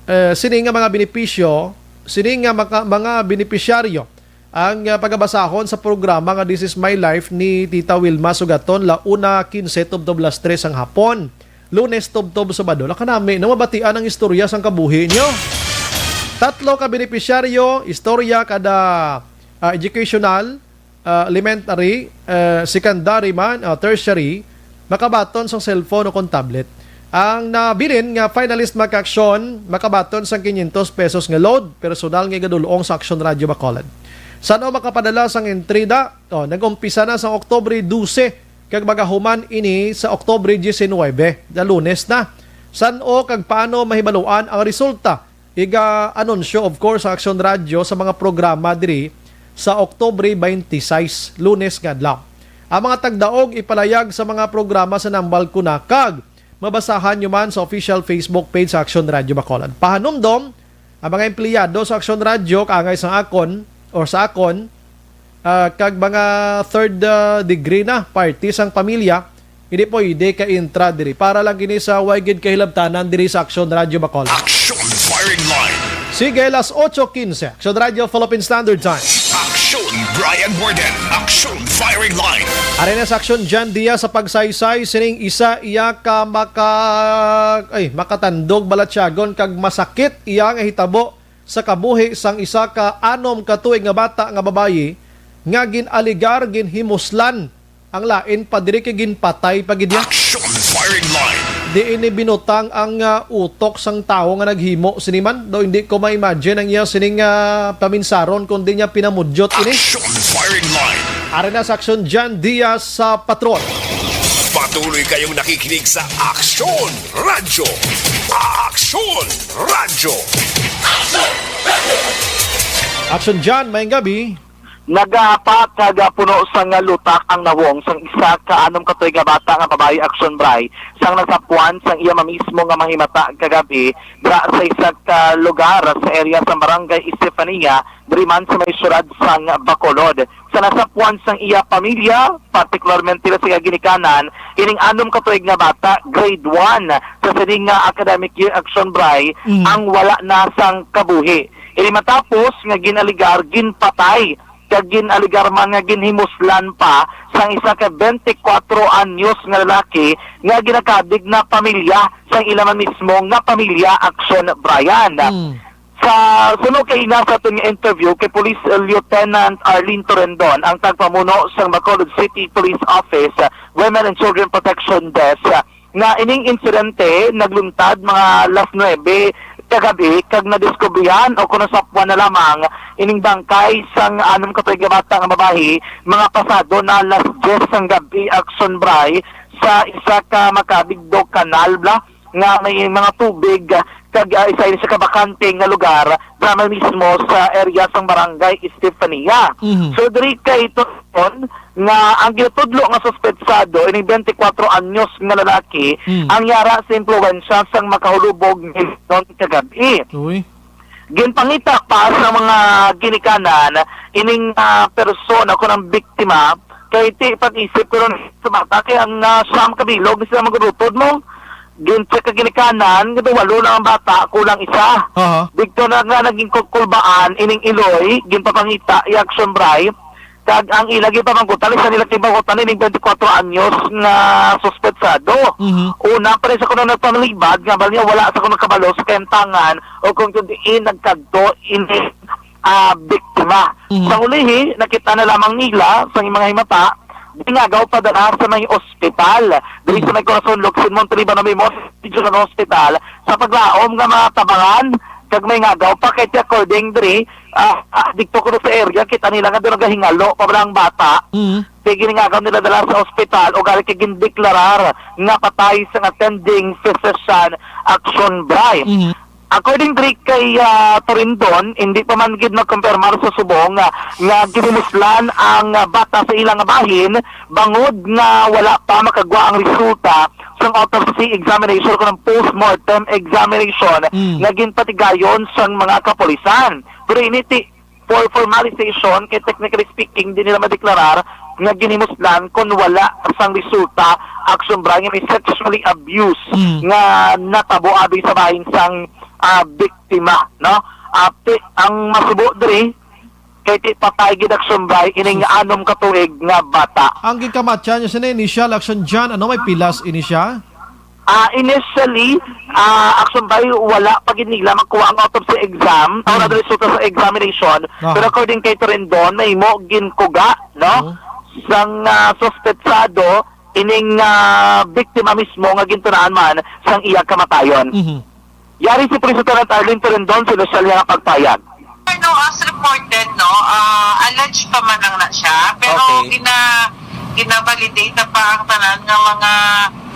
eh, sini nga mga benepisyo, sini nga maka-, mga benepisyaryo, ang, ah, pagabasahon sa programa nga This Is My Life ni Tita Wilma Sugaton, la una quince tubtob las tres ang hapon. Lunes tubtob Sabado. La kanami, no, mabatian ang istorya sang kabuhi niyo. Tatlo ka benepisyaryo, istorya kada, ah, educational, ah, elementary, ah, secondary man, ah, tertiary, makabaton sang cellphone o kon tablet. Ang nabilin nga finalist, mga ka-aksyon, makabaton sang quinientos pesos nga load, personal nga igadul-ong sa Action Radio Bacolod. San-o makapadala sang entry da? Oh, nag-umpisa na sang Oktubre dose kag magahuman ini sa Oktubre diecinuebe, na Lunes na. San-o kag paano mahibaluan ang resulta? Iga-anunsyo, of course, sa Aksyon Radyo sa mga programa diri sa Oktubre twenty-six, Lunes nga adlaw. Ang mga tagdaog ipalayag sa mga programa sa nambal ko na kag mabasahan nyo man sa official Facebook page sa Aksyon Radyo Bacolod. Pahanumdom, ang mga empleyado sa Aksyon Radyo kaangay sa akon or sa akon, ah, kag mga third, ah, degree na party sang pamilya, hindi pwede ka intra diri. Para lang kini sa way gid kahilabtanan diri sa Aksyon Radyo Bacolod. Action Firing Line. Sige, las ocho quince. Aksyon Radyo Philippine Standard Time. Action Brian Warden. Action Firing Line. Ari na sa Aksyon John Diaz sa pagsaysay sining isa iya ka maka-, ay, makatandog balatyagon kag masakit iya nga hitabo sa kabuhi sang isa ka anom ka tuig nga bata nga babayi nga gin-aligar ginhimuslan ang lain pa diri kay ginpatay pa gid niya. Action Firing Line. Di ini binutang ang, ah, utok sang tawo nga naghimo sini man. Daw hindi ko ma-imagine ang iya sining, ah, paminsaron kung di niya pinamudyot ini. Action Firing Line. Ari na sa Aksyon John Diaz sa Patrol. Patuloy kayong nakikinig sa Action Radyo. Action Radyo. Action John, maayong gabi. Nagahapa kag puno sang lutak ang nawong sang isa ka anom ka tuig nga bata nga babayi, Action Bray, sang nasapuan sang iya mamismo nga mahimata kagab-i dira sa isa ka lugar sa area sa Barangay Estefania, diri man sa may siyudad sang Bacolod. Sa nasapuan sang iya pamilya, partikularmente sa iya ginikanan, ining anom ka tuig nga bata, grade one sa sining nga academic year, Action Bray, Mm. ang wala na sang kabuhi. Ini matapos nga ginaligar, ginpatay, kag ginaligar man nga ginhimuslan pa sang isa ka twenty-four anyos nga lalaki nga ginakabig na pamilya sang ila man mismo nga pamilya, Action Brian. Mm. Sa suno kay ina sa aton nga interview kay Police Lieutenant Arlene Torendon, ang tagpamuno sang Bacolod City Police Office, uh, Women and Children Protection Desk, uh, nga ining insidente nagluntad mga alas nuebe kagabi kag nadiskubrihan o kung nasapuan na lamang ining bangkay sang anom ka tuig nga bata nga babayi mga pasado na alas diyes sang gabi, Action Bray, sa isa ka makabig daw kanal bala nga may mga tubig, ah, kag, ah, isa ini sa kabakante nga lugar drama mismo sa area sang Barangay Estefania. Mhm. So, diri kay Turon nga ang ginatudlo nga suspetsado, ining twenty-four anyos nga lalaki, Mm. ang yara sa impluwensya sang makahulubog nga kagab-i. Uy. Ginpangita pa sa mga ginikanan ining, ah, persona o kanang biktima kay ti pag-isip ko nun sa bata kay ang, ah, siyam ka bilog ni sila magurutod mo. Gin-check ka ginikanan nga walo lang ang bata, kulang isa. Aha. Dito na nga naging kukulbaan ining iloy, ginpapangita i Action Bray. Kag ang ila ginpamangkutan, isa nila ginpamangkutan ining twenty-four anyos nga suspetsado. Mhm. Una pa rin sa kuno nagpamalibad nga bali niya wala sa kuno kabalo sa kayantangan o kung diin nagkadto ini, ah, biktima. Mhm. Sa ulihi, nakita na lamang nila sa mga himata, ginagaw padala sa may ospital. Diri sa Mhm. may Corazon Locsin Montalban na may Regional Hospital sa paglaom nga mga tabangan kag may ngagaw pa kay according diri, ah, ah, dito kuno sa area, kita nila nga doon nagahingalo pa bala ang bata. Mhm. Kay giningagaw nila dala sa ospital o gali kay gindeklarar nga patay sang attending physician, Action Bray. Mhm. According diri kay, ah, Torindon, hindi pa man gid makumpirmar sa subong nga, nga ginimuslan ang, ah, bata sa ilang bahin bangod nga wala pa makagwa ang resulta sang autopsy examination o kanang postmortem examination Mm. nga ginpatigayon sang mga kapulisan. Pero ini ti, for formalization, kay technically speaking, di nila madeklarar nga ginimuslan kon wala sang resulta, Action Bray, nga may sexually abuse Mm. nga natabo abi sa bahin sang, ah, biktima, no? Ah, ti, ang masubo diri, kay ti patay gid, Action Bray, ining Sus. anom ka tuig nga bata. Ang gikamatyan niya sini initial, Action John, ano may pilas ini siya? Ah, initially, ah, Action Bray, wala pa gid nila makuha ang autopsy exam, o Hmm. ang resulta sa examination. Aha. Pero according kay Torindon, may mo ginkuga, no? Oh. Sang, ah, suspetsado, ining, ah, biktima mismo nga gintunaan man sang iya kamatayon. Mhm. Yari si Police Lieutenant Arlene Torendon sa inosyal niya nga pagpayag. No, as reported, no, ah, alleged pa man lang na siya, pero Okay. gina-, gina-validate na pa ang tanan nga mga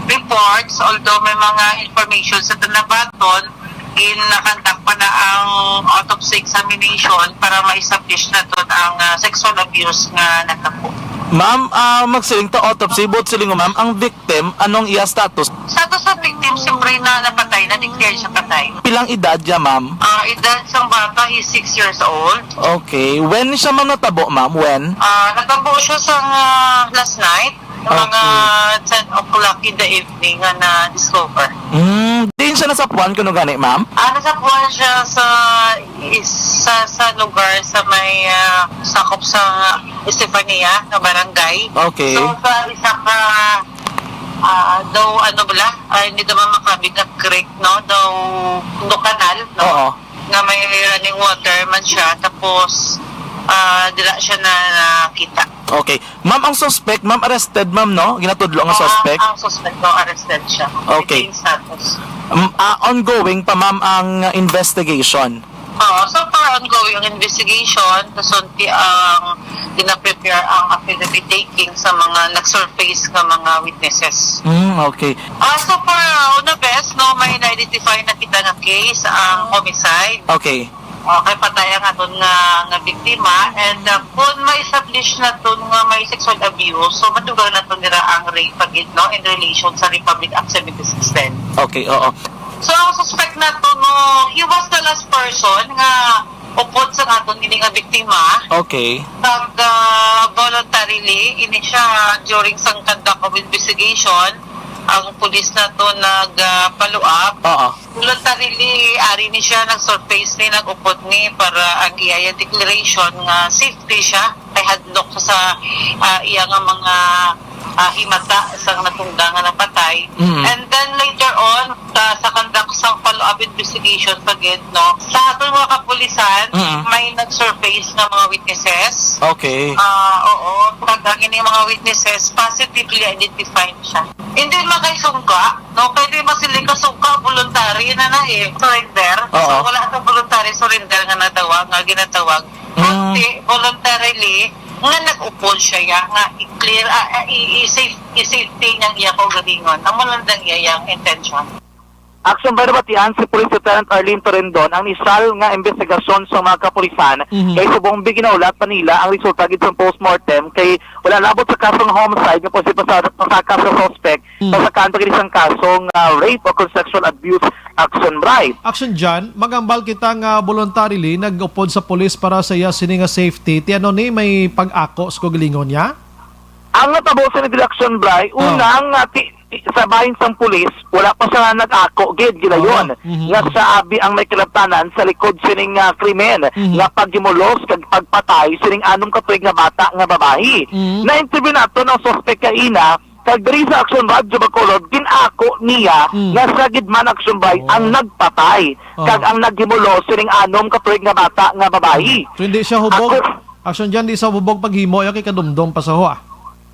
reports, although may mga information sa tanabaton, ginakandak pa na ang autopsy examination para ma-establish na to ang, ah, sexual abuse nga natabo. Ma'am, ah, magsiling ta autopsy, but siling mo, ma'am, ang victim, anong iya status? Status sa victim, siyempre na napatay, na-declare siya patay. Pilang edad niya, ma'am? Ah, edad sang bata is six years old. Okay. When siya, ma'am, natabo, ma'am? When? Ah, natabo siya sa, ah, last night, mga Okay. ten o'clock in the evening nga na-discover. Mm, diin siya nasapuan kuno gani, ma'am? Ah, nasapuan siya sa, is-, sa, sa lugar sa may, ah, sakop sa Estefania nga barangay. Okay. So, sa isa ka, ah, daw, ano bala, ah, hindi naman makabig na creek, no? Daw, no, kanal, no? Oo. Nga may running water man siya, tapos, ah, dila siya na nakita. Okay. Ma'am, ang suspect, ma'am, arrested, ma'am, no? Ginatudlo ang Oo, suspect? Ang suspect, no, arrested siya. Okay. Detained status. Um, ah, ongoing pa, ma'am, ang investigation? Oo, so far ongoing ang investigation. Kasunti ang gina-prepare ang affidavit taking sa mga nag-surface nga mga witnesses. Mm, okay. Ah, so far, uh, on the best, no, may na-identify na kita nga case, ang homicide. Okay. Okay, patay ang aton nga, nga biktima. And, uh, kung ma-establish na to nga may sexual abuse, so madugang na to nira ang rape pa gid, no, in relation sa Republic Act seventy-six ten. Okay, oo. So, ang suspect na to, no, he was the last person nga upod sa aton ini nga biktima. Okay. Nag, ah, voluntarily, ini siya during sang conduct of investigation, ang pulis na to nag, ah, follow up. Oo. Voluntarily, ari ni siya, nag-surface ni, nag-upod ni para ang iya declaration nga safety siya, kay hadlok sa, sa, ah, iya nga mga, ah, himata sang natungga nga napatay. Mm. And then later on, sa, sa conduct sang follow-up investigation pa gid, no, sa aton mga kapulisan, Mm. may nag-surface nga mga witnesses. Okay. Ah, oo. Kag ang ining mga witnesses, positively identified siya. Hindi man kay sungka, no? Kay di man sila kasungka, voluntary na na eh. Surrender. Oo. So, wala sa voluntary surrender nga natawag, nga ginatawag. Mm. Kundi voluntarily, nga nag-upod siya, ya, nga i-clear, ah, ah, i-, i-safe, i-safety niyang iya kaugalingon. Amo lang dang iya yang intention. Action by nabatian si Police Lieutenant Arlene Torendon ang nisal nga investigasyon sa mga kapulisan Mhm. kay subong bi ginaulat pa nila ang resulta gid sang postmortem kay wala labot sa kasong homicide nga posible pasa-, pasaka sa suspect Mm. sa sakaan pa gid sang kasong, ah, rape o kung sexual abuse action, Bri. Action John, magambal kita nga voluntarily nag-upod sa pulis para sa iya sini nga safety. Ti ano ni may pag-ako sa kaugalingon niya? Ang natabo sa redaksyon, Bri, Oh. una nga ti-, ti-, sa bahin sang pulis, wala pa siya nag-ako gid gilayon Oo. Mhm. nga siya abi ang may kalabtanan sa likod sining, ah, krimen Mhm. nga paghimulos kag pagpatay sining anom ka tuig nga bata nga babayi. Mhm. Na-interview naton ang suspek kaina, kag diri sa Action Radyo Bacolod, gin-ako niya Mm. nga siya gid man, Action Bri, Oh. ang nagpatay Oh. kag ang naghimulos sining anom ka tuig nga bata nga babayi. So, hindi siya hubog? Ako Action John, di sa hubog paghimo, ya kay kadumdom pa sa ho, ah.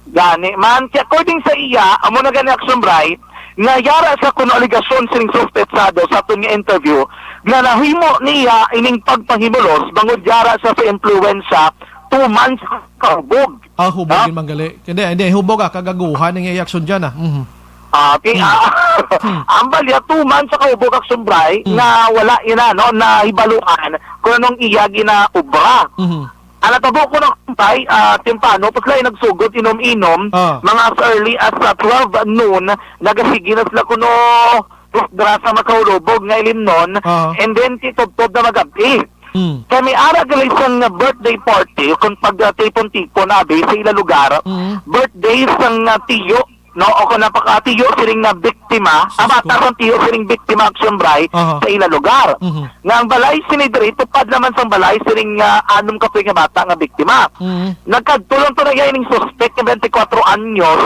Gani man, kay according sa iya, amo na gani, Action Bri, nga yara sa kuno alegasyon sining suspetsado sa aton nga interview, nga nahimo niya ining pagpanghimulos bangod yara sa, sa impluwensya, two months kahubog. Ah, hubog Ha? din manggali. Hindi, hindi, hubog, ah, kagaguhan ang iya action dyan, ah. Mhm. Ah, okay, Hmm. ah, Hmm. ang balya, two months sa kahubog, Action Bri, Hmm. nga wala ina, no, nahibaluan kung anong iya ginaobra. Mhm. Ang natabo ko ng kumpay, ah, temprano, pa sila nagsugod inom-inom, Ah. mga as early as, ah, twelve noon, nagasigi na sila kuno dira sa makahulubog nga ilimnon, Ah. and then titubtob na magabi. Hmm. Kami ara gali sang birthday party, kung pag, ah, tipon-tipon, abi, sa ila lugar, Hmm. birthday sang, ah, tiyo, no, o kung napakatiyo siring nga biktima, Sus ang bata ko. sang tiyo siring biktima, Action Bri, Aha. sa ila lugar. Mhm. Nga ang balay sini diri, tupad naman sang balay siring nga anom ka tuig nga bata nga biktima. Mhm. Nagkadto lang to na iya ining suspek nga twenty-four anyos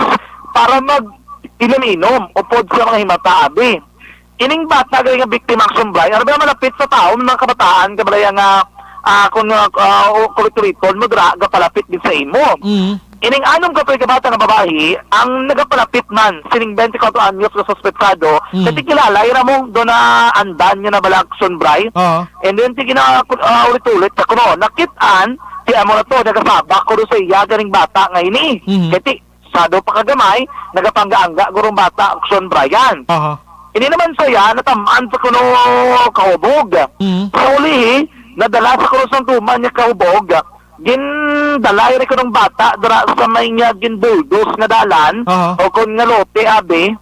para mag-inom-inom upod sa mga himata, abi. Ining bata gali nga biktima, Action Bri, ano ba malapit sa tawo, may mga kabataan, kabalaya nga, ah, kung, ah, ah, o, kuliton-liton mo, dira, gapalapit gid sa imo. Mhm. Ining anom ka tuig ka bata nga babayi, ang nagapalapit man sining twenty-four anyos nga suspetsado, Mm. kay kilala ira mo do na andan nga na bala, Action Bri. Oo. And then, sige na, ah, ulit-ulit sa kuno, nakit-an, ti amo na to, nagasabak ko do sa iya ganing bata nga ini. Mhm. Kay ti, Sado pa kagamay, nagapanggaangga guro ang bata, Action Brian. Aha. Ini naman saya, natamaan sa kuno kahubog. Mm. Sa ulihi, nadala sa kuno sang tuman niya kahubog. Gindala ini kunong bata dira sa may nga ginbuldos nga dalan, Aha. o kon nga lote, abi.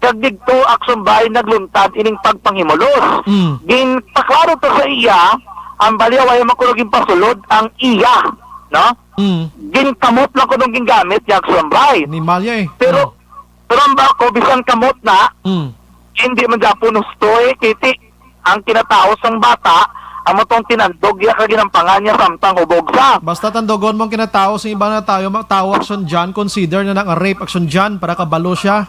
Kag didto, Action Brian, nagluntad ining pagpanghimulos. Mm. Ginpaklaro to sa iya, ang bali, wala man kuno ginpasulod ang iya, no? Mm. Ginkamot lang kuno gingamit niya, Action Brian. Animal ya eh. Pero, Mm. pero ang bako, bisan kamot na, Mm. hindi man gyapon husto eh, kiti ang kinatawo sang bata, amo tong tinandog iya kag ginampangan niya samtang hubog sa. Basta tandogon mo ang kinatawo sa iba na tayo, ma-, tawo, Action John, consider na nga rape, Action John, para kabalo siya.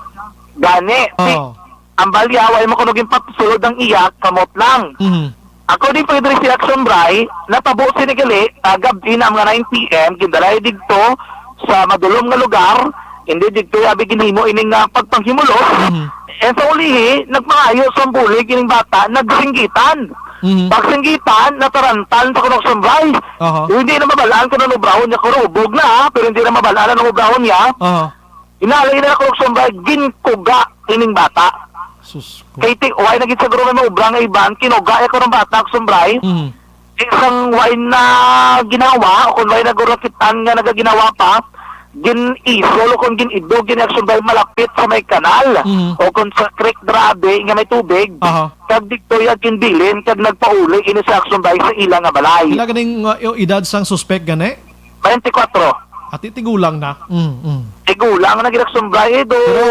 Gani, si, Oh. ang balya, wala man kuno ginpasulod ang iya, kamot lang. Mhm. According pa diri si Action Bray, natabo sini gali, ah, gab-i na mga nine P M, gindala digto sa madulom nga lugar, hindi digto abi ginhimo ining, ah, pagpanghimulos. Mhm. And sa ulihi, nagpangayo sa bulig ining bata, nagsinggitan. Mhm. Pagsinggitan, natarantan sa kuno Action Bray. Aha. Hindi na mabalaan kung ano obrahon niya, kung hubog na, pero hindi na mabalaan ang obrahon niya. Aha. Inalay na ako sa bay, ginkuga ining bata. Sus ko. Kay ti, way na gid siguro may maubra nga iban, kinuga ako ng bata, Action Bray. Mm. Isang way na ginawa, o kung way na guro kitaan nga nagaginawa pa, gin-isol o kung gin-idog, gin-Action Bray malapit sa may kanal. Mm. O kung sa creek, grabe, nga may tubig. Aha. Kag dito ya ginbilin, kag nagpauli, ini sa Action Bray sa ila nga balay. Ila ganing, uh, edad sang suspek gani? Twenty-four. Ati tigulang na. Mm, mm. Tigulang na gid, Action Bray, eh, do. Pero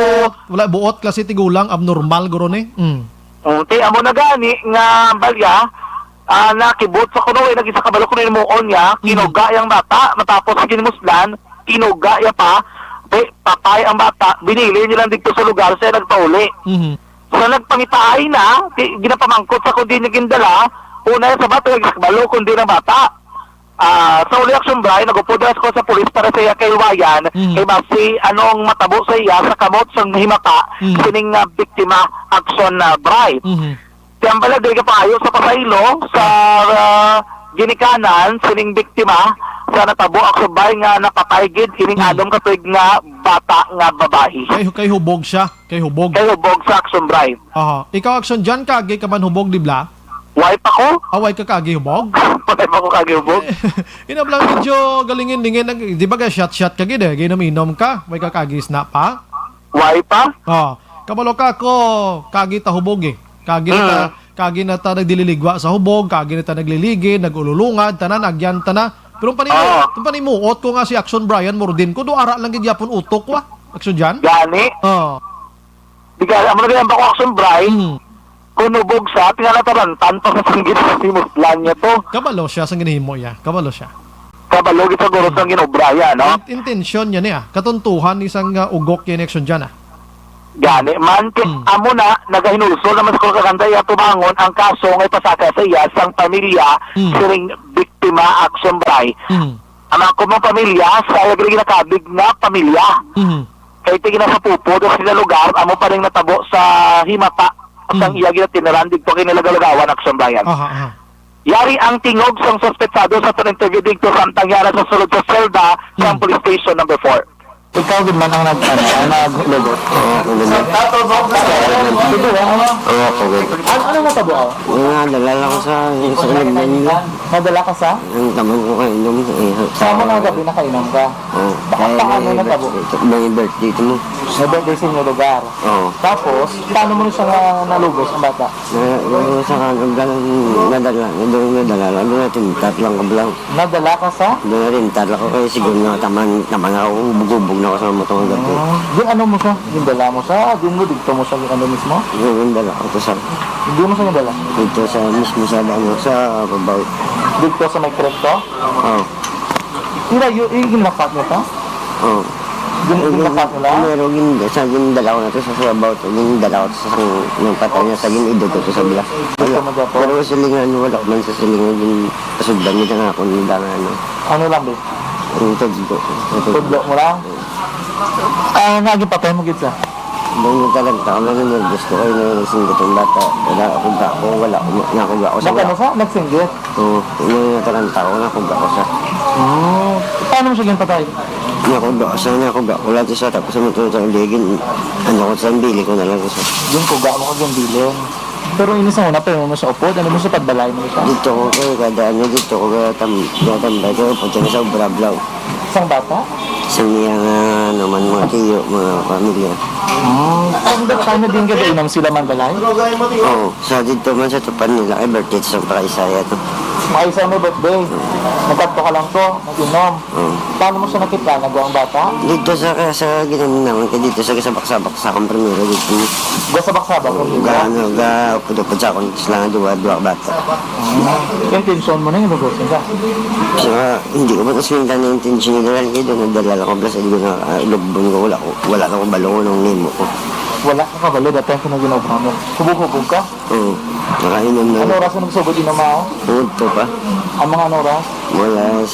wala, buot klase tigulang, abnormal guro ni. Mm. Mm, ti, amo na gani nga balya, ah, nakibot sa kuno, eh, naging sa kabalo kuno yung muon niya, Mm. kinuga yang bata, matapos sa ginmuslan, kinuga ya pa, ti, patay ang bata, binili nilang dito sa lugar, siya nagpauli. Mhm. Sa nagpangitaay na, ti, ginapamangkot sa kundi niya gindala, una sa bata, nagkabalo kundi ng bata. Ah, sa uli, Action Bray, nagupod na ko sa pulis para sa iya kahiwayan, Mhm. kay basi anong matabo sa iya sa kamot sang himata Mhm. sining, ah, biktima, Action, ah, Bray. Mhm. Kaya ang bala, di ka pangayo sa pasaylo, sa, ah, ginikanan sining biktima, sa natabo, Action Bray, nga napatay gid ining Mhm. anom ka tuig nga bata nga babayi. Kay, kay hubog siya, kay hubog. Kay hubog sa Action Bray. Aha. Ikaw, Action John, kagi ka man hubog, di bla? Way pa ko. Ah, way ka kagi hubog? Way pa ko kagi hubog. Inablang medyo galingin-lingin, nag-, di ba ga shot-shot ka gid eh, ginom-inom ka, way ka kagi sna pa? Way pa? Oh, kabalo ka ko, kagi ta hubog eh. Kagi na ta, Mm. kagi na ta nagdililigwa sa hubog, kagi na ta nagliligid, nag-ululungad, tanan, agyan ta na. Pero ang panimo-, Oo. ang panimuot ko nga si Action Brian Mordin ko, do ara lang gid yapon utok wa. Action John? Gani? Oh. Di ka, amo na gani ang bako, Action Bray. Mm. Kung nubog sa, pinalatarantan pa sa sanggit sa himuslan niya to. Kabalo siya sang ginhimo iya. Kabalo siya. Kabalo gid sa guro Mm. sang ginobra niya, no? In-, intensyon niya niya. Katuntuhan ni sang, uh, ugok niya ni Action John, ah. Gani man, ti-, Mm. amo na, nagahinulsol naman sa Kulkaganda iya tubangon ang kaso nga ipasaka sa iya sang pamilya Mm. siring biktima, Action Bray. Mm. Ang ako mong pamilya, sa iya ginakabig nga pamilya. Mm. Kay ti gina sa pupo, do sila lugar, amo pa rin natabo sa himata, sang Mm. iya ginatinaran dito kay nila Galagawan, Action Brian. Aha, aha. Yari ang tingog sang suspetsado sa pag-interview dito sa Antangyara sa sulod sa selda sa Mm. police station number four. Ikaw gid man ang nag-, ano, ang naglubot. Oo, ako gid. Ito, ah, ano? Oo, ako gid. Ano, ano natabo, ah? Nga, dala lang ko sa, sa inom niya. Nadala ka sa? Ang taman ko kainom, eh. Sa mga gabi nakainom ka? Oo. Ba-, Eh, paano may natabo? birth-, may birthday ko mo. May birthday sa inyo lugar? Oo. Tapos, paano mo na siya na-, nalubos ang bata? Na, yung sa kanang ganang nadala, nadala, nadala, nadala, tintat lang ka lang. Nadala ka sa? Nadala, tintat lang ko kay siguro na taman, taman ako, hubog-hubog na ako sa motor nga gabi. Ah, di ano mo siya? Gindala mo siya? Di mo, dito mo siya, ano mismo? Yung gindala ko to sa Hindi mo siya gindala? Dito sa mismo sa, ano, sa babaw. Dito sa may creek to? Oo. Ira, yu-, yung ginakat mo pa? Oo. Gin-, Yung ginakat mo lang? Pero gin-, sa gindala ko na to sa sabaw to, gindala ko to sa sang, nagpatay niya sa gin-, idog ko to sa bilas. Dito mo daw po? Pero sa silingan, wala ko man sa silingan, gin-, pasugdan niya na ako, nila nga, ano. Ano lang, be? Ang tudlo. Tudlo mo lang? Oo. Ah, naging patay mo gid sa? Doon yung talaga, tama na yung gusto ko, yung nagsinggot ang bata. Wala ako, wala ako, wala ako, wala ako sa Baka wala. mo sa? Nagsinggit? Oo, yung nataranta ko, nakuga ko siya. Oh. Paano mo siya ginpatay? Ako ba, saan ako ba? Wala to sa tapos sa motor sa ligin. Ano ko sa bili ko na lang ko sa. Yung kuga mo ko yung bilin. Pero ini sa una, pero mo sa upod, ano mo sa pagbalay mo siya? Dito ko kay kada ano, dito ko kaya tam, kaya tambay ko, punta na sa Brablaw. Isang bata? Sa niya nga naman mga tiyo, mga pamilya. Ah, ang that time na din ka inom sila man balay? Oo, sa dito man sa tupan nila, ay birthday sa pakaisaya to. Maisa mo birthday. Nagkadto ka lang to, nag-inom. Oo. Paano mo siya nakita? Nagwa ang bata? Dito sa, sa ginamin naman, kaya dito sa sabak-sabak sa akong primero dito. Gasabak-sabak ang Ga, ano, ga, upod-upod sa akong sila nga duwa, duwa ka bata. Ah, intensyon mo na yung lugosin ka? Sa, hindi ko pa kasi yung tanong intensyon nila, kaya doon nagdala lang ko, plus hindi ko na, ah, lubon ko, wala ko, wala ko kabalo kung anong nimo ko. Wala ka kabalo, dati ako na ginobra mo. Hubog-hubog ka? Oo. Nakainom na. Ano oras ang nagsugod inom, ah? Hungod po pa. Ang mga ano oras? Mga alas,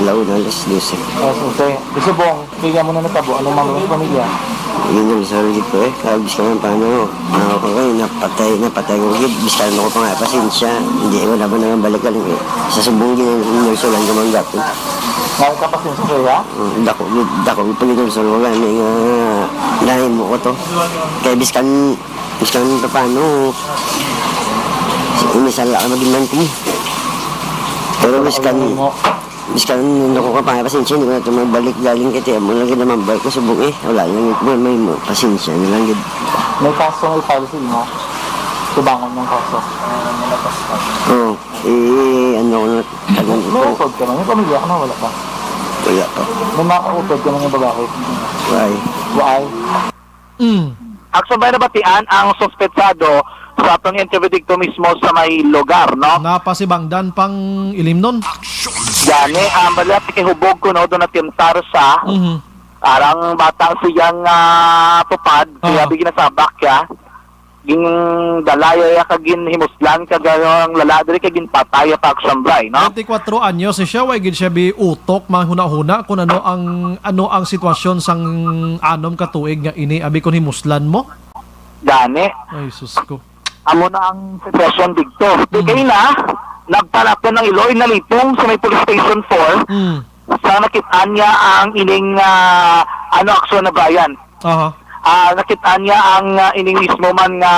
launa, alas dose. Alas dose. Di subong, kaya mo na natabo. Anong mga pamilya? Yun yung sabi ko eh. Sabi ko nga paano, ano ko kayo, napatay, napatay ko. Gid, biskan mo ko pa nga, pasensya. Hindi, wala ba naman balik ka eh. Sa subong din, yung nagsulan ko manggapon. Nga ka pasensya sa iya? Mm, dako, dako, pag yung nagsulan ko, may nga, dahil mo ko to. Kaya biskan, biskan pa paano, inisala ka maging man ko. Pero biskan, Ano mo? Biskan nung ako ka pa, pasensya, hindi ko na ito magbalik galing kay tiyan mo lang gid naman, balik ko subong eh. Wala lang, may, may, may pasensya na lang gid. May kaso nga i-file sa imo? Subangan ng kaso? Oo, eh, ano ko na, ano May ko, utod ka man? May pamilya ka na? Wala pa? Wala pa. May mga kautod ka man yung babae? Why? Why? Mm. Action Bay, nabatian ang suspetsado sa atong interview dito mismo sa may lugar, no? Napasibangdan pang ilimnon. Gani, ang bala, pakihubog ko, no, doon natimtar sa Mhm. arang bata siyang, ah, tupad, kaya Oo. bigyan nasabak ya. Gindalaya ya kag ginhimuslan kag ang lala diri kay ginpatay pa, Action Bay, no? Twenty-kwatro anyos siya, way gid siya bi utok, mahuna-huna kung ano ang, ano ang sitwasyon sang anom ka tuig nga ini, abi, kung himuslan mo? Gani. Ay, sus ko. Amo na ang sitwasyon dito. Di Mm. kayo na, nagpalapon ang Iloy, nalipong sa may Police Station four, Mm. sa nakit-an niya ang ining, ah, ano, aksyon na, Brian. Aha. Ah, nakit-an niya ang, ah, ining mismo man nga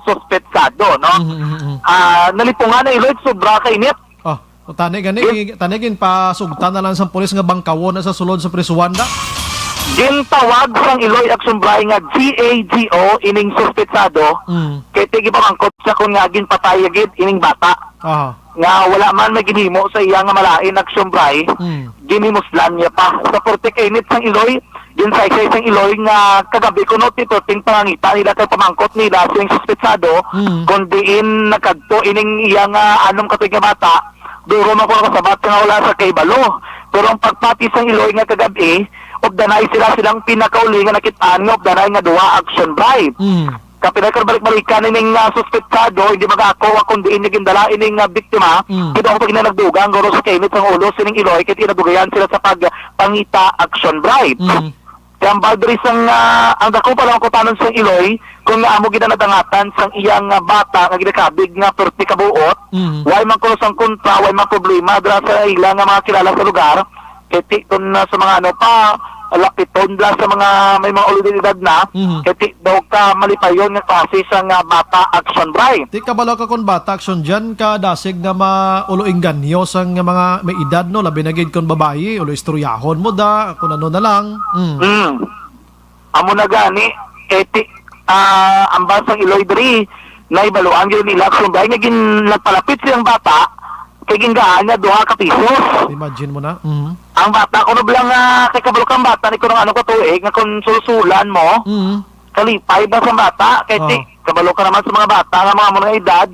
suspetsado, no? Mhm, mhm, mhm. Ah, nalipungan ang Iloy, sobra ka init. Ah, o tani gani, Yes. tani gin pasugtan na lang sa pulis nga bangkawon na sa sulod sa prisuhan da. Gintawag sang Iloy Action Bay nga G A G O ining suspetsado, Mm. kay ti gipamangkot siya kung nga ginpatay gid ining bata. Aha. Nga wala man may ginhimo sa iya nga malain, Action Bay, Mm. ginhimuslan niya pa. Sa purti kainit sang Iloy, ginsaysay sang Iloy nga kagabi kuno ti perting pangangita nila kay pamangkot nila sing suspetsado Mm. kung diin nagkadto ining iya nga anom ka tuig nga bata. Duro man ko nakasabat nga wala sa kahibalo. Pero ang pagpati sang Iloy nga kagabi, updanay sila silang pinakauli nga nakit-an nga updanay nga duha, Action Bay. Mm. Kapinay ka balik-balikan ining, ah, suspetsado, hindi mag-ako nga kung diin niya gindala ining, ah, biktima. Mm. Kaya ako pag nagdugang guro sa kainit sang ulo sining Iloy, kaya inadugayan sila sa pagpangita, Action Bay. Mm. Kaya ang boundaries sang, ah, ang dako pa lang kutanon sang Iloy, kung nga amo ginanadangatan sang iyang, ah, bata nga ginakabig nga perti kabuot, Mm. way man kuno sang kontra, way man problema dira sa ila nga mga kilala sa lugar, kay ti kun, ah, sa mga ano pa, lapiton la sa mga may mga ulod edad na, Mhm. kay ti daw ka malipayon nga klase sang, ah, bata, Action Bay. Ti kabalo ka kon bata, Action, diyan ka dasig nga maulo-inganyo sang mga may edad, no? Labi na gid kon babayi, ulo istoryahon mo da, kun ano na lang. Mm. Mm. Amo na gani, kay ti, ah, ang basang Iloy diri, nahibaluan gyud nila, Action Bay, nga gin-, nagpalapit siyang bata, kay gingaan niya duha ka pisos. Imagine mo na. Mhm. Ang bata, kuno bala nga, kay kabalo kang bata, ni kuno ano ka tuig, nga kung sulsulan mo, Mhm. kalipay ba sa bata? Kay ti, Oo. kabalo ka naman sa mga bata, nga mga, mga edad,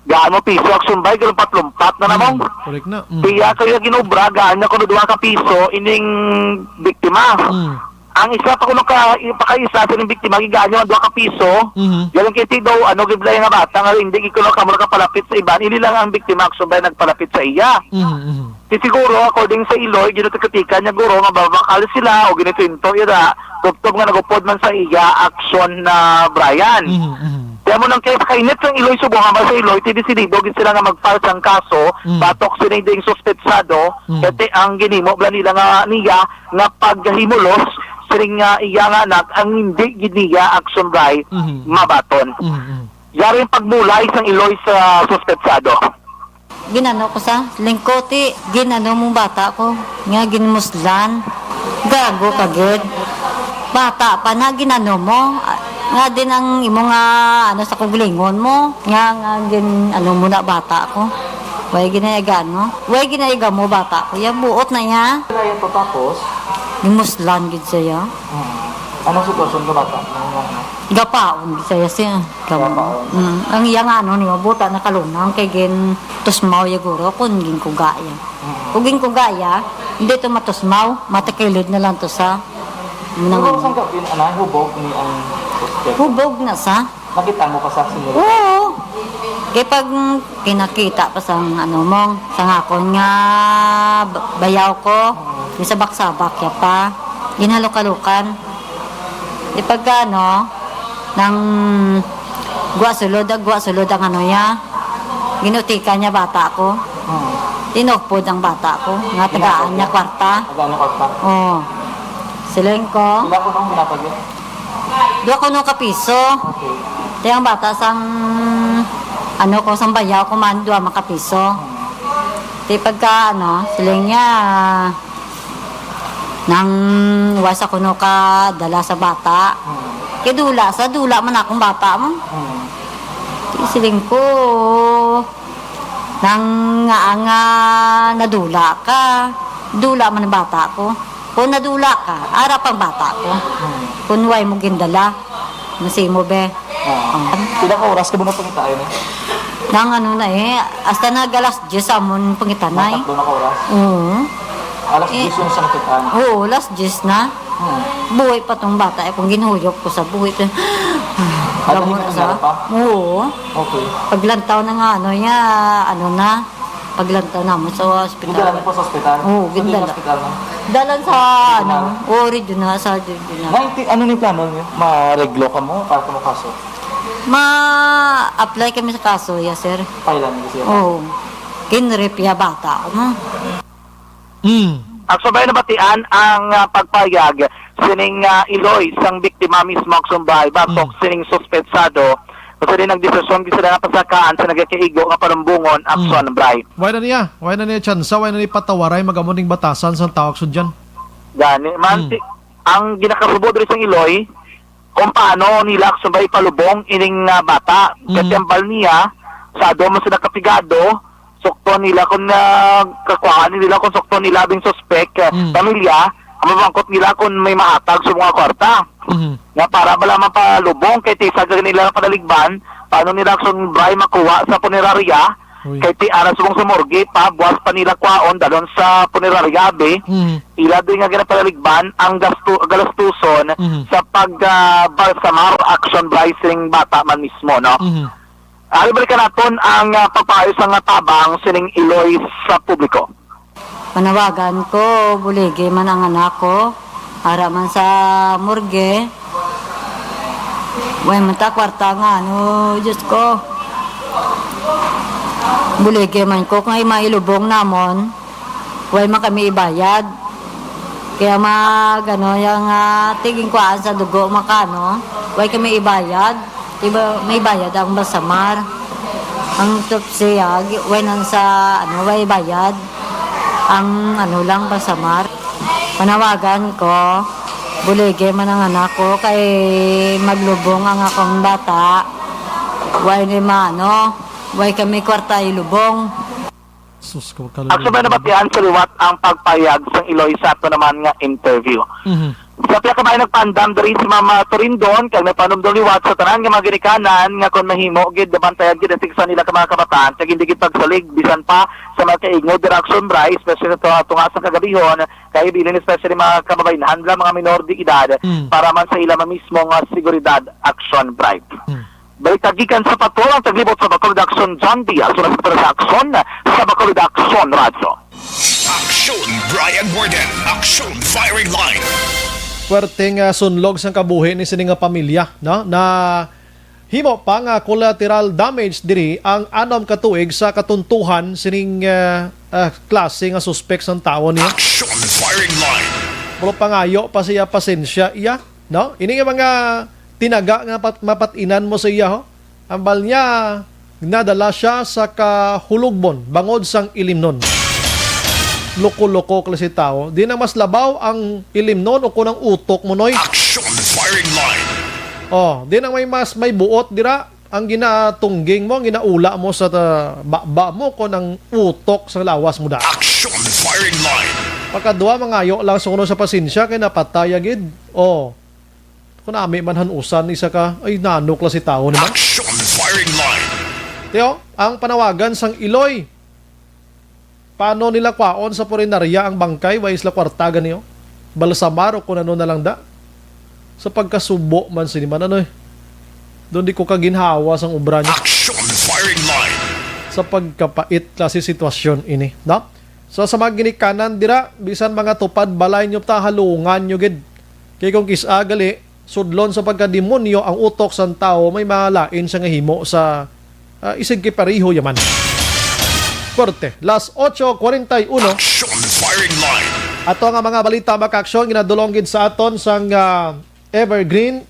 gaan mo piso, Action Bay, galumpat-lumpat na namang. Mm, correct na. Mm. Kaya, kaya ginobra, gaan niya kuno duha ka piso, ining biktima. Mm. Ang isa pa kuno ka, pakaisa sa ining biktima, gigaan niya duha ka piso. Mhm. Yan ang kiti daw, ano, giblay nga bata, nga hindi, gid kuno kamo nakapalapit sa iban. Ini lang ang biktima, Action Bay, nagpalapit sa iya. Mhm, mhm. Ti siguro, according sa Iloy, ginatikatika niya guro nga babakal sila o ginikwento iya da, tubtob nga nagupod man sa iya, Action na Brian. Mhm, mhm. Kaya mo nang kaya sa kainit sang Iloy Subong, ang sa Iloy, ti desidido gid sila nga mag-file sang kaso, Mm. batok sini ding suspetsado, Mm. kaya ti ang ginimo bala nila nga niya nga paghimulos sining, ah, iya nga anak ang hindi gid niya action by Mhm. mabaton. Mhm. Yari ang pagmulay sang Iloy sa suspetsado. Ginano ko sa lingkoti, ginano mo bata ko, nga ginmuslan. Gago ka gid. Bata pa na, ginano mo. Ah, nga din ang imo nga, ano, sa kuglingon mo. Nga, nga gin, ano mo na bata ko. Way ginayagano. Way ginayaga mo bata ko. Yan, buot na niya. Kaya to tapos? Ginmuslan gid siya. Hmm. Anong sitwasyon ka bata? Anong, ano? Gapaon gid siya siya. Gapaon. Mm. Ang iya nga, ano, niya, buta na kalunang kay gin tusmaw ya guro kung ginkuga ya. Mm. Kung ginkuga ya, hindi to matusmaw, matakilid na lang to sa Pero nang sang gabi, anay, hubog ni ang suspect? Hubog na sa. Nakita mo pa sa sinulog? Oo. Kay pag, mm, kinakita pa sang, ano mo, sang akon nga ba-, bayaw ko, Mm. gisabak-sabak ya pa. Ginhalok-halokan. Di pagka, ano, nang gwa sulod, ah, gwa sulod ang ano niya. Ginutikan niya bata ko. Hmm. Tinupod ang bata ko. Nga tagaan niya kwarta. Tagaan niya kwarta? Oo. Siling ko. Pila ko nung ginatag yun? Dua ko nung kapiso. Okay. Ti ang bata sang, ano ko, sang bayaw ko man, dua makapiso. Hmm. Ti pagka, ano, siling niya, nang wa sa kuno ka dala sa bata. Hmm. Kay dula sa, dula man akong bata mo. Hmm. Ti siling ko, nang nga, nga nadula ka, dula man ang bata ko. Kung nadula ka, ara pang bata ko. Hmm. Kung way mo gindala, masimo be. Ah. Ah. Pila ka oras ka mo na pangitain, eh? Nang ano na, eh, hasta nag alas diyes amon pangitanay. Tatlo na ka oras? Oo. Alas Eh, diyes yung sangkitan? Oo, alas diyes na. Hmm. Buhay pa tong bata, eh, kung ginhuyop ko sa buhay, eh, Ano, gamon na sa nangyari pa? Oo. Okay. Paglantaw na nga, ano, ya, ano na, paglantaw na mo sa ospital. Gidala niyo po sa ospital? Oo, Sa gindala. Ospital, no? Dalan sa, Regional? Ano, oo, regional, sa regional. Nga, iti-, ano ni plano niyo? Mareglo ka mo para ka makaso? Ma-apply kami sa kaso, yes, sir. Pailan niyo siya? Oo. Kinrip ya bata ako, no? Mm. Aksyon Bay, nabatian ang, ah, pagpayag sining, ah, iloy sang biktima mismo, Aksyon Bay, batok Mm. sining suspetsado. Kasi din nagdesisyon gid sila nga pasakaan sa nagakaigo nga palumbungon, Mm. Aksyon Bay. Why na niya? Why na niya tsansa? Why na niya patawaray? Magamo ning batasan sang tawag sudyan? Gani man, Mm. ti-, ang ginakasubo diri sang iloy, kung paano nila, Aksyon Bay, palubong ining, ah, bata. Mm. Kay ti ang bal niya, sa ado man sila kapigado, sukton nila kung, ah, kakuhaan nila kung sukton nila bing suspek, ah, Mm. pamilya, ang mabangkot nila kung may mahatag sa mga kwarta. Mm. Nga para bala mapalubong kay ti isa ka nila panaligban, paano nila, Aksyon Bay, makuha sa punerarya, Uy. Kay ti ara subong sa morgue pa, buwas pa nila kwaon, dalon sa punerarya, abi. Mhm. Ila din nga ginapalaligban ang gastu-, galastuson Mhm. sa pag, ah, balsamar, Aksyon Bay, sing bata man mismo, no? Mhm. Ari, balikan naton ang, ah, pagpaayo sang tabang sining iloy sa publiko. Panawagan ko, buligi man ang anak ko, ara man sa morgue. Way man ta kwarta nga, ano, Diyos ko. Buligi man ko kay mailubong namon. Way man kami ibayad. Kaya mag, ano, yung, ah, tiging kuhaan sa dugo, makano, way kami ibayad. Diba, may bayad ang balsamar. Ang autopsy, ah, gi-, way nang sa, ano, way bayad. Ang, ano lang, balsamar. Panawagan ko, buligi man ang anak ko, kay maglubong ang akong bata. Way ni ma-, ano, way kami kwarta ilubong. Sus, ka-, kalulod. Aksyon Bay, nabatian sa liwat ang pagpayag sang iloy sa ato naman nga interview. Mhm. Sa pila ka bay nagpaandam diri si Mama Torindon, kag nagpanumdom liwat sa tanan nga mga ginikanan nga kon mahimo gid, bantayan gid ang siksa nila ka mga kabataan, kag hindi gid pagsalig, bisan pa sa mga kaingod, Aksyon Bay, especially sa tunga sa kagabihon, kay bilin especially mga kababaynhan nila, mga minor de edad, Mm. para man sa ila mismo nga seguridad, Aksyon Bay. Mm. Balita gikan sa Patol, ang taglibot sa Bacolod Aksyon, John Diaz. Una sa, sa Aksyon, sa Bacolod Aksyon Radyo. Aksyon Brian Warden, Aksyon Firing Line. Puwerte nga sunlog sang kabuhi ni sini nga pamilya, no? Na Himo pa nga collateral damage diri ang anom ka tuig sa katuntuhan sining, ah, ah, klase nga suspek sang tawo niya. Action firing line. Pero pangayo pa siya, pasensya iya, no? Ini nga mga tinaga nga pat-, mapat-inan mo sa iya, ho? Ambal niya, nadala siya sa kahulugbon bangod sang ilimnon. Loko-loko klase tawo. Di na mas labaw ang ilimnon o kung ang utok mo, Noy? Action firing line. Oh, di na may mas may buot dira ang ginatungging mo, ang ginaula mo sa ta-, baba mo, kon ang utok sa lawas mo da. Action firing line. Pagkadua, mangayo lang sa kuno sa pasensya kay napatay gid. Oh. Kung nami man hanusan isa ka, ay, nanok lang si tao naman. Action firing line. Teo, ang panawagan sang iloy. Paano nila kwaon sa punerarya ang bangkay? Way sila kwarta gani, oh. Balsamar o kung ano na lang da. Sa pagkasubo man sini man, ano eh. Doon di ko kaginhawa sang obra niya. Action firing line. Sa pagkapait klase sitwasyon ini, no? So, sa mga ginikanan dira, bisan mga tupad balay nyo ta, halungan nyo gid. Kay kung kis-a gali, sudlon sa pagkademonyo ang utok sang tawo, may malain siya nga himo sa, ah, isig kay pareho yaman. Korte, las ocho cuarenta y uno. Action firing line. Ato nga mga balita, mga kaaksyon, ginadulong gid sa aton sang, ah, Evergreen.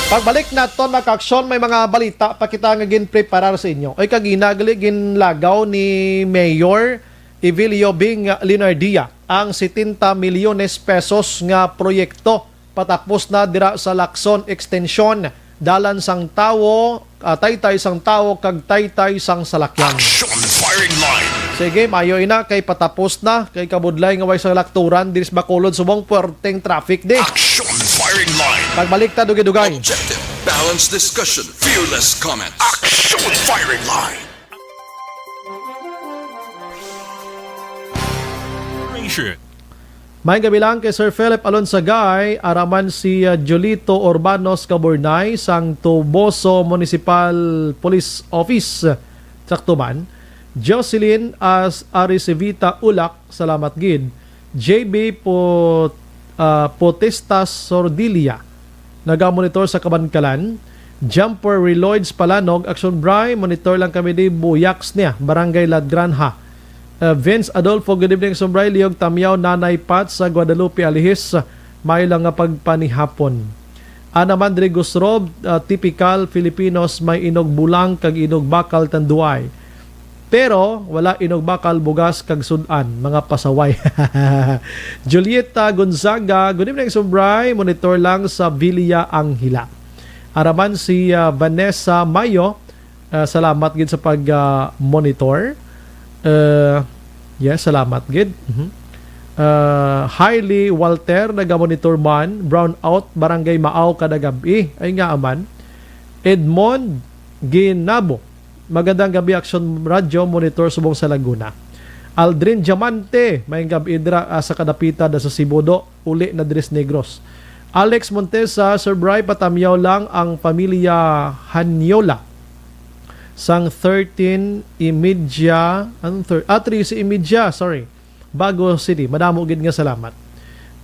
Pagbalik naton, mga kaaksyon, may mga balita pa kita nga ginpreparar sa inyo. Ay, kagina gali ginlagaw ni Mayor Evelio Bing Leonardia ang setenta milyones pesos nga proyekto patapos na dira sa Lacson Extension, dalan sang tawo, ah, taytay sang tawo kag taytay sang salakyan. Action firing line. Sige, mayo ina kay patapos na, kay kabudlay nga way sa lakturan diri sa Bacolod subong puwerteng traffic di. Action firing line. Pagbalik ta, dugay-dugay. Objective, balanced discussion, fearless comment. Action firing line. Maayong gabi lang kay Sir Philip Alonsagay, araman si, uh, Julito Urbanos Caburnay sang Toboso Municipal Police Office, sakto man. Jocelyn As Arisevita Ulak, salamat gid. J B Pot-, ah, Potestas Sordilia, nagamonitor sa Kabankalan. Jumper Reloids Palanog, Action Bry, monitor lang kami di, Buyaks niya, Barangay Ladgranha. Uh, Vince Adolfo, good evening, Action Bry. Liog Tamyaw, Nanay Pat sa Guadalupe Alihis, may lang nga pagpanihapon. Ana man diri Gusrob, uh, typical Filipinos, may inog bulang kag inog bakal tanduay. Pero wala inog bakal, bugas kag sud-an, mga pasaway. Julieta Gonzaga, good evening, Sumbray. Monitor lang sa Villa Angela. Araman si, ah, Vanessa Mayo, ah, salamat gid sa pag, ah, monitor. Ah, yes, salamat gid. Mhm. Ah, Hailey Walter, naga-monitor man. Brown out, Barangay Maaw, kada gab-i. Ay nga man. Edmond Ginabo, magandang gabi, Action Radio, monitor subong sa Laguna. Aldrin Diamante, may gabi dira, ah, sa Kadapita da sa Sibudo, uli na diri sa Negros. Alex Montesa, Sir Bry, patamyaw lang ang pamilya Hanyola sang thirteen imidya, anong thir-, ah, three imidya, sorry. Bago City. Madamo gid nga salamat.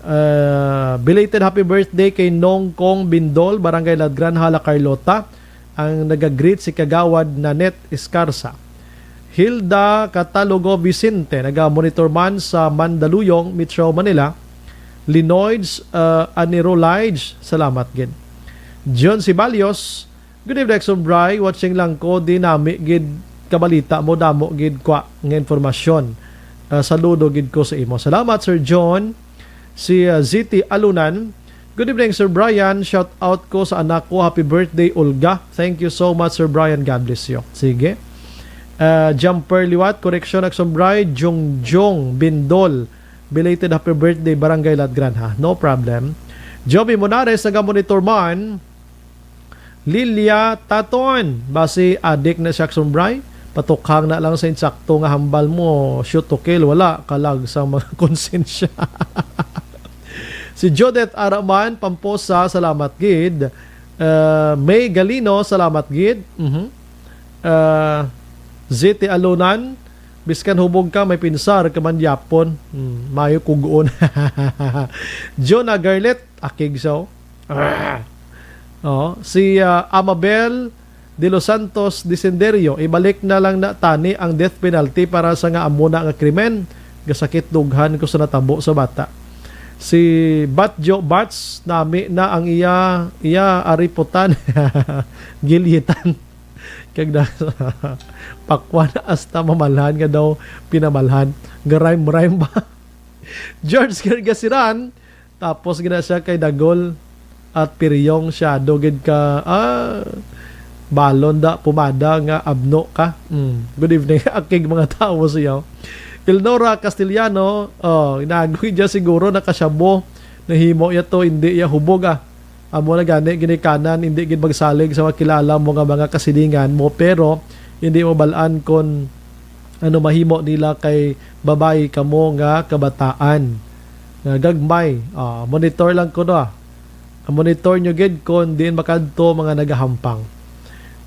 Ah, belated happy birthday kay Nong Kong Bindol, Barangay Ladgranha, La Carlota. Ang nagagreet si Kagawad Nanette Escarza. Hilda Catalogo Vicente, naga-monitor man sa Mandaluyong, Metro Manila. Linoids, uh, Anirolides, salamat gid. John Sibalios, good evening, Exo Bry. Watching lang ko, di nami gid kabalita mo, damo gid kwa nga informasyon. Uh, saludo gid ko sa imo. Salamat, Sir John. Si uh, Z T Alunan, good evening, Sir Brian. Shout out ko sa anak ko. Happy birthday, Olga. Thank you so much, Sir Brian. God bless you. Sige. Uh, Jumper Liwat, correction, Exo Bry, Jongjong Bindol. Belated happy birthday, Barangay Ladgranha. No problem. Joby Monares, naga-monitor man. Lilia Taton, basi adik na siya, Exo Bry. Patukhang na lang sa insakto nga hambal mo, shoot to kill, wala, kalag sa mga konsensya. Si Judith Araman Pamposa, salamat gid. Uh, May Galino, salamat gid. Mhm. Uh, Z T Alunan, biskan hubog ka, may pinsar ka man yapon. Hmm, mayo kugon. Jonah Garlet, akig so. Ah. Oh, si ah, Amabel de los Santos Disenderio, ibalik na lang na tani ang death penalty para sa nga amo na nga krimen. Gasakit dughan ko sa natabo sa bata. Si Batjo Bats, nami na ang iya, iya ariputan. Gilitan. Kag na, pakwan hasta mamalhan nga daw pinamalhan. Ga-rhyme-rhyme ba? George Gargasiran, tapos gina siya kay Dagol at Piryong siya. Dugid ka, ah, balon da, pumada nga abno ka. Mm. Good evening, akig mga tawo siya. Elnora Castellano, oh, inagoy niya siguro nakasyabo. Nahimo ya to, hindi ya hubog, ah. Amo na gani ginikanan, hindi gid magsalig sa makilala mo nga mga kasilingan mo, pero hindi mo balaan kon ano mahimo nila kay babayi kamo nga kabataan nga gagmay. Ah, monitor lang ko, ah. Monitor nyo gid kon diin makadto mga nagahampang.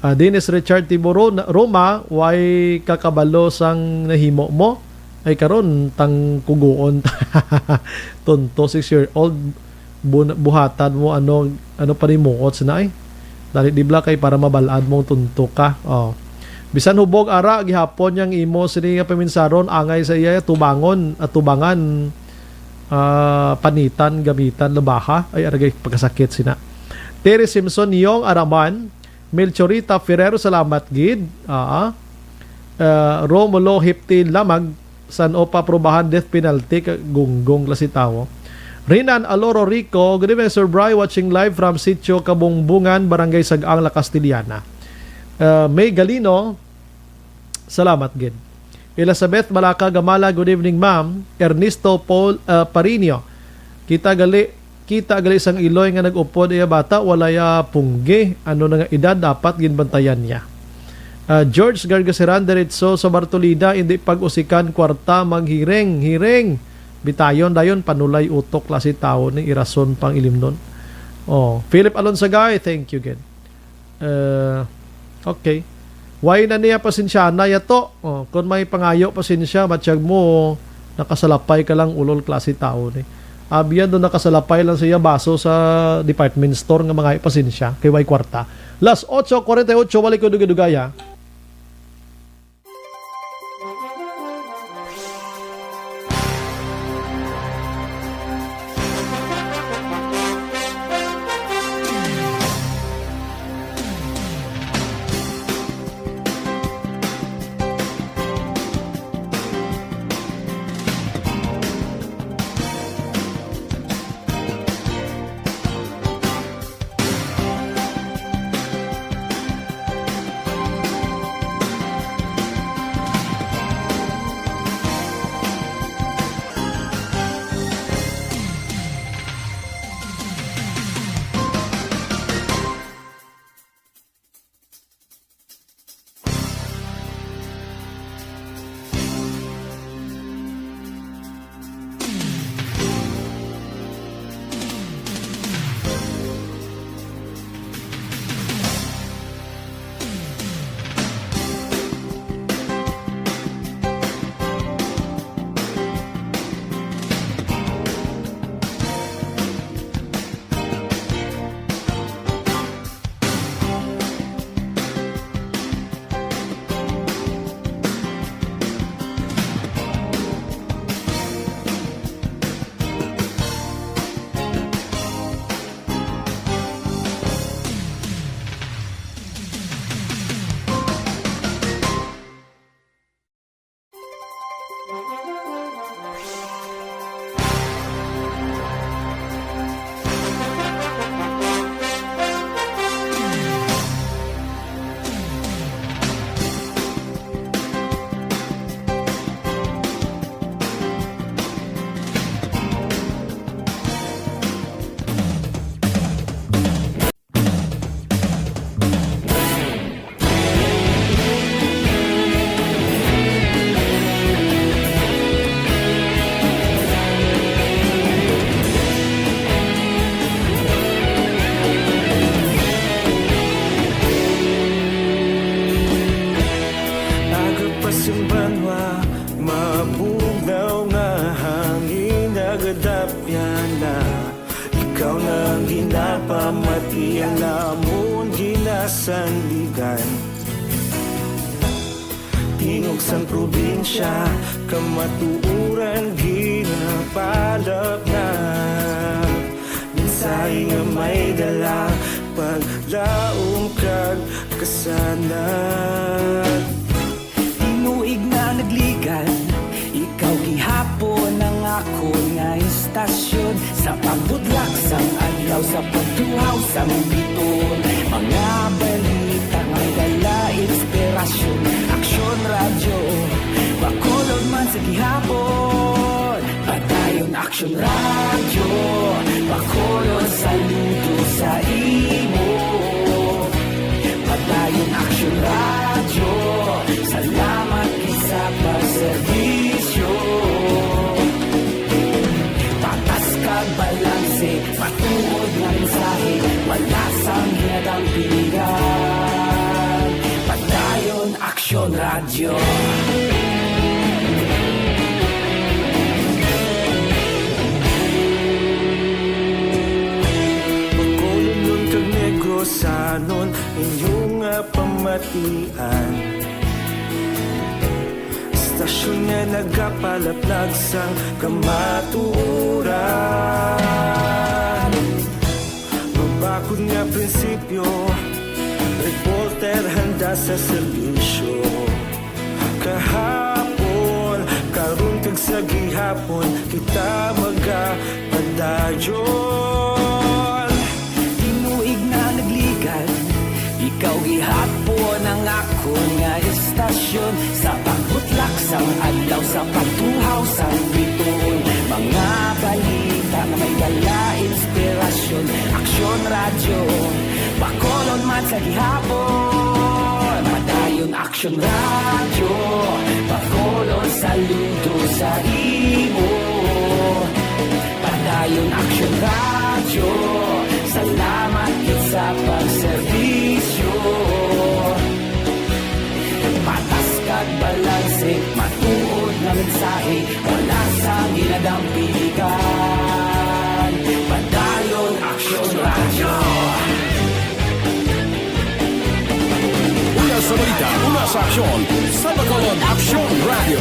Ah, Dennis Richard Tiburo, na- Roma, way kakabalo sang nahimo mo. Ay karon, tang kuguon. Tunto, six year old, bu- buhatan mo, ano, ano panimuot sina ay. Dali, di bala, kay para mabalad mong tunto ka. Oh. Bisan hubog ara gihapon yang imo sini nga paminsaron, angay sa iya tubangon at tubangan, ah, panitan, gamitan, labaha. Ay, aragay pagkasakit sina. Terry Simpson Yong Araman, Melchorita Ferrer, salamat gid. Ah. Ah, Romulo Hipti Lamag, san-o pa prubahan death penalty, ka gunggong klase tawo. Rinan Aloro Rico, good evening, Sir Bry, watching live from Sitio Kabungbungan, Barangay Sag-ang, La Castellana. Ah, May Galino, salamat gid. Elizabeth Balaka Gamala, good evening, ma'am. Ernesto Paul, ah, Parinio, kita gali, kita gali sang iloy nga nag-upod iya bata, walay, ah, punggi. Ano na nga edad dapat ginbantayan niya? Ah, George Gargasiran, diretso sa Bartolina, hindi pag-usikan kwarta, maghiring, hiring. Bitayon dayon, panulay utok, klase tawo ni, irason pang ilimnon. Oh, Philip Alonsagay, thank you gid. Eh, okay. Why na niya pasensya na yato? Oh, kung may pangayo pasensya, matyag mo, nakasalapay ka lang, ulol, klase tao ni. Abiyan do nakasalapay lang siya baso sa department store nga mga pasensya, kay way kwarta. Las otso cuarenta y ocho, wali ko dugay-dugaya. Ikaw na ang ginapamati, ang lamon ginasandigan. Tingog sang probinsya, kamatuoran ginapalapnag. Mensahe nga may dala, paglaom kag kasanag. Tinuig na nagligan, ikaw gihapon ang akon nga istasyon. Sa pagbudlak sang adlaw, sa pagtuhaw sang biton, mga balita nga may dala inspirasyon. Aksyon Radyo, Bacolod man sa gihapon. Padayon Aksyon Radyo, Bacolod, saludo sa imo. Padayon Aksyon Radyo, salamat gid sa pagserbisyo. Patas kag balanse, matuod nga mensahe, wala sang ginadampigan. Padayon Aksyon Radyo. Bacolodnon kag Negrosanon, inyo nga pamatian. Istasyon nga nagapalaplag sang kamatuoran. Mabakod nga prinsipyo, reporter handa sa serbisyo. Kahapon, karon, kag sa gihapon, kita magapadayon. Tinuig na nagligan, ikaw gihapon ang akon nga istasyon. Sa pagbutlak sang adlaw, sa pagtuhaw sang biton, mga balita nga may dala inspirasyon. Aksyon Radyo, Bacolod man sa gihapon. Padayon Aksyon Radyo, Bacolod, saludo sa imo. Padayon Aksyon Radyo, salamat gid sa pagserbisyo. Patas kag balanse, matuod nga mensahe, wala sang ginadampigan. Padayon Aksyon Radyo. Una sa balita, una sa aksyon, sa Bacolod Aksyon Radyo.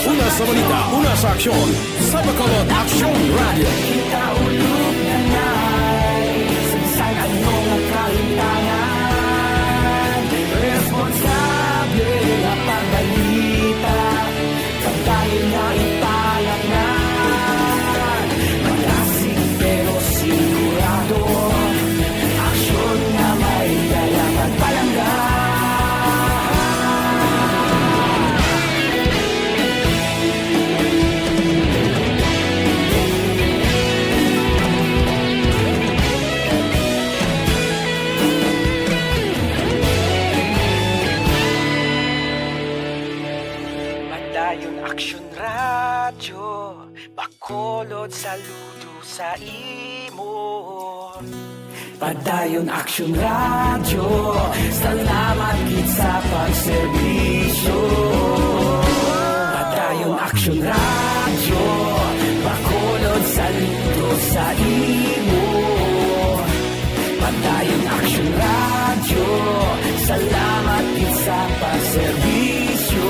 Una sa balita, una sa aksyon, sa Bacolod Aksyon Radyo. Kita ulog na nay, sa bisan ano nga kahimtangan, responsable nga pagbalita. Padayon nga ipalangga, malasig pero sigurado. Aksyon nga may dala pagpalangga. Padayon Aksyon Radyo, Bacolod, saludo sa imo. Padayon Aksyon Radyo, salamat gid sa pagserbisyo. Padayon Aksyon Radyo, Bacolod, saludo sa imo. Padayon Aksyon Radyo, salamat gid sa pagserbisyo.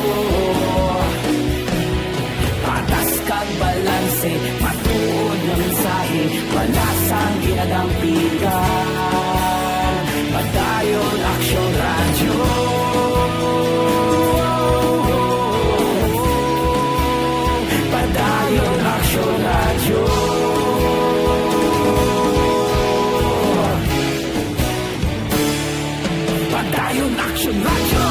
Patas kag balanse, matuod nga mensahe, wala sang ginadampigan. Padayon Aksyon Radyo. Padayon Aksyon Radyo. Padayon Aksyon Radyo.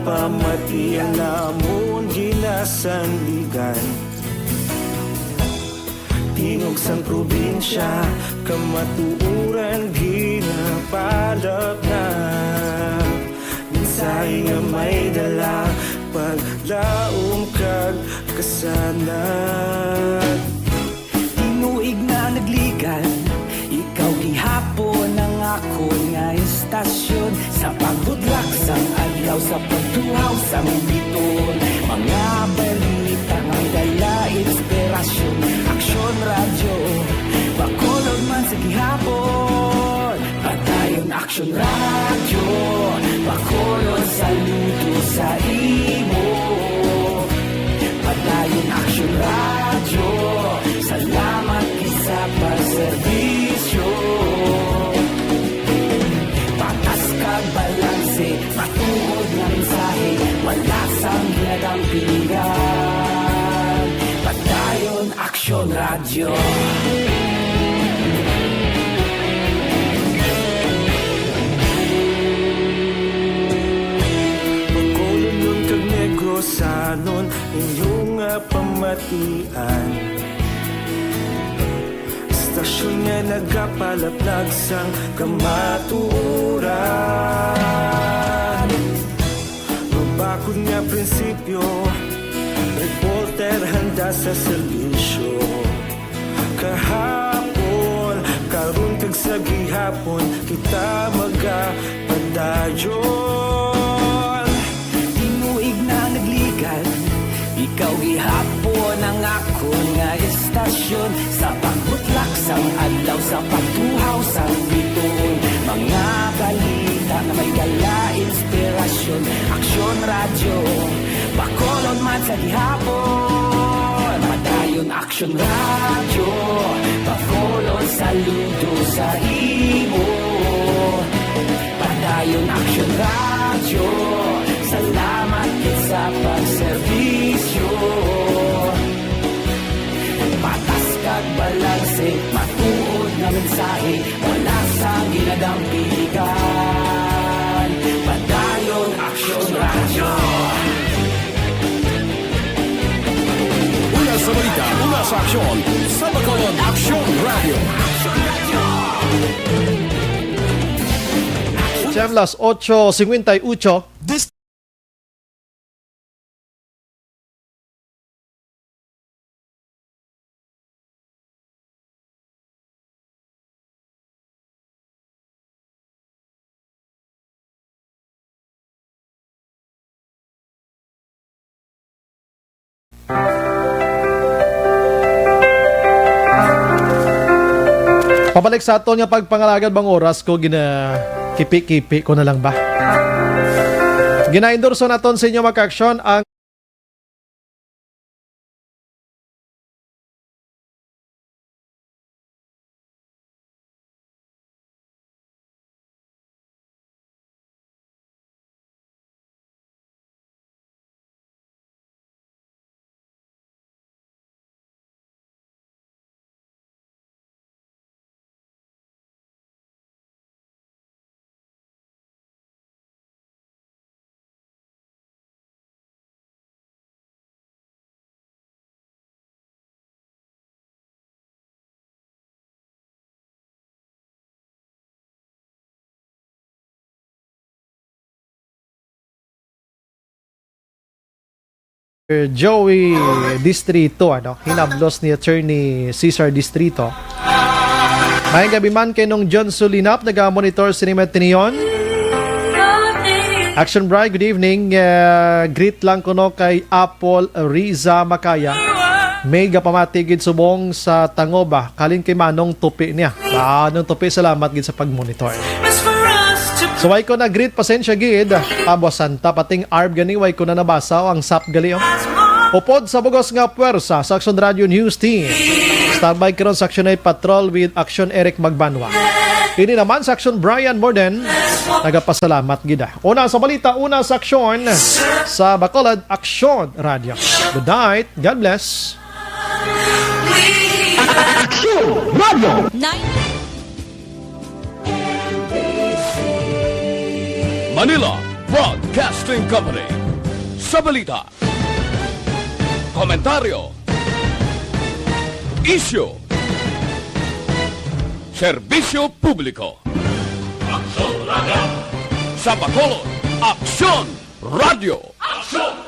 Pamati ang namon ginasandigan. Tingog sang probinsya, kamatuoran ginapalapnap. Mensahe nga may dala, paglaom kag kasanag. Tinuig na nagligan, ikaw gihapon ang akon nga istasyon. Sa pagbudlak sang adlaw, sa pagtuhaw sang biton, mga balita nga may dala inspirasyon. Aksyon Radyo, Bacolod man sa gihapon. Padayon Aksyon Radyo, Bacolod, saludo sa imo. Padayon Aksyon Radyo, salamat gid sa pagserbisyo. Patas kag balanse, matuod nga mensahe, wala sang ginadampingan. Padayon Aksyon Radyo. Bacolodnon kag Negrosanon, inyo nga pamatian. Istasyon nga nagapalaplag sang kamatuoran. Mabakod nga prinsipyo, reporter handa sa serbisyo. Kahapon, karon kag sa gihapon, kita magapadayon. Tinuig na nagligan, ikaw gihapon ang akon nga istasyon. Sa pagbutlak sang adlaw, sa pagtuhaw sang biton, mga balita nga may dala inspirasyon. Aksyon Radyo, Bacolod man sa gihapon. Padayon Aksyon Radyo, Bacolod, saludo sa imo. Padayon Aksyon Radyo, salamat gid sa pagserbisyo. Patas kag balanse, matuod nga mensahe, wala sang ginadampigan. Padayon Aksyon Radyo. Una sa balita, una sa aksyon, sa Bacolod Aksyon Radyo. Siyam, las ocho cincuenta y ocho. This Pabalik sa aton nga pagpangalagad, bang oras ko gina-, kipi-kipi ko na lang ba? Gina-endorso naton sa inyo, mga ka-aksyon, ang Joey Distrito, ano, hinablos ni Attorney Cesar Distrito. Maayong gabi man kay Nong John Sulinap, naga-monitor sini Matiyon. Action Bright, good evening. Uh, greet lang kuno kay Apple Riza Macaya. May gapamati gid subong sa Tangoba, kalin kay Manong Tupi niya. Manong Tupi, salamat gid sa pag-monitor. So, way ko na-greet, pasensya gid. Abo, Santa, pating arb gani, way ko na nabasa, o ang sap gali, oh. Upod sa bugos nga puwersa sa Action Radio News Team. Standby karon sa Action Night Patrol with Action Eric Magbanwa. Ini naman sa Action Brian Morden. Nagapasalamat gid, ah. Una sa balita, una sa aksyon sa Bacolod Action Radio. Good night. God bless. Action Radio. Nine. Manila Broadcast. Broadcasting Company. Sa balita, komentaryo, isyu, serbisyo publiko. Aksyon Radio! Sa Bacolod, Aksyon Radio! Aksyon!